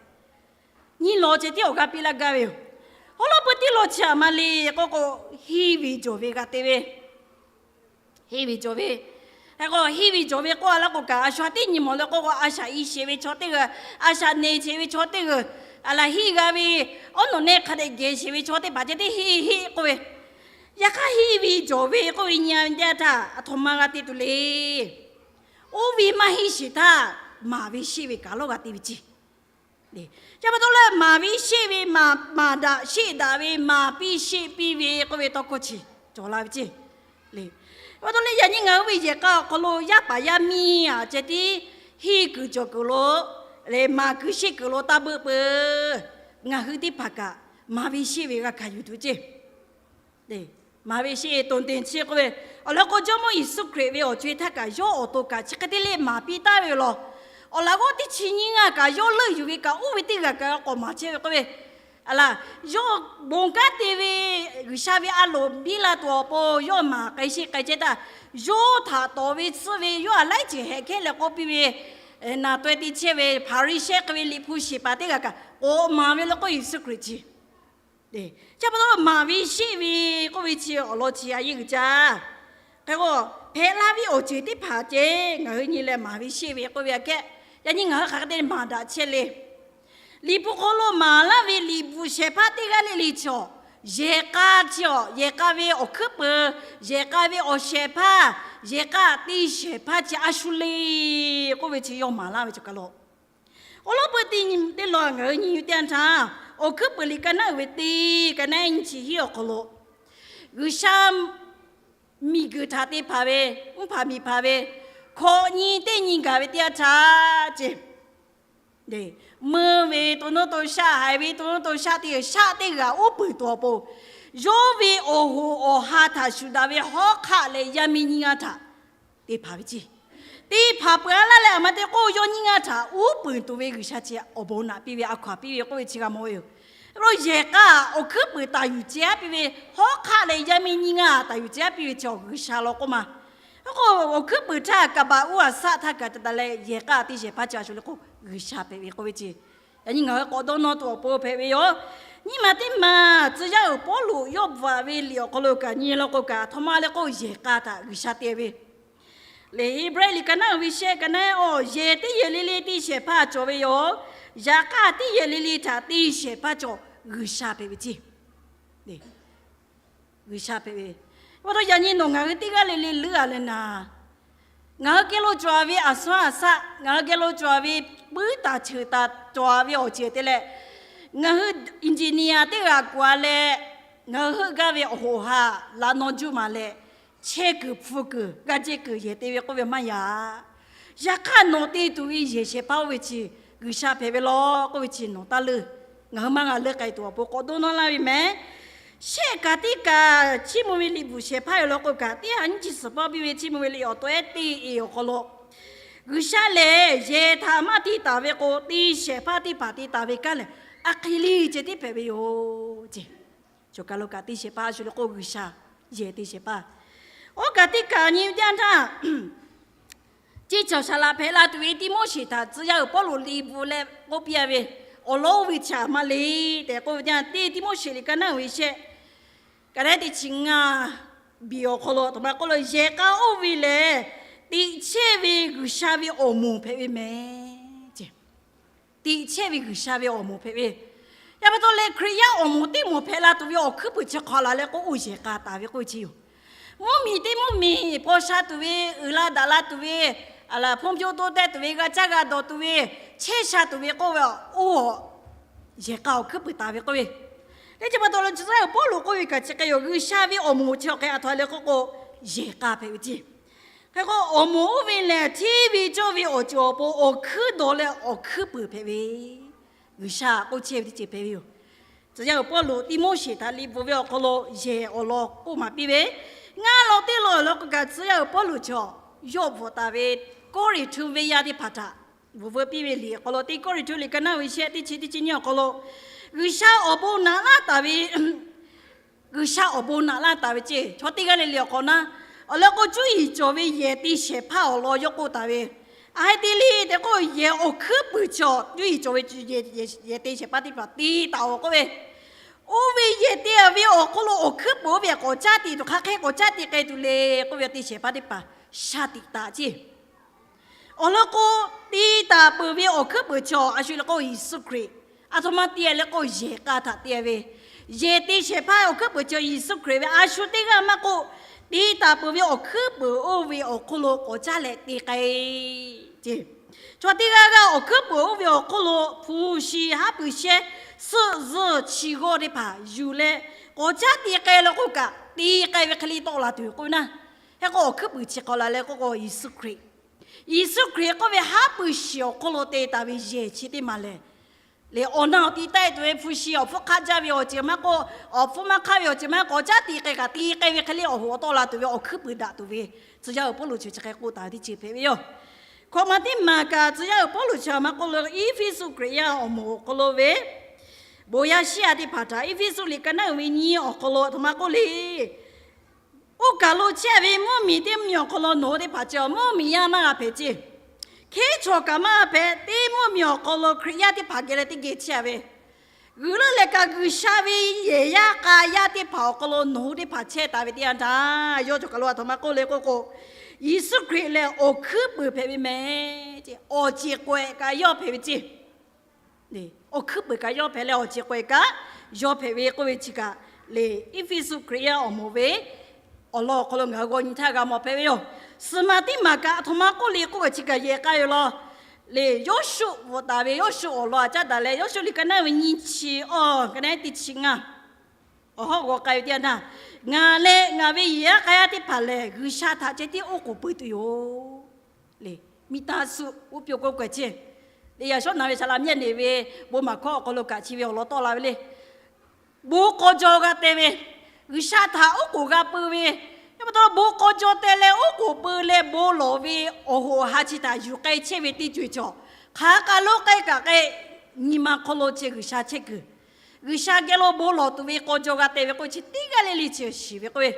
Nyi law ceh tiˉ awˬ g'aˇ piˇ laˇ gaˇ ve yoˬ. Awˬ lawn peu teˇ law chi aꞈ ma le k'oˆ k'o, henˇ ve jawˬ ve g'a te ve, henˇ ve jawˬ ve. Hk'e k'o, henˇ ve jawˬ ve k'oˆ-a laˇ k'o kaꞈ, a shu ha teˇ nyi mawˬ leh k'oˆ k'o, a shaꞈ i sheˍ ve chaw teˇ g'aˇ, a shaꞈ neˬ sheˍ ve chaw teˇ g'aˇ, a laˬ henˇ g'a ve, awˉ nawˬ neˇ hk'a dehꞈ geh sheˍ ve chaw teˇ hpaˍ ceh tiˉ henˇ henˇ k'oˆ ve, yaꞈ hk'aˇ henˇ ve jawˬ ve k'oˆ ve nyi-a ve teˇ yanˇ htaˇ, aˬ htoꞈ ma g'a te tuˬ le. Oˇ ve maˇ henˇ sheˍ htaˇ, maˍ ve sheˆ ve kaꞈ lawˇ g'a te ve ceˇ. Chi pa taw leh maˍ ve sheˆ ve, maˍ daꞈ sheˆ daꞈ ve, maˍ piˇ sheˆ piˇ ve k'oˆ ve tawˇ hkawˇ chi cawˬ la ve ceˇ. Chi pa taw leh yaꞈ nyi ngaˬ hui ve yehˬ k'a awˬ hk'aw lo yaˇ paˍ yaˇ miˇ-a ceh tiˉ henˇ kuiˬ cawˬ kuiˬ lo leh maˍ kuiˬ sheˆ kuiˬ lo taˇ beuˆ peuˬ. Ngaˬ hui teˇ hpaˍ kaꞈ maˍ ve sheˆ ve g'a hkanˍ yuˬ tuˬ ceˇ. Maˍ ve sheˆ ve โดดเด่น chi k'oˆ ve, awˬ lawn k'o, Jawˇmawˇ Yeˍsuˆ Hkriꞈ ve awˬ co-e htaˇ kaꞈ yawˇ awˬ to kaꞈ chi hk'e te leh maˍ piˇ taˍ ve yoˬ law. Awˬ laꞈ g'awˇ teˇ chi nyiˇ g'aˇ kaꞈ yawˇ leuˆ yuˬ ve kaꞈ oˇ ve teˇ g'aˇ kaꞈ k'awꞈ maˍ chehˇ ve k'oˆ ve, a laˇ, yawˇ bon kanˉ te ve G'uiˬsha ve a loˍ biˇ la tuˬ awˬ pon yawˇ maˍ k'ai sheˆ k'ai chehˇ htaˇ, yawˇ htaꞈ tawˍ ve tsuhˇ ve yawˇ htaꞈ laiˉ ceuˬ hehꞈ hkehˉ leh k'oˆ piˇ ve, naˬ taweh te chehˇ ve Hpaˍriˍsehˇ hk'e ve Liꞈ hpu shiˍ paˍ teˇ g'aˇ kaꞈ k'awꞈ maˍ ve le k'o, Yeˍsuˆ Hkriꞈ chi Chi pa taw maˍ ve sheˆ ve k'oˆ ve chi awˬ lawn chi a yeˇ g'uiˬ caˇ. Hk'e k'o, hpehꞈ la ve awˬ ceuˬ teˇ hpaˍ ceh ngaˬ hui nyi leh maˍ ve sheˆ ve k'oˆ ve aꞈ kehˉ, yaꞈ nyi ngaˬ hui hk'aˬ hk'e te maˍ daꞈ chehˇ le. Liꞈ hpu hk'aw lo maˍ laˇ ve liꞈ bvuhꞈ shehˍ hpaˇ teˇ g'aˇ le le chi awˬ, yehˬ k'a chi awˬ, yehˬ k'a ve awˬ hkuiˉ peuˬ, yehˬ k'a ve awˬ shehˍ hpaˇ, yehˬ k'a te shehˍ hpaˇ chi a shu le k'oˆ ve chi yawˇ maˍ laˇ ve chi kaˬ lo Awˬ lawn peu teˇ nyi teˇ law ngaˬ hui nyi teˇ yanˇ htaˇ, Awˬ hkuiˉ peuˬ liꞈ ka naˉ uiˍ ve teˇ ka naˉ nyi chi hiˉ awˬ hk'aw lo, G'uiˬsha miˬguiˬ htaꞈ te hpanˍ ve, mvuhˇ hpanˍ miˬ hpanˍ ve, hkawꞈ nyi teˇ nyi gaˬ ve teˇ yanˇ htaˇ ce, meuˇ ve to nuˇ to shaˆ, haiˬ ve to nuˇ to shaˆ teˇ g'aˇ, shaˆ teˇ g'aˇ uˉ peunˍ tuˬ awˬ pon, yawˇ ve awˬ hoꞈ awˬ ha htaꞈ shuˍ daꞈ ve hawˉ hk'aˆ leh yaˇ miˇ nyiˇ g'aˇ htaꞈ te hpanˍ ve ce. Te hpanˍ peuˬ a laˇ leh, aˬ ma te k'o yawˇ nyiˇ g'aˇ htaꞈ uˉ peunˍ tuˬ ve G'uiˬsha chi awˬ bon naꞈ piˇ ve, a hkaw anˬ piˇ ve k'oˆ ve chi g'a mawˬ ve yoˬ. Yehˬ k'a awˬ hkuiˉ puiˍ taˍ yuˬ ceh aˉ piˇ ve, hawˉ hk'aˆ leh yaˇ miˇ nyiˇ g'aˇ taˍ yuˬ ceh aˉ piˇ ve chi G'uiˬsha law k'oˆ ma. K'o awˬ hkuiˉ puiˍ htaˇ kaˍ baˬ uˉ a shaˆ htaˇ kaꞈ te taˍ leh, yehˬ k'a teˇ shehˍ hpaˇ chi a shu le k'o G'uiˬsha hpehꞈ ve k'oˆ ve ce. Yaꞈ nyi ngaˬ hui k'awꞈ dawˇ nawˇ tuˬ awˬ pon hpehꞈ ve yoˬ. Nyiˇ ma teˇ maˬ tcuh yaˇ uiˍ Pawˇluꞈ yawˇ bvuhꞈ ve liꞈ awˬ hk'aw lo kaꞈ nyi law k'o kaꞈ, a htoꞈ ma le k'o yehˬ k'a htaꞈ G'uiˬsha te ve. Liꞈ Heˍbrehˇ liꞈ ka naˉ uiˍ ve shehˆ ka naˉ, awˬ yehˬ teˇ yehˬ le le teˇ shehˍ hpaˇ cawˬ ve yoˬ. Yaꞈ hk'aˇ teˇ yehˬ le le htaꞈ teˇ shehˍ hpaˇ cawˬ G'uiˬsha hpehꞈ ve ce. G'uiˬsha hpehꞈ ve. Pa taw yaꞈ nyi nawˬ ngaˬ hui teˇ g'aˇ le le leuˉ a leh naˍ, ngaˬ hui geh lo cawˬ ve aˬ suhˉ aˬ shaˆ, ngaˬ hui geh lo cawˬ ve puiˉ taˍ cheuˬ taˍ cawˬ ve awˬ ceuˬ te leh, ngaˬ hui engineer teˇ g'aˇ kuˬ a leh, ngaˬ hui heuˆ gaˇ ve awˬ hoꞈ ha laꞈ naw juˇ maˍ leh, chehˇ kuiˬ hpu kuiˬ g'aˇ jehˇ kuiˬ yehˬ te ve k'oˆ ve maˇ yaꞈ. Yaꞈ hk'aˇ nawˬ te tuˬ ve yehˬ shehˍ hpaˇ oˇ ve chi G'uiˬsha hpehꞈ ve law k'oˆ ve chi nawˬ taˇ leuˇ. Ngaˬ hui maˇ g'a leuˇ k'ai tuˬ awˬ pon k'awꞈ dawˇ nawˇ laˇ ve mehˍ. Shehˆ kaꞈ teˇ kaꞈ Chiˇ mvuh ve liꞈ bvuhꞈ shehˍ hpaˇ yoˬ law k'o kaꞈ, teˇ ha nyiˇ chi suhˍ pawˆ biˇ ve Chiˇ mvuh ve liꞈ awˬ to ehˉ teˇ e awˬ hk'aw lo, G'uiˬsha lehˬ yehˬ htaꞈ maˇ te taˍ ve k'o, teˇ shehˍ hpaˇ teˇ hpaˍ te taˍ ve kanˉ lehˬ, a hk'e le ceh tiˉ hpehꞈ ve yoˬ ce. Cawˬ kaˬ lo kaꞈ teˇ shehˍ hpaˇ a shu le k'o G'uiˬsha yehˬ teˇ shehˍ hpaˇ. Oˇ kaꞈ teˇ kaꞈ nyi ve teˇ yanˇ htaˇ, ceˇ cawˬ saˍ laꞈ hpehꞈ la tuˬ ve Tiˆmoˉseˍ htaꞈ tcuh yaˇ uiˍ Pawˇluꞈ liꞈ bvuhꞈ leh k'oˆ piˇ a ve, awˬ lawn oˇ ve chi aˬ ma le tehꞈ k'oˆ ve teˇ yanˇ, teˇ Tiˆmoˉseˍ liꞈ ka naˉ uiˍ ve shehˆ ka naˉ teˇ chi ngaˇ biˬ awˬ hk'aw lo a htoꞈ ma k'oˆ lo, yehˬ k'a oˇ ve lehˬ teꞈ chehˇ ve G'uiˬsha ve awˬ moˍ hpehꞈ ve mehˍ ce. Teꞈ chehˇ ve G'uiˬsha ve awˬ moˍ hpehꞈ ve. Yaꞈ pa taw leh Hkriꞈ yaˇ awˬ moˍ teˇ moˍ hpehꞈ la tuˬ ve awˬ hkuiˉ puiˍ chi hk'aˬ laˬ leh k'o, oˇ yehˬ k'a taˍ ve k'oˆ ve chi yoˬ. Mvuhˇmiˬ teˇ mvuhˇmiˬ paw sha tuˬ ve, uiˍ la daꞈ la tuˬ ve, a laˬ hponˇ piˇ toˇ tehˇ tuˬ ve, g'a caˇ g'a dawˬ tuˬ ve, chehˇ sha tuˬ ve k'oˆ ve, oˇ yehˬ k'a awˬ hkuiˉ puiˍ taˍ ve k'oˆ ve. Teˇ chi pa taw leh tcuh yaˇ uiˍ Pawˇluꞈ k'oˆ ve kaꞈ chi hk'e yoˬ. G'uiˬsha ve awˬ moˍ chi awˬ hk'e a htoꞈ ma le k'oˆ k'o, yehˬ k'a hpehꞈ ve ce. Hk'e k'o awˬ moˍ oˇ ve lehˬ hteˇ ve cawˇ ve awˬ ceuˬ awˬ pon awˬ hkuiˉ dawˬ leh awˬ hkuiˉ puiˍ hpehꞈ ve, G'uiˬsha k'oˆ chehˇ ve teˇ ceuˬ hpehꞈ ve yoˬ. Tcuh yaˇ uiˍ Pawˇluꞈ Tiˆmoˉseˍ htaꞈ liꞈ bvuhꞈ ve awˬ hk'aw lo yehˬ awˬ lawn k'oˆ maˍ piˇ ve, ngaˇ lawn teˇ lawn awˬ lawn k'o kaꞈ tcuh yaˇ uiˍ Pawˇluꞈ chaw yawˇ bvuhꞈ taˍ ve Kawˇrenˍhtuˆ venˇ yaˇ teˇ hpaˍ htaꞈ bvuhꞈ veu piˇ ve liꞈ awˬ hk'aw lo, teˇ Kawˇrenˍhtuˆ liꞈ ka naˉ uiˍ ve shehˆ teˇ chi teˇ chi nyiˇ awˬ hk'aw lo, G'uiˬsha awˬ bon naꞈ laˇ taˍ ve G'uiˬsha awˬ bon naꞈ laˇ taˍ ve ce. Chaw teˇ g'aˇ le le awˬ hk'awꞈ na, awˬ lawn k'o cuˇ yiˍ cawˬ ve yehˬ teˇ shehˍ hpaˇ awˬ lawn yawˇ k'oˆ taˍ ve, a hk'e te le tehꞈ k'o, yehˬ awˬ hkuiˉ puiˍ chaw cuˇ yiˍ cawˬ ve yehˬ teˇ shehˍ hpaˇ teˇ hpaˍ te taˍ-oˬ k'oˆ ve, oˇ ve yehˬ te ve awˬ hk'aw lo awˬ hkuiˉ puiˍ oˇ ve k'awꞈ caˉ te tuˬ hk'aˬ hk'e k'awꞈ caˉ te k'ai tuˬ le k'oˆ ve, teˇ shehˍ hpaˇ teˇ hpaˍ shaˍ tiꞈ taˍ ce. Awˬ lawn k'o, te taˍ peuˬ ve awˬ hkuiˉ puiˍ chaw a shu le k'o Yeˍsuˆ Hkriꞈ, a htoꞈ ma te le k'o yehˬ k'a htaꞈ te ve, yehˬ teˇ shehˍ hpaˇ awˬ hkuiˉ puiˍ chaw Yeˍsuˆ Hkriꞈ ve a shu teˇ g'aˇ maˇ k'oˆ, te taˍ peuˬ ve awˬ hkuiˉ puiˍ oˇ ve awˬ hk'aw lo k'awꞈ caˉ leh te k'ai ce. Chaw teˇ g'aˇ g'aˇ awˬ hkuiˉ puiˍ oˇ ve awˬ hk'aw lo hpu shi haˉ pui shehˇ, suhˆ zuhˇ chi g'awˇ teˇ hpaˍ yuˬ leh k'awꞈ caˉ te k'ai law k'o kaꞈ, te k'ai ve hk'e le tawˆ la tuˬ k'oˆ ve naˆ. Hk'e k'o awˬ hkuiˉ puiˍ chi hk'aˬ laˬ leh k'oˆ k'o Yeˍsuˆ Hkriꞈ, Yeˍsuˆ Hkriꞈ k'oˆ ve haˉ pui shiˍ awˬ hk'aw lo te taˍ ve yehˬ chi teˇ maˬ lehˬ, lehˬ awˬ na awˬ ti taˆ e tuˬ ve hpu shi awˬ hpfuhˇ hk'aˆ jaˇ ve awˬ ceuˬ maˇ k'oˆ, awˬ hpfuhˇ maˇ hk'aˆ ve awˬ ceuˬ maˇ k'awꞈ caˉ te k'ai kaꞈ, te k'ai ve hk'e le awˬ hoꞈ awˬ tawˆ la tuˬ ve awˬ hkuiˉ puiˍ daꞈ tuˬ ve, tcuh yaˇ uiˍ Pawˇluꞈ chi chi hk'e k'oˆ taˍ ve teˇ ceuˬ hpehꞈ ve yoˬ. Hkawꞈ ma teˇ maˬ kaꞈ tcuh yaˇ uiˍ Pawˇluꞈ chi a ma k'oˆ lo Eˇfeˇsuꞈ Hkriꞈ yaˇ awˬ moˍ awˬ hk'aw lo ve bon yaˇ shiˉ yaˇ teˇ hpaˍ htaꞈ Eˇfeˇsuꞈ liꞈ ka naˉ uiˍ ve nyiˇ awˬ hk'aw lo a htoꞈ ma k'oˆ le. Oˇ kaˬ lo chehˇ ve mvuhˇmiˬ teˇ mvuhˇmiˬ awˬ hk'aw lo nawˬ hui teˇ hpaˍ chi mvuhˇmiˬ yaˇ maˇ g'a hpehꞈ ce. Hkehˉ chaw kaꞈ maˇ g'a hpehꞈ, teˇ mvuhˇmiˬ awˬ hk'aw lo Hkriꞈ yaˇ teˇ hpaˍ geh leh teˇ geh chehˇ ve, g'uiˬ leuˉ leh kaꞈ G'uiˬsha ve yehˬ yaˇ k'a yaˇ teˇ hpaˍ awˬ hk'aw lo nawˬ hui teˇ hpaˍ chehˇ taˍ ve teˇ yanˇ htaˇ, yawˇ cawˬ kaˬ lo a htoꞈ ma k'oˆ le k'oˆ k'o, Yeˍsuˆ Hkriꞈ lehˬ awˬ hkuiˉ puiˍ hpehꞈ ve mehˍ ce. Awˬ ceˬ k'awehꞈ kaꞈ yawˇ hpehꞈ ve ce. Awˬ hkuiˉ puiˍ kaꞈ yawˇ hpehꞈ leh awˬ ceˬ k'awehꞈ kaꞈ yawˇ hpehꞈ ve k'oˆ ve chi kaꞈ lehˬ, Eˇfeˇsuꞈ Hkriꞈ yaˇ awˬ moˍ ve awˬ lawn awˬ hk'aw lo ngaˬ hui g'aw nyi htaˇ g'a mawˬ hpehꞈ ve yoˬ. Suhˍ maˬ teˇ maˬ kaꞈ a htoꞈ ma k'oˆ le k'oˆ ve chi kaꞈ yehˬ k'a ve law. Lehˬ Yoˇshuˆ bvuhꞈ taˍ ve Yoˇshuˆ awˬ lawn a caˉ daꞈ leh, Yoˇshuˆ liꞈ ka naˉ ve nyiˇ chi awˬ ka naˉ teˇ chi ngaˇ awˬ hawˉ g'aw k'ai ve teˇ yanˇ htaˇ, ngaˬ leh ngaˬ ve yehˬ yaˇ k'a yaˇ teˇ hpaˍ lehˬ G'uiˬsha htaꞈ ceh tiˉ oˉ k'oˍ pui tuˬ yoˬ. Le, miˬ taˍ suhˍ uˉ peunˍ k'oˆ k'ai ceˇ. Le, yaꞈ shawˉ naˍ ve saˍ laꞈ mehˆ neˬ ve bon maˍ hkawˇ awˬ hk'aw lo kaꞈ chi ve awˬ lawn tawˆ la ve le. Bon k'aw jaw g'a te ve, G'uiˬsha htaꞈ oˉ k'oˍ g'a pui ve, yaˇ pa taw bon k'aw jaw te leh oˉ k'oˍ pui leh bon lawˬ ve awˬ hoꞈ awˬ ha chi htaꞈ yuˬ k'ai chehˇ ve teˇ co-e chaw, hk'aˬ hk'aˬ lo k'ai kaꞈ k'ai, nyi ma hk'aw lo chi G'uiˬsha chehˇ kuiˬ, G'uiˬsha geh lo bon lawˬ tuˬ ve k'aw jaw g'a te ve k'oˆ chi teˇ g'aˇ le le chi shiˍ ve k'oˆ ve,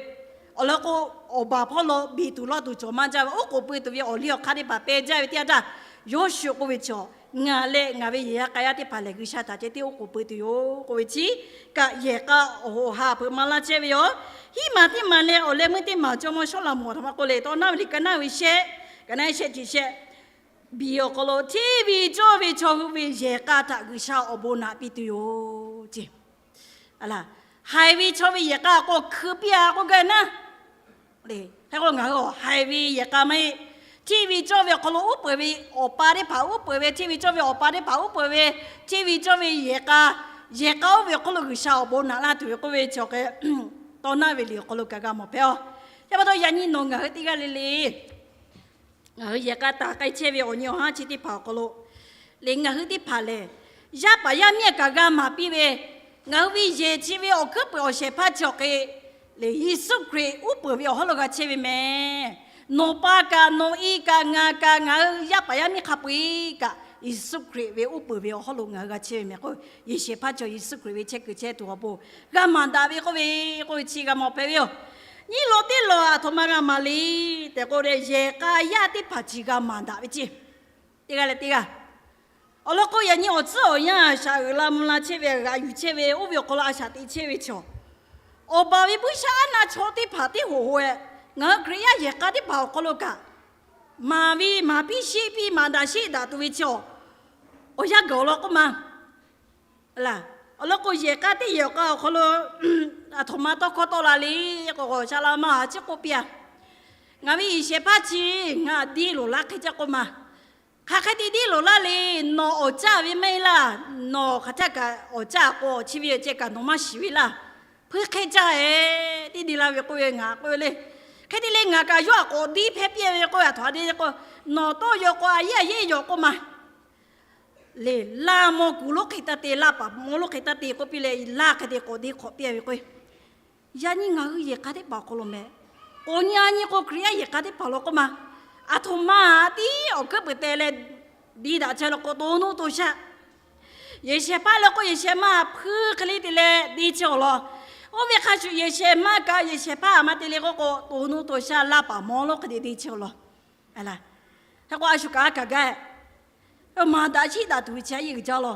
awˬ lawn k'o, awˬ baˬ hpawˇ lo beˬ tuˬ lawˇ tuˬ cawˬ maˇ jaˇ ve, oˉ k'oˍ pui tuˬ ve awˬ liˇ awˬ hk'aˇ teˇ hpaˍ peh jaˇ ve teˇ yanˇ htaˇ, Yoˇshuˆ k'oˆ ve chaw, ngaˬ leh ngaˬ ve yehˬ yaˇ k'a yaˇ teˇ hpaˍ lehˬ G'uiˬsha htaꞈ ceh tiˉ oˉ k'oˍ pui tuˬ yoˬ k'oˆ ve chi kaꞈ, yehˬ k'a awˬ hoꞈ awˬ ha hpeuꞈ maˍ laˇ chehˇ ve yoˬ. Hiˉ maˬ teˇ maˬ leh awˬ leh meuˇ teˇ maˬ jawˇmawˇ Sawˉlaꞈmonˍ htaꞈ maˇ k'oˆ le, tawˇ naˉ ve liꞈ ka naˉ ve shehˆ, ka naˉ shehˆ chi shehˆ, biˬ awˬ hk'aw lo hteˇ ve cawˇ ve chaw hui ve yehˬ k'a htaꞈ G'uiˬsha awˬ bon naꞈ piˇ tuˬ yoˬ ceˇ. Haiˬ ve chaw ve yehˬ k'a k'o hkui piˇ-a k'oˆ gaˇ naˉ. Hk'e k'o ngaˬ hui haiˬ ve yehˬ k'a maˇ heˆ. Hteˇ ve cawˇ ve awˬ hk'aw lo uˉ peunˍ ve awˬ pa teˇ hpaˍ uˉ peunˍ ve, hteˇ ve cawˇ ve awˬ pa teˇ hpaˍ uˉ peunˍ ve, hteˇ ve cawˇ ve yehˬ k'a, yehˬ k'a oˇ ve awˬ hk'aw lo G'uiˬsha awˬ bon naꞈ laˇ tuˬ ve k'oˆ ve chaw hk'e, tawˇ naˉ ve liꞈ awˬ hk'aw lo kaꞈ g'a mawˬ hpehꞈ-oˬ. Yaˇ pa taw yaꞈ nyi nawˬ ngaˬ hui teˇ g'aˇ le le ngaˬ hui yehˬ k'a taˍ k'ai chehˇ ve awˬ nyi awˬ haˉ chi teˇ hpaˍ awˬ hk'aw lo, le ngaˬ hui teˇ hpaˍ lehˬ, yaˇ paˍ yaˇ miˇ kaꞈ g'a maˍ piˇ ve, ngaˬ hui ve yehˬ chi ve awˬ hkuiˉ peuˬ awˬ shehˍ hpaˇ chi awˬ hk'e, le Yeˍsuˆ Hkriꞈ uˉ peunˍ ve awˬ hawˉ lo g'a chehˇ ve mehˍ. Nawˬ pa kaꞈ nawˬ i kaꞈ ngaˬ kaꞈ ngaˬ hui yaˇ paˍ yaˇ miˇ hk'a peu-eˬ kaꞈ Yeˍsuˆ Hkriꞈ ve uˉ peunˍ ve awˬ hawˉ lo ngaˬ hui g'a chehˇ ve mehˍ k'o, yehˬ shehˍ hpaˇ chi Yeˍsuˆ Hkriꞈ ve chehˇ kuiˬ chehˇ tuˬ awˬ pon g'a maˍ daꞈ ve k'oˆ ve, k'oˆ ve chi g'a mawˬ hpehꞈ ve yoˬ. Nyiˇ law teˇ law aˬ htoꞈ ma g'a maˍ le tehꞈ k'o, yehˬ k'a yaˇ teˇ hpaˍ chi g'a maˍ daꞈ ve ceˇ. Teˇ g'aˇ leh teˇ g'aˇ, awˬ lawn k'o yaꞈ nyi awˬ tcuhˉ awˬ yanˇ a shaꞈ uiˍ la mvuh la chehˇ ve, g'aꞈ yuˬ chehˇ ve, oˇ ve awˬ hk'aw lo a shaꞈ teꞈ chehˇ ve chaw, awˬ baˬ ve buiˇshaˆaˉnaˆ chaw teˇ hpaˍ teˇ hoꞈ hoꞈ-e, ngaˬ hui Hkriꞈ yaˇ yehˬ k'a teˇ hpaˍ awˬ hk'aw lo kaꞈ maˍ ve maˍ piˇ sheˆ piˇ maˍ daꞈ sheˆ daꞈ tuˬ ve chaw, awˬ yanˇ gaˬ awˬ lawn k'oˆ ma. Awˬ lawn k'o yehˬ k'a teˇ yehˬ awˬ k'a awˬ hk'aw lo aˬ htoꞈ ma tawˇ hkawˇ tawˆ la le k'o, shaˍ laꞈ ma ha chiˉ k'oˆ piˇ-a. Ngaˬ ve yehˬ shehˍ hpaˇ chi ngaˬ diˇ loˍ laˇ hk'e caˇ k'oˆ ma. Hk'aˬ hk'e te diˇ loˍ laˇ le. Nawˬ awˬ caˇ ve maˇ heˆ laˇ. Nawˬ hk'aˬ htaˇ kaꞈ awˬ caˇ k'o chi ve ceh kaꞈ nawˬ maˇ shiˍ ve laˇ. Hpuiˇ hk'e caˇ-e, tiˉ diˇ laˇ ve k'oˆ ve ngaˬ k'oˆ ve le. Hk'e te leh ngaˬ kaꞈ yawˇ aꞈ k'awꞈ diˇ hpehˇ piˇ ve k'oˆ ve, aˬ htoꞈ a te k'o, nawˬ tawˇ yaw k'o a yeˉ a yeˉ yaw k'oˆ ma. Le, laˇ mawˇ kuˬ lonˉ hk'e taˇ te, laˇ paˍ mawˇ lonˉ hk'e taˇ te k'oˆ piˇ leh, laˇ hk'e te k'awꞈ deˇ hk'awꞈ piˇ ve k'o, yaꞈ nyi ngaˬ hui yehˬ k'a teˇ hpaˍ awˬ hk'aw lo meh, awˬ nyi a nyi k'o Hkriꞈ yaˇ yehˬ k'a teˇ hpaˍ law k'oˆ ma, aˬ htoꞈ ma tiˉ awˬ hkuiˉ peuˬ te leh diˇ daꞈ chehˇ law k'o, to nuˇ to shaˆ. Yehˬ shehˍ hpaˇ leh k'o yehˬ shehˍ ma hpuiˇ hk'e le te leh diˇ chehˇ awˬ lawn. Oˇ ve hk'a shuˍ yehˬ shehˍ ma kaꞈ yehˬ shehˍ hpaˇ a ma te le k'oˆ k'o, to nuˇ to shaˆ laˇ paˍ mawˇ lonˉ hk'e te diˇ chehˇ awˬ lawn. Hk'e k'o a shu kaꞈ a kaꞈ gaˇ, maˍ daꞈ sheˆ daꞈ tuˬ ve chi a yeˇ uiˍ jaˇ law.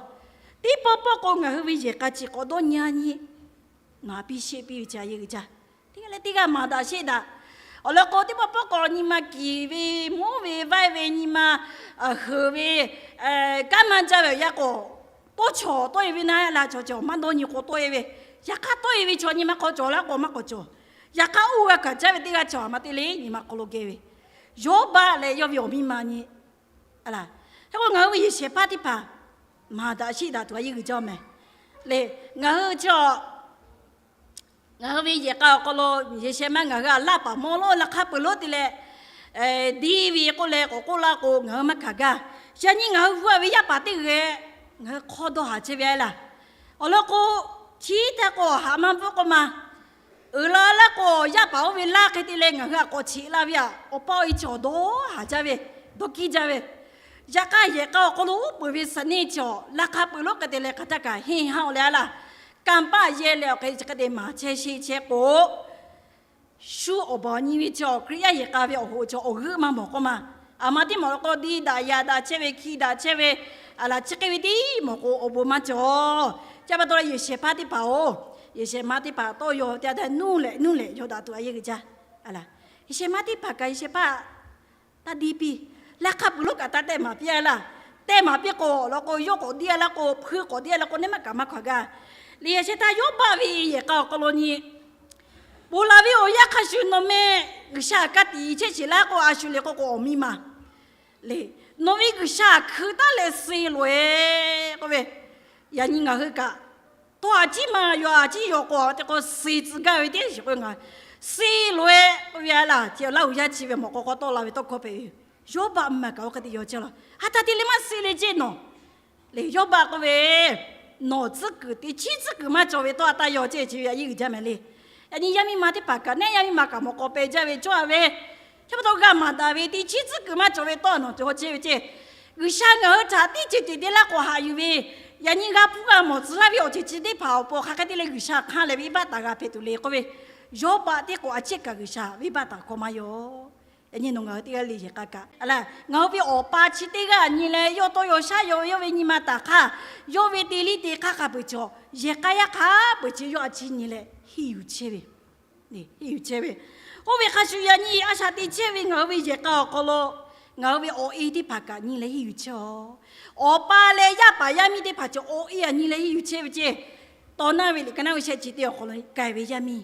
Teˇ pawˆ pawˆ k'o ngaˬ hui ve yehˬ k'a chi k'awꞈ dawˇ nyi a nyi, maˍ piˇ sheˆ piˇ ve chi a yeˇ uiˍ jaˇ. Teˇ g'aˇ leh teˇ g'aˇ maˍ daꞈ sheˆ daꞈ. Awˬ lawn k'o teˇ pawˆ pawˆ k'o nyi ma kiˬ ve, mvuhˇ ve, vaiˇ ve, nyi ma heuˬ ve, kanˉ maˇ jaˇ ve awˬ yanˇ k'o, tawˇ chawˬ tawˆ-e ve naˉ la, chaw cawˬ maˇ dawˇ nyi k'o tawˆ-e ve. Yaꞈ hk'aˇ tawˆ-e ve chaw nyi ma hk'aw cawˬ laˇ k'o maˇ k'awꞈ cawˬ. Yaꞈ hk'aˇ oˇ g'a kaꞈ caˇ ve teˇ g'aˇ cawˬ a ma te le, nyi ma hk'aw lo geh ve, Yawˇbaˆ leh yawˇ ve awˬ miˇ ma nyi. Hk'e k'o ngaˬ hui ve yehˬ shehˍ hpaˇ teˇ hpaˍ maˍ daꞈ sheˆ daꞈ tuˬ a yeˇ uiˍ jaˇ mehˍ. Le, ngaˬ hui chi a ngaˬ hui ve yehˬ k'a awˬ hk'aw lo yehˬ shehˍ ma ngaˬ hui a laˇ paˍ mawˇ lonˉ laˇ hk'aˇ peuˬ lonˉ te leh diˇ ve k'oˆ leh k'awꞈ k'oˆ laˇ k'o, ngaˬ hui maˇ hkanˍ gaˇ. Yaꞈ nyi ngaˬ hui hu-a ve yaˇ paˍ teˇ g'aˇ ngaˬ hui hk'awˇ dawˇ haˍ chehˇ ve a laˇ. Awˬ lawn k'o, chi htaˇ k'o haꞈ maˇ bvuhˆ k'oˆ ma. Uiˍ la laˇ k'o, yaˇ paˍ oˇ ve laˇ hk'e te leh ngaˬ hui a k'awꞈ cheꞈ la ve a, awˬ pa awˬ e chi awˬ dawˇ haˍ jaˇ ve, dawˇ kiˇ jaˇ ve. Yaꞈ hk'aˇ yehˬ k'a awˬ hk'aw lo uˉ peunˍ ve suhˍ neˇ chi awˬ laˇ hk'aˇ peuˬ lonˉ hk'e te leh hk'aˬ htaˇ kaꞈ henˇ haˉ-oˬ leh a laˇ. Kanˇ paˆ yehˇ leh awˬ hk'e chi hk'e te maˍ chehˇ sheˆ chehˇ k'o, shu awˬ baˬ awˬ nyi ve chi awˬ Hkriꞈ yaˇ yehˬ k'a ve awˬ hoꞈ chi awˬ g'euˆ maˇ mawˬ k'oˆ ma. Aˬ ma teˇ mawˬ law k'o, diˇ daꞈ yaꞈ daꞈ chehˇ ve, hkiˇ daꞈ chehˇ ve, a laˬ chi hk'e ve teˇ mawˬ k'o awˬ bon maˇ cawˬ. Chi pa taw leh yehˬ shehˍ hpaˇ teˇ hpaˍ-oˬ, yehˬ shehˍ ma teˇ hpaˍ tawˇ yaw te a taˇ nuˇ lehꞈ nuˇ lehꞈ yaw daꞈ tuˬ a yeˇ uiˍ jaˇ. Yehˬ shehˍ ma teˇ hpaˍ kaꞈ yehˬ shehˍ hpaˇ taˇ diˇ piˇ. Laˇ hk'aˇ peuˬ lonˉ kaꞈ taˇ tehˆ maˍ piˇ a laˇ. Tehˆ maˍ piˇ k'o, awˬ lawn k'o, yawˇ k'awꞈ diˇ a laˇ k'o, hpuiˇ k'awꞈ diˇ a laˇ k'o, neˇ maˇ kaꞈ maˇ hkanˍ gaˇ. Liꞈ yaꞈ sheh htaˇ Yawˇbaˆ ve yehˬ k'a awˬ hk'aw lo nyi, ponˬ laˬ ve awˬ yanˇ hk'a shuˍ nawˬ meh G'uiˬsha ka tiꞈ chehˇ sheˍ laˇ k'o, a shu le k'oˆ k'o, awˬ miˇ ma le, nawˬ ve G'uiˬsha hkui taˉ leh suh loˬ-e k'oˆ ve, yaꞈ nyi ngaˬ hui kaꞈ tawˇ a ciˉ ma yaw a ciˉ yaw k'o, te k'o suh tcuh gaˇ ve teˇ shiˍ k'o ngaˬ suh loˬ-e k'oˆ ve a laˇ. Chi Laˇ huˍ yaˇ chi ve mawˬ k'aw k'aw tawˆ la ve tawˇ hkawˇ hpehꞈ ve yoˬ. Yawˇbaˆ maˇ kaꞈ oˇ hk'e te yaw chehˇ laˇ. Ha htaˇ te leh maˇ suh le ceˇ nawˬ. Leh Yawˇbaˆ k'oˆ ve, Nawˬ tcuhˉ kuiˬ teˇ chiˉ tcuhˉ kuiˬ maˇ cawˬ ve tawˇ a taˇ yaw ceˇ, chi ve a yeˇ uiˍ jaˇ mehˍ le. Yaꞈ nyi yaˇ miˇ ma teˇ hpaˍ kaꞈ neˉ, yaˇ miˇ ma kaꞈ mawˬ k'awꞈ pehˬ jaˇ ve cawˇ a ve, chi pa taw g'a maˍ daꞈ ve teˇ chiˉ tcuhˉ kuiˬ maˇ cawˬ ve tawˇ nawˬ cawˬ chehˇ ve ceˇ. G'uiˬsha ngaˬ hui htaꞈ teˇ ceuˬ ceuˬ te laˇ k'awꞈ haꞈ yuˬ ve, yaꞈ nyi g'a hpuˇ g'a mawˬ tcuh laˇ ve awˬ ceuˬ chi teˇ hpaˍ awˬ pon hk'aˬ hk'e te leh G'uiˬsha hk'anˇ leh venˇbaˆ taˍ g'a hpehꞈ tuˬ le k'oˆ ve, Yawˇbaˆ teˇ k'o a ciˉ kaꞈ G'uiˬsha venˇbaˆ taˍ hkawˇ maˇ yaw. Yaꞈ nyi nawˬ ngaˬ hui teˇ g'aˇ le yehˬ k'a kaꞈ a laˇ, ngaˬ hui ve Awˬ pa chi teˇ g'aˇ nyi leh yawˇ tawˇ yaw shaˉ yaw ve, yawˇ ve nyi ma taˍ hk'aˇ, yawˇ ve te liˇ te hk'aˇ hk'a peuˬ chaw, yehˬ k'a yaˇ hk'a peuˬ chi yawˇ a ciˉ nyi leh henˇ yuˬ chehˇ ve, henˇ yuˬ chehˇ ve. Oˇ ve hk'a shuˍ yaꞈ nyi a shaꞈ te chehˇ ve ngaˬ hui ve yehˬ k'a awˬ hk'aw lo ngaˬ hui ve awˬ e teˇ hpaˍ kaꞈ nyi leh henˇ yuˬ chehˇ a. Awˬ pa leh yaˇ paˍ yaˇ miˇ teˇ hpaˍ cawˬ awˬ e aꞈ nyi leh henˇ yuˬ chehˇ ve ceˇ. Tawˇ naˇ ve liꞈ ka naˇ ve shehˆ chi teˇ awˬ hk'aw lo k'ai ve yaˇ miˇ,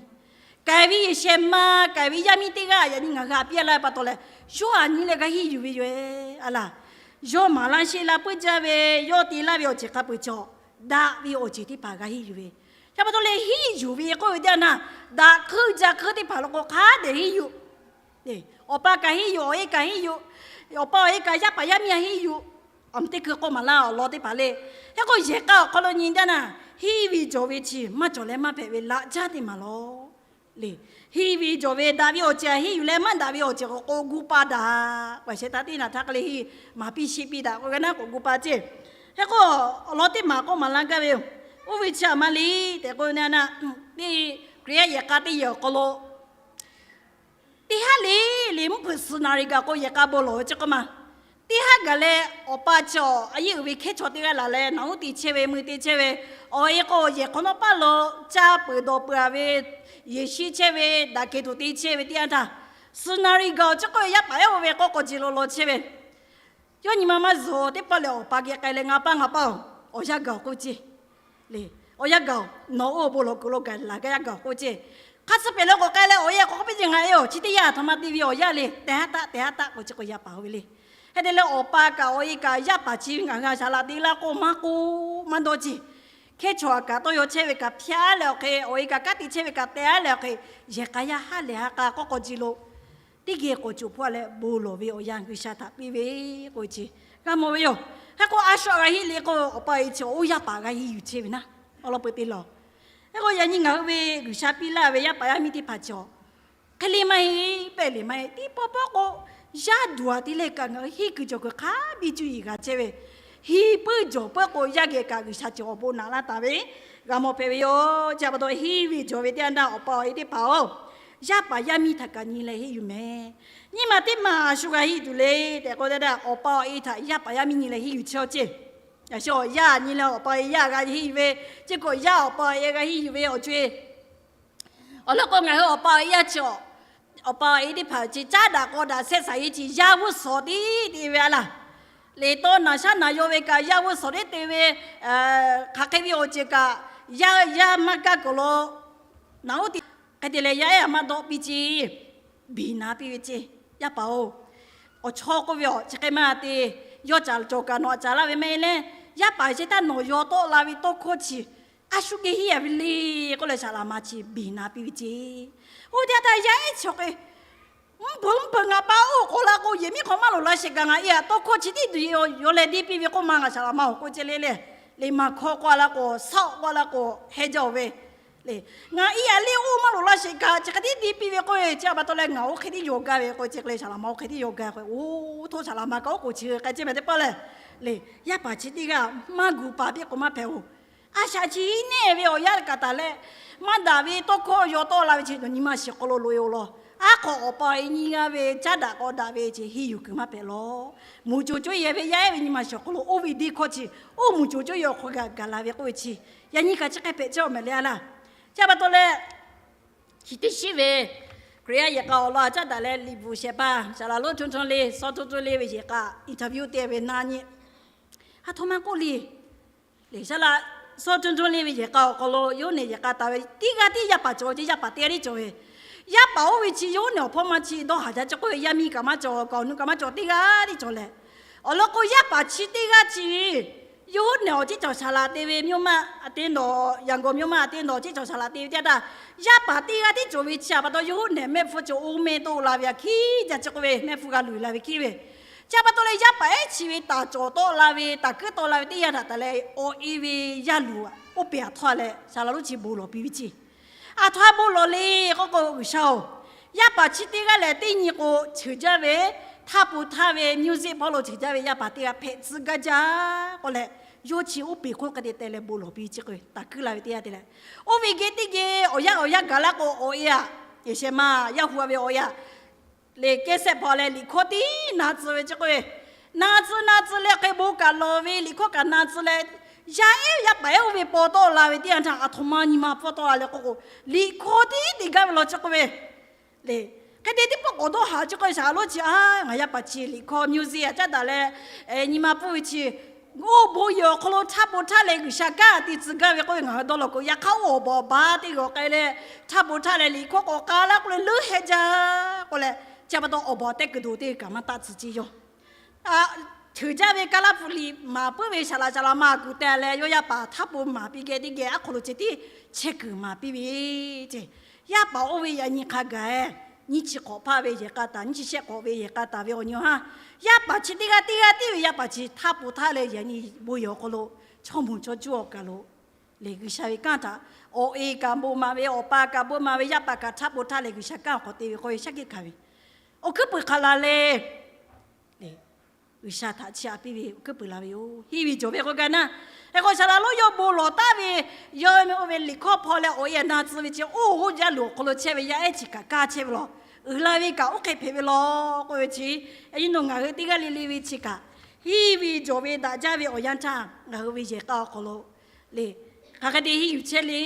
k'ai ve yehˬ shehˍ ma, k'ai ve yaˇ miˇ teˇ g'aˇ yaꞈ nyi ngaˬ hui a piˇ laˇ ve pa taw leh, yawˇ aꞈ nyi leh g'a henˇ yuˬ ve yoˬ a laˇ. Yawˇ maˍ laˇ sheˆ laˇ puiˉ jaˇ ve, yawˇ te laˇ ve awˬ ceuˬ hk'a peuˬ chaw, daꞈ ve awˬ ceuˬ teˇ hpaˍ g'a henˇ yuˬ ve. Chi pa taw leh henˇ yuˬ ve k'oˆ ve teˇ yanˇ, daꞈ hkeuˆ jaˇ hkeuˆ teˇ hpaˍ lo k'o hk'a dehꞈ henˇ yuˬ. Awˬ pa kaꞈ henˇ yuˬ, awˬ e kaꞈ henˇ yuˬ, awˬ pa awˬ e kaꞈ yaˇ paˍ yaˇ miˇ a henˇ yuˬ. Aˬ mvuh teˇ hkui k'oˆ maˍ laˇ awˬ lawn teˇ hpaˍ le. Hk'e k'o yehˬ k'a awˬ hk'aw lo nyi jaˇ naˇ, henˇ ve jawˬ ve chi maˇ cawˬ leh maˇ hpehꞈ ve laꞈ jaˇ teˇ maˬ lawˬ. Leh henˇ ve jawˬ ve daꞈ ve awˬ ceuˬ a henˇ yuˬ leh maˇ daꞈ ve awˬ ceuˬ k'o k'o gu pa daꞈ. Paˍ shehˍ htaꞈ teˇ naˍ htaˇ hk'e le henˇ maˍ piˇ sheˆ piˇ daꞈ k'o g'a naˉ k'o gu pa ceˇ. Hk'e k'o awˬ lawn teˇ maˬ k'oˆ maˍ laˇ gaˇ ve yoˬ. Oˇ ve chi aꞈ maˇ le tehꞈ k'o na na, teˇ Hkriꞈ yaˇ yehˬ k'a teˇ yehˬ awˬ hk'aw lo teˇ haˉ le le mvuhˇ hpeuꞈ suhˍ naˍ riˍ gaˬ k'o yehˬ k'a bon lawˬ ve chi k'oˆ ma. Teˇ haˉ gaˬ leh awˬ pa chi awˬ a yeˇ uiˍ ve hkehˉ chaw teˇ g'aˇ laˬ leh naꞈ uˉ te chehˇ ve, mui te chehˇ ve, awˬ e k'o yehˬ hk'awꞈ nawˉ paˇ lo caˇ peuˬ dawˬ peuˬ a ve, yeˬ shiˉ chehˇ ve, daꞈ kehˬ tuˬ te chehˇ ve teˇ yanˇ htaˇ, suhˍ naˍ riˍ gaˬ awˬ chi k'oˆ ve yaˇ paˍ yaˇ oˇ ve k'awˇ k'awꞈ jeˬ lo lawˬ chehˇ ve, yawˇ nyi ma maˇ zuhˬ teˇ pawˆ lehˬ awˬ pa geh k'ai leh, Ngaˬ pa, ngaˬ pa-oˬ, awˬ yanˇ gaˬ awˬ k'oˆ ceˇ. Le, awˬ yanˇ gaˬ-oˬ, nawˬ oˇ bon lawˬ kuiˬ lo gaˬ laˬ gaˇ yanˇ gaˬ awˬ k'oˆ ceˇ. Hk'a tcuhˉ pehˍ leh k'awꞈ k'ai leh awˬ e k'awꞈ k'oˆ piˇ ceˇ, Ngaˬ e-oˬ, chi teˇ yanˇ aˬ htoꞈ ma te ve awˬ yanˇ le, teh haˉ taˆ, teh haˉ taˆ k'o chi k'o yaˇ paˍ oˇ ve le. Hk'e te leh awˬ pa kaꞈ awˬ e kaꞈ yaˇ paˍ chi ngaˬ hui a shaˍ laꞈ te laˇ k'o maˇ k'oˆ maˇ dawˇ ceˇ. Hkehˉ chaw aꞈ kaꞈ tawˇ yaw chehˇ ve kaꞈ hpyaˇ leh awˬ hk'e, awˬ e kaꞈ kanˉ te chehˇ ve kaꞈ teh haˉ leh awˬ hk'e, yehˬ k'a yaˇ haˉ lehˬ ha k'a k'awˇ k'awꞈ jeˬ lo teˇ geh k'awꞈ coˬ hpawˇ leh bon lawˬ ve awˬ yanˇ G'uiˬsha htaꞈ piˇ ve k'oˆ ve chi g'a mawˬ ve yoˬ. Hk'e k'o a shu g'a henˇ le k'o awˬ pa awˬ e chi oˇ yaˇ paˍ g'a henˇ yuˬ chehˇ ve naˉ, awˬ lawn peu te lawˬ. Hk'e k'o yaꞈ nyi ngaˬ hui ve G'uiˬsha piˇ laˇ ve yaˇ paˍ yaˇ miˇ teˇ hpaˍ chi awˬ hk'e le maˇ heˆ, pehˇ le maˇ heˆ, teˇ pawˆ pawˆ k'o yaˇ duˬ aꞈ te leh kaꞈ ngaˬ hui henˇ kuiˬ cawˬ kuiˬ hk'a biˇ cuˇ yiˍ g'a chehˇ ve, henˇ puiˉ jawˬ puiˉ k'o yaˇ geh kaꞈ G'uiˬsha cawˬ awˬ bon naꞈ laˇ taˍ ve g'a mawˬ hpehꞈ ve yoˬ. Chi pa taw henˇ ve jawˬ ve teˇ yanˇ htaˇ awˬ pa awˬ e teˇ hpaˍ-oˬ, yaˇ paˍ yaˇ miˇ htaꞈ kaꞈ nyi leh henˇ yuˬ mehˍ. Nyiˇ maˬ teˇ maˬ a shu g'a henˇ tuˬ le tehꞈ k'oˆ ve teˇ yanˇ, awˬ pa awˬ e htaꞈ yaˇ paˍ yaˇ miˇ nyi leh henˇ yuˬ chehˇ-oˆ ceˇ. Yaꞈ shu awˬ yaˇ nyi leh awˬ pa awˬ e yaˇ g'a henˇ yuˬ ve, chi k'o yaˇ awˬ pa awˬ e g'a henˇ yuˬ ve awˬ co-e awˬ lawn k'o ngaˬ hui awˬ pa awˬ e yaˇ chi awˬ, awˬ pa awˬ e teˇ hpaˍ chi caˉ daꞈ k'aw daꞈ shehˆ saˍ yeˇ chi yaˇ g'uˇ suhˍ tiˉ te ve a laˇ. Liꞈ tawˇ naˬ shaˉ naˬ yaw ve kaꞈ yaˇ g'uˇ suhˍ tiˉ te ve, hk'aˬ hk'e ve awˬ ceuˬ kaꞈ yaˇ yaˇ maˇ kaˇ kuiˬ lo naꞈ uˉ te hk'e te leh yaˇ ehˉ a maˇ dawˆ piˇ ceˇ. Biˬ na piˇ ve ceˇ. Yaˇ paˍ-oˬ, awˬ chawˇ k'oˆ ve awˬ chi hk'e maˇ te, yawˇ caˍ cawˬ kaꞈ nawˬ aꞈ caˍ laˇ ve maˇ heˆ leh, yaˇ paˍ chi htaˇ nawˬ yaw tawˆ la ve tawˇ hkawˇ chi a shu geh henˇ a ve le k'oˆ leh saˍ laꞈ ma chi biˬ na piˇ ve ceˇ. Oˇ ve teˇ yanˇ htaˇ yaˇ ehˉ chi awˬ hk'e mvuhˇ hpeuꞈ mvuhˇ hpeuꞈ ngaˬ pa oˇ k'awꞈ la k'o yehˬ miˉ hk'aw maˇ loꞈ la sheˍ kaꞈ ngaˬ e aꞈ tawˇ hkawˇ chi tiˉ yaw leh deˇ piˇ ve k'oˆ ma ngaˬ saˍ laꞈ ma awˬ k'oˆ ceh le le, liꞈ maˬ hkawˇ k'oˆ la k'o, saˆ k'oˆ la k'o, heh jaˇ-oˬ ve le. Ngaˬ e aꞈ le oˇ maˇ loꞈ la sheˍ kaꞈ chi hk'e tiˉ deˇ piˇ ve k'oˆ ve chi pa taw leh ngaˬ oˇ hk'e tiˉ yaw gaˇ ve k'o chi hk'e le saˍ laꞈ ma oˇ hk'e tiˉ yaw gaˇ k'o, oˇ htoˇ saˍ laꞈ ma kaꞈ oˉ k'oˍ chi k'ai ceh mehˍ teˇ pawˆ lehˬ, le, yaˇ paˍ chi teˇ g'aˇ maˇ gu pa piˇ k'o maˇ hpehꞈ-oˬ. A shaꞈ chi neˇ ve awˬ yanˇ kaꞈ taˍ leh, maˇ daꞈ ve tawˇ hkawˇ yaw tawˆ la ve chi nyi ma shiˍ hk'aw lo loꞈ-e-oˬ law. Aˉ hk'aw awˬ pa awˬ e nyi g'a ve caˉ daꞈ k'aw daꞈ ve chi henˇ yuˬ kuiˬ maˇ hpehꞈ law. Mvuhˇ coˬ coˇ yehˬ ve yaˇ ehˉ ve nyi ma shiˍ hk'aw lo oˇ ve deˇ hkawˇ chi oˇ mvuhˇ coˬ coˇ yehˬ awˬ hk'aw gaˬ gaˬ la ve k'oˆ ve chi, yaꞈ nyi kaꞈ chi hk'e hpehꞈ chehˇ-oˬ mehˍ le a laˇ. Chi pa taw leh chi teˇ shiˉ ve Hkriꞈ yaˇ yehˬ k'a awˬ lawn a caˉ daꞈ leh liꞈ bvuhꞈ shehˍ hpaˇ saˍ laꞈ lonˉ hto hto le, sawˉ hto hto le ve yehˬ k'a interview te ve na nyi, a htoꞈ ma k'oˆ le, le saˍ laꞈ sawˉ hto hto le ve yehˬ k'a awˬ hk'aw lo Yoˇhanˬ yehˬ k'a taˍ ve teˇ g'aˇ tiˉ yaˇ paˍ cawˬ ve ceˇ, yaˇ paˍ teˇ g'aˇ tiˉ cawˬ ve. Yaˇ paˍ oˇ ve chi Yoˇhanˬ awˬ hpawˇ ma chi dawˇ haˍ jaˇ cawˬ k'oˆ ve yaˇ miˇ kaꞈ maˇ cawˬ, kaꞈ awˬ nu kaꞈ maˇ cawˬ, teˇ g'aˇ tiˉ cawˬ leh, awˬ lawn k'o yaˇ paˍ chi teˇ g'aˇ chi Yoˇhanˬ awˬ ceˇ cawˬ saˍ laꞈ te ve မြို့မ အသင်းတော်, ရန်ကုန်မြို့မ အသင်းတော် ceˇ cawˬ saˍ laꞈ te ve teˇ yanˇ htaˇ, yaˇ paˍ teˇ g'aˇ tiˉ cawˬ ve chi a pa taw Yoˇhanˬ mehˆ hpfuhˇ cawˬ oˇ mehˆ toˆ la ve a hkiˉ jaˇ cawˬ k'oˆ ve, mehˆ hpfuhˇ g'a luˬ la ve hkiˉ ve Chi pa taw leh yaˇ paˍ ehˉ chi ve taˍ cawˬ tawˆ la ve, taˍ kuiˉ tawˆ la ve teˇ yanˇ htaꞈ taˍ leh awˬ e ve yaˇ luˬ oˇ peˬ aˬ htoꞈ ma leh saˍ laꞈ lonˉ chi bon lawˬ piˇ ve ceˇ. Aˬ htoꞈ ma bon lawˬ le k'oˆ k'o, G'uiˬsha-oˬ, yaˇ paˍ chi teˇ g'aˇ lehˬ teˇ nyi k'o ceuˬ jaˇ ve, htaˇ po htaˇ ve music hpawˇ lo ceuˬ jaˇ ve yaˇ paˍ teˇ g'aˇ hpehꞈ tcuh gaˇ jaˇ k'oˆ leh, yawˇ chi oˇ peˬ hk'oˆ hk'e te teh leh bon lawˬ piˇ ve ceˇ k'o, taˍ kuiˉ la ve teˇ yanˇ te leh, oˇ ve geh teˇ geh awˬ yanˇ awˬ yanˇ gaˬ laˇ k'o, awˬ e aꞈ, yaꞈ sheh ma yaˇ hu-a ve awˬ e aꞈ, lehˬ kehˉ sehˆ hpaw leh liꞈ hkawˇ tiˉ na tcuh ve ceˇ k'oˆ ve, na tcuh na tcuh leh hk'e bon kaꞈ lawˬ ve, liꞈ hkawˇ kaꞈ na tcuh leh, yaˇ ehˉ yaˇ paˍ ehˉ oˇ ve paw tawˆ la ve teˇ yanˇ htaˇ aˬ htoꞈ ma nyi ma pfuhˇ tawˆ la leh k'oˆ k'o, liꞈ hkawˇ tiˉ te gaˇ ve law ceˇ k'oˆ ve, lehˬ hk'e te teˇ pawˆ k'awꞈ dawˇ haˍ ceˇ k'oˆ ve, saˍ laꞈ lonˉ chi a, ngaˬ yaˇ paˍ chi liꞈ hkawˇ music aꞈ caˉ daꞈ leh, nyi ma pfuhˇ ve chi, oˇ bon yehˬ awˬ hk'aw lo htaˇ po htaˇ leh G'uiˬsha kanˉ te tcuh gaˇ ve k'oˆ ve ngaˬ hui dawˇ law k'o, yaꞈ hk'aˇ oˇ awˬ bawˬ awˬ ba teˇ g'aˇ k'ai leh htaˇ po htaˇ leh liꞈ hkawˇ k'awꞈ k'a laˇ k'oˆ leh leuˉ heh jaˇ k'oˆ leh, chi pa taw awˬ bawˬ tehˇ kuiˬ doˬ teˇ kaꞈ maˇ taˆ tcuh ceˇ yawˇ. Ceuˬ jaˇ ve kaˇ laˇ hpu liꞈ maˍ puiˉ ve saˍ laꞈ saˍ laꞈ ma kuˬ teh leh yawˇ yaˇ paˍ htaˇ po maˍ piˇ geh teˇ geh aˉ hk'aw lo ceh tiˉ chehˇ kuiˬ maˍ piˇ ve ceˇ. Yaˇ paˍ oˇ ve yaꞈ nyi hk'a gaˬ-e, nyiˇ chi hk'awꞈ hpaˇ ve yehˬ k'a taˍ, nyiˇ chi shehˆ hk'awꞈ ve yehˬ k'a taˍ ve awˬ nyi-oˬ haˉ, yaˇ paˍ chi teˇ g'aˇ teˇ g'aˇ tiˉ ve yaˇ paˍ chi htaˇ po htaˇ leh yaꞈ nyi bon yehˬ awˬ hk'aw lo chaw moˍ chaw cuˇ awˬ kaˬ lo lehˬ G'uiˬsha ve kanˉ htaꞈ awˬ e kaꞈ bon maˍ ve, awˬ pa kaꞈ bon maˍ ve, yaˇ paˍ kaꞈ htaˇ po htaˇ leh G'uiˬsha kanˉ awˬ hk'aw te ve k'oˆ ve shaˉ hkiˆ hkanˍ ve, awˬ hkuiˉ puiˍ hk'aˬ la le. G'uiˬsha htaꞈ chiˇ aꞈ piˇ ve awˬ hkuiˉ puiˍ la ve yoˬ. Henˇ ve jawˬ ve k'o gaˇ naˇ, hk'e k'o saˍ laꞈ lonˉ yawˇ bon lawˬ taˍ ve, yawˇ oˇ ve liꞈ hkawˇ hpaw leh awˬ e aꞈ na tcuh ve chi, oˇ yaˇ luˬ awˬ hk'aw lo chehˇ ve yaˇ ehˉ chi kaꞈ kaˇ chehˇ ve law. Uiˍ la ve kaꞈ oˇ hk'e hpehꞈ ve law k'oˆ ve chi, yaꞈ nyi nawˬ ngaˬ hui teˇ g'aˇ le le ve chi kaꞈ, henˇ ve jawˬ ve daꞈ jaˇ ve awˬ yanˇ htaˇ ngaˬ hui ve yehˬ k'a awˬ hk'aw lo lehˬ, hk'aˬ hk'e te henˇ yuˬ chehˇ le.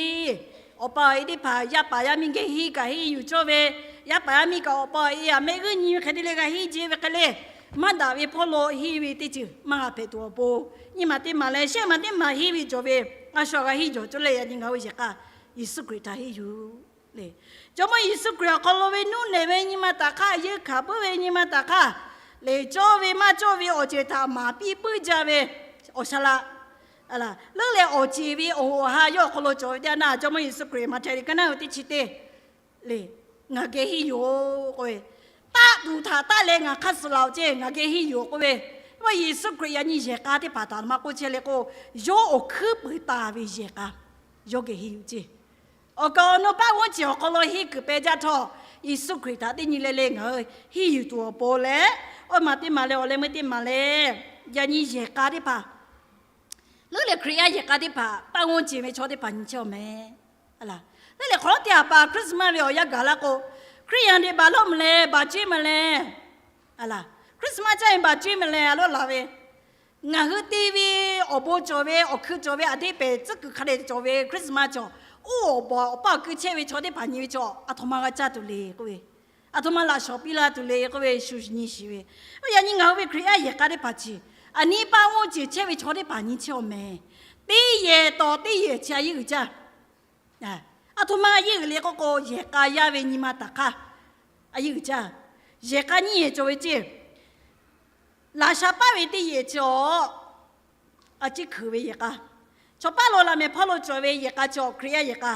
Awˬ pa awˬ e teˇ hpaˍ yaˇ paˍ yaˇ miˇ geh henˇ kaꞈ henˇ yuˬ cawˇ ve, yaˇ paˍ yaˇ miˇ kaꞈ awˬ pa awˬ e aꞈ mehˆ g'uˇ nyi ve hk'e te leh g'a henˇ jeˇ ve hk'e le, maˇ daꞈ ve hpawˇ lo henˇ ve teˇ ceuˬ maˇ g'a hpehꞈ tuˬ awˬ pon, nyiˇ maˬ teˇ maˬ leh shehˆ maˬ teˇ maˬ henˇ ve jawˬ ve a shu g'a henˇ jawˬ cawˇ leh yaꞈ nyi ngaˬ hui yehˬ k'a Yeˍsuˆ Hkriꞈ htaꞈ henˇ yuˬ lehˬ, Jawˇmawˇ Yeˍsuˆ Hkriꞈ awˬ hk'aw lo ve nuˇ nehˬ ve nyi ma taꞈ hk'aˇ, yeunˇ hkanˍ puiˉ ve nyi ma taꞈ hk'aˇ, lehˬ cawˇ ve maˇ cawˇ ve awˬ ceuˬ htaꞈ maˍ piˇ puiˉ jaˇ ve awˬ shaˍ laꞈ leuˉ leh awˬ ceˬ ve awˬ hoꞈ awˬ ha yawˇ awˬ hk'aw lo cawˬ ve teˇ yanˇ, Jawˇmawˇ Yeˍsuˆ Hkriꞈ Maꞈhtehˍ liꞈ ka naˇ hui teˇ chi teˇ lehˬ, ngaˬ geh henˇ yoˬ k'oˆ ve, taˆ tuˬ htaꞈ taˆ leh ngaˬ hk'aˇ suh la-oˬ ceˇ, ngaˬ geh henˇ yoˬ k'oˆ ve, Yeˍsuˆ Hkriꞈ yaꞈ nyi yehˬ k'a teˇ hpaˍ htaꞈ maˇ k'oˆ chehˇ leh k'o, yawˇ awˬ hkuiˉ puiˍ taˍ ve yehˬ k'a yawˇ geh henˇ yuˬ ceˇ. Awˬ kaˍ awˬ nu paˆ g'uˇ ceˬ awˬ hk'aw lo henˇ kuiˬ peh jaˇ htawˇ, Yeˍsuˆ Hkriꞈ htaꞈ teˇ nyi le le ngaˬ hui henˇ yuˬ tuˬ awˬ pon leh, oˇ maˬ teˇ maˬ leh awˬ leh meuˇ teˇ maˬ leh, yaꞈ nyi yehˬ k'a teˇ hpaˍ leuˉ leh Hkriꞈ yaˇ yehˬ k'a teˇ hpaˍ paˆ g'uˇ ceˬ ve chaw teˇ hpaˍ nyi chehˇ-oˬ meh. Leuˉ leh hk'awꞈ nawˉ teˇ ha pa Christmas ve awˬ yanˇ gaˬ laˇ k'o, Hkriꞈ yaˇ teˇ hpaˍ lawˇ meh leh baˬ ceˇ meh leh, Christmas caˇ ve baˬ ceˇ meh leh a loˉ laˬ ve, ngaˬ hui te ve awˬ bon cawˬ ve, awˬ hkui cawˬ ve, aˬ teˇ pehˍ tcuhˉ kuiˬ hk'a dehꞈ cawˬ ve Christmas cawˬ, oˇ awˬ bawˬ awˬ paˇ awˬ kui chehˇ ve chaw teˇ hpaˍ nyi ve chaw aˬ htoꞈ ma g'a caˇ tuˬ le k'oˆ ve, aˬ htoꞈ ma laꞈ shawˍ piˇ la tuˬ le k'oˆ ve shu nyi shiˍ ve, yaꞈ nyi ngaˬ hui ve Hkriꞈ yaˇ yehˬ k'a teˇ hpaˍ chi, aˬ nyi paˆ g'uˇ ceˬ chehˇ ve chaw teˇ hpaˍ nyi chehˇ-oˬ meh. Teˇ yehˬ tawˍ teˇ yehˬ chi a yeˇ uiˍ jaˇ. Aˬ htoꞈ ma a yeˇ uiˍ le k'oˆ k'o, yehˬ k'a yaˇ ve nyi ma taˍ hk'aˇ a yeˇ uiˍ jaˇ. Yehˬ k'a nyiˇ yehˬ cawˬ ve ceˇ. Laꞈ sha paˉ ve teˇ yehˬ chi awˬ, a ciˉ hkeuꞈ ve yehˬ k'a, chaw paˉ lo laꞈ mehˍ hpawˇ lo cawˬ ve yehˬ k'a chi awˬ Hkriꞈ yaˇ yehˬ k'a,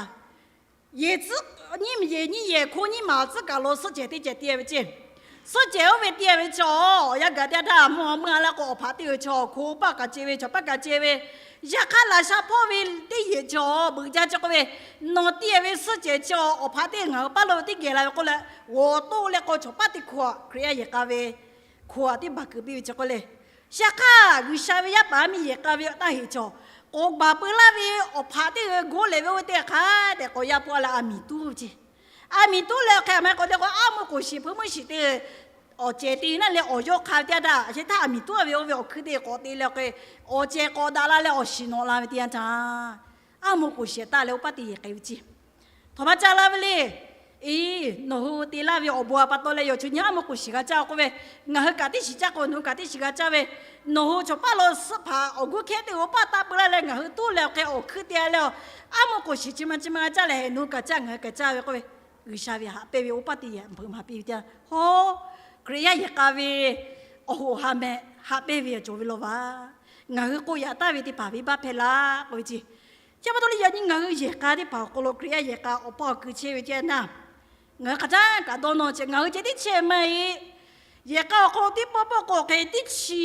yehˬ tcuhˉ nyiˇ yehˬ nyiˇ yehˬ hko nyiˇ maˬ awˬ tcuhˉ kaˬ lo suhˆ cehˬ teˇ cehˬ te ve ceˇ. Suhˆ cehˬ oˇ ve te ve chi awˬ, yaˇ gaˬ teˇ htaˇ mvuhˇ haw meuˇ a laˇ k'o, awˬ hpaꞈ teˇ g'aˇ chaw hko paˆ kaꞈ ce ve, chaw paˆ kaꞈ ce ve, yaꞈ hk'aˇ laꞈ sha hpawˇ ve teˇ yehˬ chi awˬ beuꞈ jaˇ cawˬ k'oˆ ve, nawˬ te ve suhˆ cehˬ chi awˬ, awˬ hpaꞈ teˇ ngaˬ hui paˇ lo teˇ geh la ve k'oˆ leh, g'awˬ toˆ leh k'o chaw paˆ teˇ hko a Hkriꞈ yaˇ yehˬ k'a ve hko a teˇ baˬ kuiˬ piˇ ve chi k'oˆ le. Yaꞈ hk'aˇ G'uiˬsha ve yaˇ paˍ yaˇ miˇ yehˬ k'a ve awˬ taˇ heꞈ chaw, k'awꞈ baˬ peu laˇ ve awˬ hpaꞈ teˇ g'aˇ goˇ lehˬ ve oˇ ve teˇ hk'a dehꞈ k'awꞈ yaˇ pawˆ leh a miˬ tuˉ ve ceˇ. A miˬ tuˉ leh awˬ hk'e a ma k'awꞈ te k'o, aˉ moˇ k'oˍ shiˍ hpeuꞈ meuˇ shiˍ teˇ awˬ cehˬ te ve naˆ leh awˬ yawˇ hk'a ve teˇ yanˇ htaˇ, a sheh htaˇ a miˬ tuˉ ve oˇ ve awˬ hkui teˇ k'awꞈ te leh awˬ hk'e, awˬ cehˬ k'awꞈ daꞈ la leh awˬ shiˍ nawꞈ la ve teˇ yanˇ htaˇ, aˉ moˇ k'oˍ shiˍ taˇ leh oˇ paˇ teˇ yehˬ k'ai ve ceˇ. Htawnˍ ma ca la ve le. Eˬ, nawˬ hui te laˇ ve awˬ bon a pa taw leh yawˬ chu nyi aˉ moˇ k'oˍ shiˍ g'a caˇ k'oˆ ve, ngaˬ hui kaꞈ teˇ shiˍ caˇ k'o nawˬ hui kaꞈ teˇ shiˍ g'a caˇ ve, nawˬ hui chaw paˇ lo suhˆ hpaꞈ awˬ guˇ hkehˉ teˇ g'aˇ paˇ taˆ peu laˇ leh ngaˬ hui tuˉ leh awˬ hk'e awˬ hkui te leh, aˉ moˇ k'oˍ shiˍ chi ma chi ma g'a caˇ leh, nawˬ hui kaꞈ caˇ ngaˬ hui kaꞈ caˇ ve k'oˆ ve, G'uiˬsha ve haꞈ pehnˇ ve oˇ paˇ teˇ yehˬ hpeuꞈ maˍ piˇ ve teˇ yanˇ, hawˉ, Hkriꞈ yaˇ yehˬ k'a ve awˬ hoꞈ ha meh haꞈ pehnˇ ve cawˬ ve law vaˬ. Ngaˬ hui k'oˆ yaꞈ taˍ ve teˇ hpaˍ venˇbaˆ hpehˇ laˇ k'oˆ ve ceˇ. Chi pa taw leh yaꞈ nyi ngaˬ hui yehˬ k'a teˇ hpaˍ awˬ hk'aw lo Hkriꞈ yaˇ yehˬ k'a awˬ paˇ awˬ kui chehˇ ve teˇ yanˇ, ngaˬ hui hk'aˬ htaˇ kaꞈ dawˇ nawˇ chehˇ, ngaˬ hui ceh tiˉ chehˇ maˇ heˆ. Yehˬ k'a awˬ hk'aw lo teˇ pawˆ pawˆ k'o hk'e teˇ chi,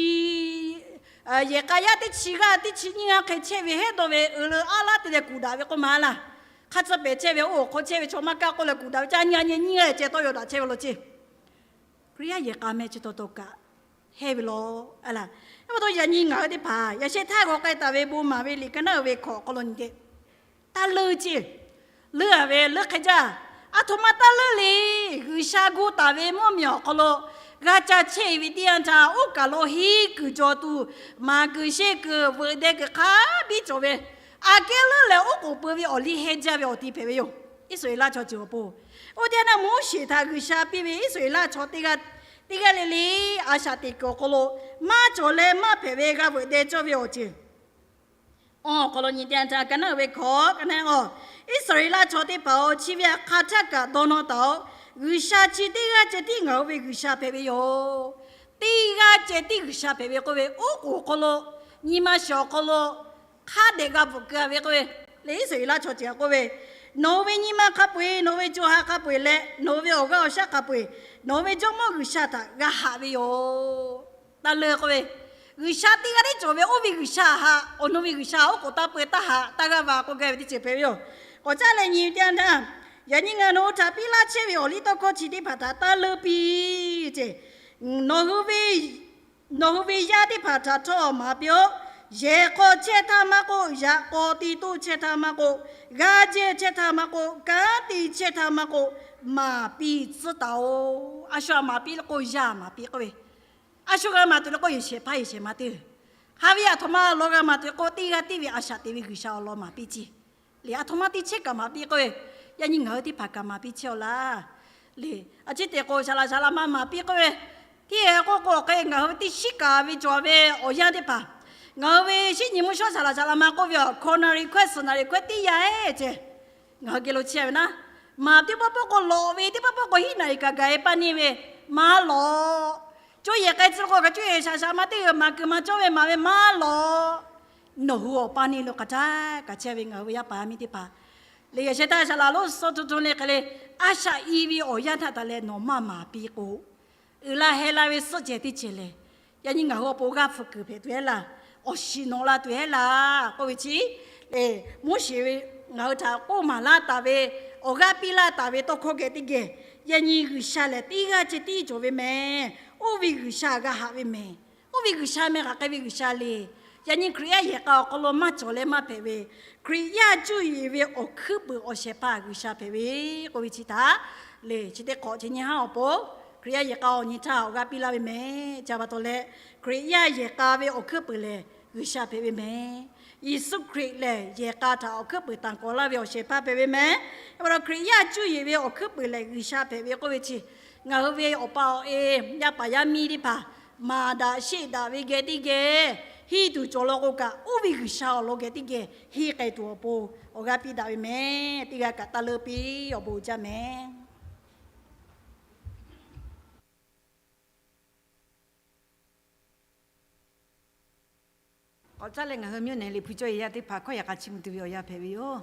yehˬ k'a yaˇ teˇ chi g'aˇ teˇ chi nyiˇ g'aˇ hk'e chehˇ ve hehˉ dawˇ ve, uiˍ leuˬ aˉ laˇ te leh kuˬ daꞈ ve k'oˆ ma laˇ. Hk'a tcuh pehˍ chehˇ ve, oˇ awˬ hk'aw chehˇ ve chaw maˇ kaˇ k'oˆ leh kuˬ daꞈ ve caˇ nyi a nyi nyiˇ g'aˇ ceh tawˇ yaw daꞈ chehˇ ve law ceˇ. Hkriꞈ yaˇ yehˬ k'a meh chi taw taw kaꞈ hehˇ ve law. Aˬ laˬ, yaˇ pa taw yaꞈ nyi ngaˬ hui teˇ hpaˍ yaꞈ sheh htaˇ g'aw k'ai taˍ ve bon maˍ ve liꞈ ka naˉ uiˍ ve hkawꞈ awˬ hk'aw lo nyi teˇ taˇ leuˇ ceˇ. Leuˇ a ve leuˇ hk'e jaˇ. Aˬ htoꞈ ma taˇ leuˇ le. G'uiˬsha gu taˍ ve mvuhˇmiˬ awˬ hk'aw lo g'a ca chehˇ ve teˇ yanˇ htaˇ, oˇ kaˬ lo henˇ kuiˬ jaw tuˬ, maˍ kuiˬ sheˆ kuiˬ veuꞈ deh kuiˬ hk'a biˇ cawˬ ve, aꞈ kehˉ leuˉ leh oˉ k'oˍ pui ve awˬ liˇ heh jaˇ ve awˬ ti hpehꞈ ve yoˬ. Iˉsaˍreˍlaˆ chaw ceuˬ awˬ pon, oˇ teˇ yanˇ Moˉseˍ htaꞈ G'uiˬsha piˇ ve Iˉsaˍreˍlaˆ chaw teˇ g'aˇ, teˇ g'aˇ le le a shaꞈ teꞈ kuiˬ awˬ hk'aw lo maˇ cawˬ leh maˇ hpehꞈ ve g'a veuꞈ deh cawˇ ve awˬ ceuˬ awˬ hk'aw lo nyi teˇ yanˇ htaˇ ka naˉ uiˍ ve hkawꞈ ka naˉ a, Iˉsaˍreˍlaˆ chaw teˇ hpaˍ-oˬ, chi ve htaꞈ hk'a htaˇ kaꞈ dawˇ nawˇ taˍ-oꞈ. G'uiˬsha chi teˇ g'aˇ ceh tiˉ ngaˬ hui ve G'uiˬsha hpehꞈ ve yoˬ. Teˇ g'aˇ ceh tiˉ G'uiˬsha hpehꞈ ve k'oˆ ve, oˉ k'oˍ awˬ hk'aw lo, nyi ma shiˍ awˬ hk'aw lo hk'a dehꞈ g'a bvuhꞈ keu a ve k'oˆ ve, leh Iˉsaˍreˍlaˆ chaw ceuˬ k'oˆ ve, nawˬ hui ve nyi ma hk'a peu-eˬ, nawˬ hui ve co ha hk'a peu-eˬ leh nawˬ hui ve awˬ g'aˇ awˬ shaˉ hk'a peu-eˬ, nawˬ hui ve Jawˇmawˇ G'uiˬsha htaꞈ g'a haꞈ ve yoˬ. Taˇ leuˇ k'oˆ ve, G'uiˬsha teˇ g'aˇ tiˉ cawˬ ve oˇ ve G'uiˬsha haꞈ, awˬ nu ve G'uiˬsha oˉ k'oˍ taˇ peu-eˬ taˇ haꞈ taˇ g'aˇ va k'oˆ gaˇ ve teˇ ceuˬ hpehꞈ ve yoˬ. K'awꞈ caˉ leh nyi teˇ yanˇ htaˇ, yaꞈ nyi ngaˬ nawˬ hui htaꞈ piˇ laˇ chehˇ ve awˬ liˇ tawˇ hkawˇ chi teˇ hpaˍ htaꞈ taˇ leuˇ piˇ ceˇ. Nawˬ hui ve, nawˬ hui ve yaˇ teˇ hpaˍ htaꞈ htawˇ maˍ piˇ-oˆ. Yehˬ hk'aw chehˇ htaˇ maˇ k'oˆ, yaꞈ k'aw ti toˆ chehˇ htaˇ maˇ k'oˆ, g'aˇ jehˇ chehˇ htaˇ maˇ k'oˆ, kanˉ te chehˇ htaˇ maˇ k'oˆ, maˍ piˇ tcuhˉ taˍ-oꞈ. A shu a maˍ piˇ le k'o, yaˇ maˍ piˇ k'oˆ ve, a shu g'a maˍ tuˬ le k'o, yehˬ shehˍ hpaˇ yehˬ shehˍ ma te, hk'a ve aˬ htoꞈ ma law g'a maˍ tuˬ le k'o, teˇ g'aˇ tiˉ ve a shaꞈ teꞈ ve G'uiˬsha awˬ lawn maˍ piˇ ceˇ. Leh aˬ htoꞈ ma teˇ chehˇ kaꞈ maˍ piˇ k'oˆ ve, yaꞈ nyi ngaˬ hui teˇ hpaˍ kaꞈ maˍ piˇ chehˇ-oˆ laˇ. Leh a ciˉ te k'o, shaˍ laꞈ shaˍ laꞈ ma maˍ piˇ k'oˆ ve, teˇ hk'e k'oˆ k'o, awˬ hk'e ngaˬ hui ve teˇ shiˉ kaꞈ ve cawˬ ve awˬ yanˇ teˇ hpaˍ, ngaˬ hui ve shinˉ nyi mvuhˇ shawˉ shaˍ laꞈ shaˍ laꞈ ma k'oˆ ve awˬ hkaw naˍ riˍ hkawehˇ suhˍ naˍ riˍ hkawehˇ teˇ yanˇ-e ceˇ, ngaˬ hui geh lo chehˇ ve naˉ, maˍ teˇ pawˆ pawˆ k'o lawꞈ ve, teˇ pawˆ pawˆ k'o hiˉ naˍ riˍ kaꞈ gaˬ e paˇ neˇ ve maˇ lawꞈ. Coˇ yehˬ k'ai tcuh k'o, kaꞈ coˇ yehˬ shaˍ shaˍ ma teˇ g'aˇ maˍ kuiˬ maˍ cawˇ ve maˍ ve maˇ lawꞈ. Nawˬ hui awˬ paˇ neˇ lo hk'aˬ htaˇ kaꞈ chehˇ ve ngaˬ hui ve yaˇ paˍ yaˇ miˇ teˇ hpaˍ, leh yaꞈ sheh htaˇ shaˍ laꞈ lonˉ suh hto hto le hk'e le, a shaꞈ i ve awˬ yanˇ htaˇ taˍ leh nawˬ maˇ maˍ piˇ k'o, uiˍ la heh la ve suhˆ cehˬ teˇ cehˬ lehˬ, yaꞈ nyi ngaˬ hui awˬ pon g'aˇ hpu kuiˬ hpehꞈ tuˬ heˆ laˇ, awˬ shiˍ nawꞈ la tuˬ heˆ laˇ k'oˆ ve chi, Moˉseˍ ngaˬ hui htaꞈ k'oˆ maˍ laˇ taˍ ve, awˬ g'aˇ piˇ laˇ taˍ ve tawˇ hkawˇ geh teˇ geh, yaꞈ nyi G'uiˬsha lehˬ teˇ g'aˇ ceh tiˉ cawˬ ve mehˍ. Oˇ ve G'uiˬsha g'a haꞈ ve mehˍ. Oˇ ve G'uiˬsha meh hk'aˬ hk'e ve G'uiˬsha le. Yaꞈ nyi Hkriꞈ yaˇ yehˬ k'a awˬ hk'aw lo maˇ cawˬ leh maˇ hpehꞈ ve, Hkriꞈ yaˇ cuˇ yiˍ ve awˬ hkuiˉ puiˍ awˬ shehˍ hpaˇ G'uiˬsha hpehꞈ ve k'oˆ ve chi htaꞈ lehˬ, chi teˇ hk'awꞈ chi nyi haˉ awˬ pon, Hkriꞈ yaˇ yehˬ k'a awˬ nyi htaˇ awˬ g'aˇ piˇ laˇ ve mehˍ. Chi pa taw leh, Hkriꞈ yaˇ yehˬ k'a ve awˬ hkuiˉ puiˍ lehˬ G'uiˬsha hpehꞈ ve mehˍ. Yeˍsuˆ Hkriꞈ lehˬ yehˬ k'a htaꞈ awˬ hkuiˉ puiˍ tanˬ k'awꞈ laˇ ve awˬ shehˍ hpaˇ hpehꞈ ve mehˍ. Chi pa taw Hkriꞈ yaˇ cuˇ yiˍ ve awˬ hkuiˉ puiˍ lehˬ G'uiˬsha hpehꞈ ve k'oˆ ve chi, ngaˬ hui ve awˬ pa awˬ e, yaˇ paˍ yaˇ miˇ teˇ hpaˍ maˍ daꞈ sheˆ daꞈ ve geh teˇ geh, henˇ tuˬ cawˬ law k'o kaꞈ, oˇ ve G'uiˬsha awˬ lawn geh teˇ geh henˇ k'ai tuˬ awˬ pon awˬ g'aˇ piˇ daꞈ ve mehˍ. Teˇ g'aˇ kaꞈ taˇ leuˇ piˇ awˬ bon jaˇ mehˍ. K'awꞈ caˉ leh ngaˬ hui miˇ nehˬ liꞈ hpu cawˇ yehˬ yaˇ teˇ hpaˍ hkawˇ yaꞈ k'a chiˇ mvuh tuˬ ve awˬ yanˇ hpehꞈ ve yoˬ.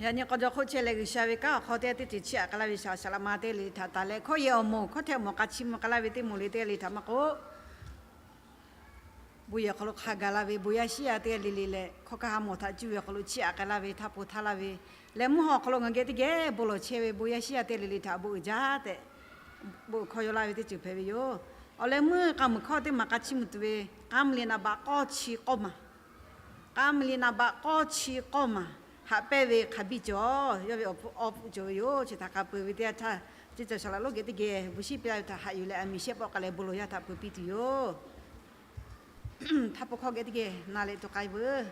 Yaꞈ nyi k'aw jaw hk'oˆ chehˇ leh G'uiˬsha ve kanˉ awˬ hk'aw teˇ g'aˇ teˇ ceuˬ chiˇ aꞈ k'ai laˇ ve shaˍ shaˍ laꞈ ma teˇ g'aˇ le le htaꞈ taˍ leh, hkawˇ yehˬ awˬ moˍ hkawˇ hteh awˬ moˍ k'a chiˇ mvuh k'ai laˇ ve teˇ moˍ le teˇ g'aˇ le htaꞈ maˇ k'oˆ, bon yehˬ awˬ hk'aw lo hk'a gaˬ la ve bon yaˇ shiˉ yaˇ teˇ g'aˇ le le leh, hkawˇ kaˇ ha mawˬ htaꞈ cuˇ ve awˬ hk'aw lo chiˇ aꞈ k'ai laˇ ve htaˇ po htaˇ laˇ ve, leh mvuhˇ haw awˬ hk'aw lo ngaˬ geh teˇ geh bon lawˬ chehˇ ve bon yaˇ shiˉ yaˇ teˇ g'aˇ le le htaꞈ bon uiˍ jaˇ tehꞈ bon hkawˇ yaw laˇ ve teˇ ceuˬ hpehꞈ ve yoˬ. Awˬ leh meuˇ k'a muiˬ hkawˇ teˇ maˬ k'a chiˇ mvuh tuˬ ve, k'a mvuh liꞈ naˍ baꞈ k'awˇ chi k'awˇ maˬ, k'a mvuh liꞈ naˍ baꞈ k'awˇ chi k'awˇ maˬ haꞈ pehnˇ ve hk'a biˇ cawˬ, yawˇ ve awˬ hpu awˬ hpu cawˬ ve yoˬ. Chi htaꞈ k'a peuˬ ve teˇ yanˇ htaˇ, chi caˬ shaˍ laꞈ lonˉ geh teˇ geh bon shiˉ piˇ laˇ ve htaꞈ haꞈ yuˬ leh, aˬ miˍ shehˆ pawˆ k'ai leh bon lawˬ yaˇ htaꞈ peuˬ piˇ tuˬ yoˬ. Htaˇ po hkawˇ geh teˇ geh na leh tuˬ k'ai veuˬ.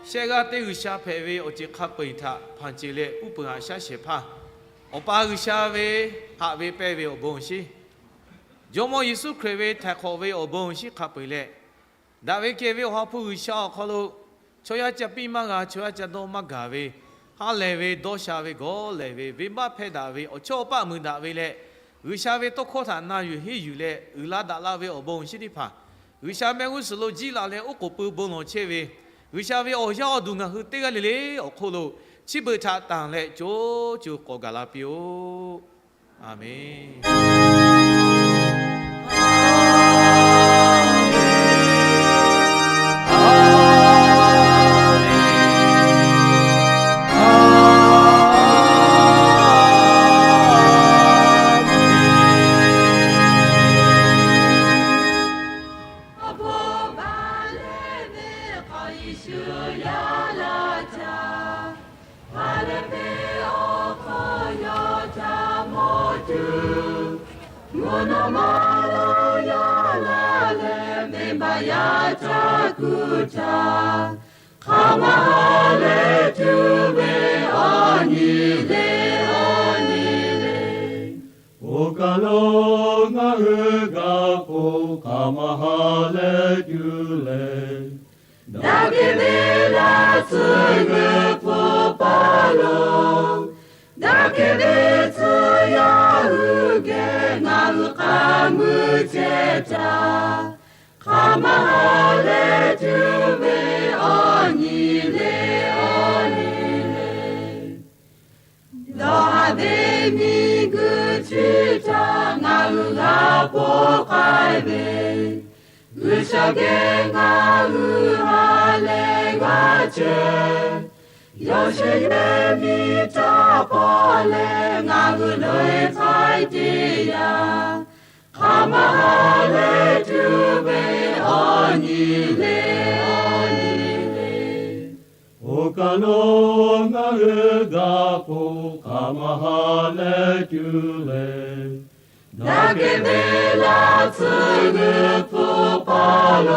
Shehˆ g'aˇ teˇ G'uiˬsha hpehꞈ ve awˬ ceuˬ hk'a peu-eˬ htaꞈ hpanˍ ceˬ leh uˉ peunˍ haꞈ shaˉ shehˍ hpaˇ, Awˬ pa G'uiˬsha ve haꞈ ve pehnˇ ve awˬ bon shinˉ, Jawˇmawˇ Yeˍsuˆ Hkriꞈ ve htaiˍ hk'awꞈ ve awˬ bon shinˉ hk'a peu-eˬ leh, daꞈ ve kehˬ ve Awˬ ha hpu G'uiˬsha awˬ hk'aw lo chaw yaˇ ca piˇ maˇ g'a, chaw yaˇ ca dawˇ maˇ gaˬ ve, ha lehˬ ve dawˇ sha ve gawˇ lehˬ ve venˇbaˆ hpehˇ daꞈ ve awˬ chawˇ awˬ paˆ muiˬ daꞈ ve leh, G'uiˬsha ve tawˇ hkawˇ htaꞈ na yuˬ henˇ yuˬ leh uiˍ la daꞈ la ve awˬ bon awˬ shinˉ teˇ hpaˍ, G'uiˬsha mehˆ g'uˇ suhˍ lo jiˇ la leh oˉ k'oˍ pui bon lawˬ chehˇ ve, G'uiˬsha ve awˬ yaˇ awˬ duˬ ngaˬ hui teˇ g'aˇ le le awˬ hk'oˆ lo chi beuꞈ htaꞈ tanˬ leh co co k'awꞈ gaˬ la piˇ-oˆ. Aˬmenˍ. Yeˍsuˆ yaˇ laˇ htaˇ, ha lehˬ ve awˬ hk'aw yawˇ htaꞈ mawˬ tuˬ, mvuhˇ naw ma lo yaˇ laˇ leh, venˇbaˆ yaˇ htaˇ kuˬ htaˇ, hk'aˬ ma ha lehˬ tuˬ ve awˬ nyi le, awˬ nyi le. Oˇ kaˬ lo ngaˬ hui g'a k'oˆ, hk'aˬ ma ha lehˬ tuˬ le. Daꞈ kehˬ ve laˇ tcuh g'uiˬ hpfuhˇ paˍ lo, daꞈ kehˬ ve tcuh yaˇ hui geh ngaˬ hui k'aˍ mui chehˇ htaˇ, hk'aˬ ma ha lehˬ tuˬ ve awˬ nyi le, awˬ nyi le. Dawˇ haˍ ve miˬguiˬ chi htaꞈ ngaˬ hui g'a hpoˆ k'ai ve, G'uiˬsha geh ngaˬ hui ha lehˬ g'a chehˇ. Yawˇ shehˍ yehˬ miˬ htaꞈ hpawˇ leh ngaˬ hui loꞈ-e k'ai teˇ yanˇ, hk'aˬ ma ha lehˬ tuˬ ve awˬ nyi le, awˬ nyi le. Oˇ kaˬ lo ngaˬ hui g'a k'oˆ, hk'aˬ ma ha lehˬ tuˬ le. Daꞈ kehˬ ve laˇ tcuh g'uiˬ hpfuhˇ paˍ lo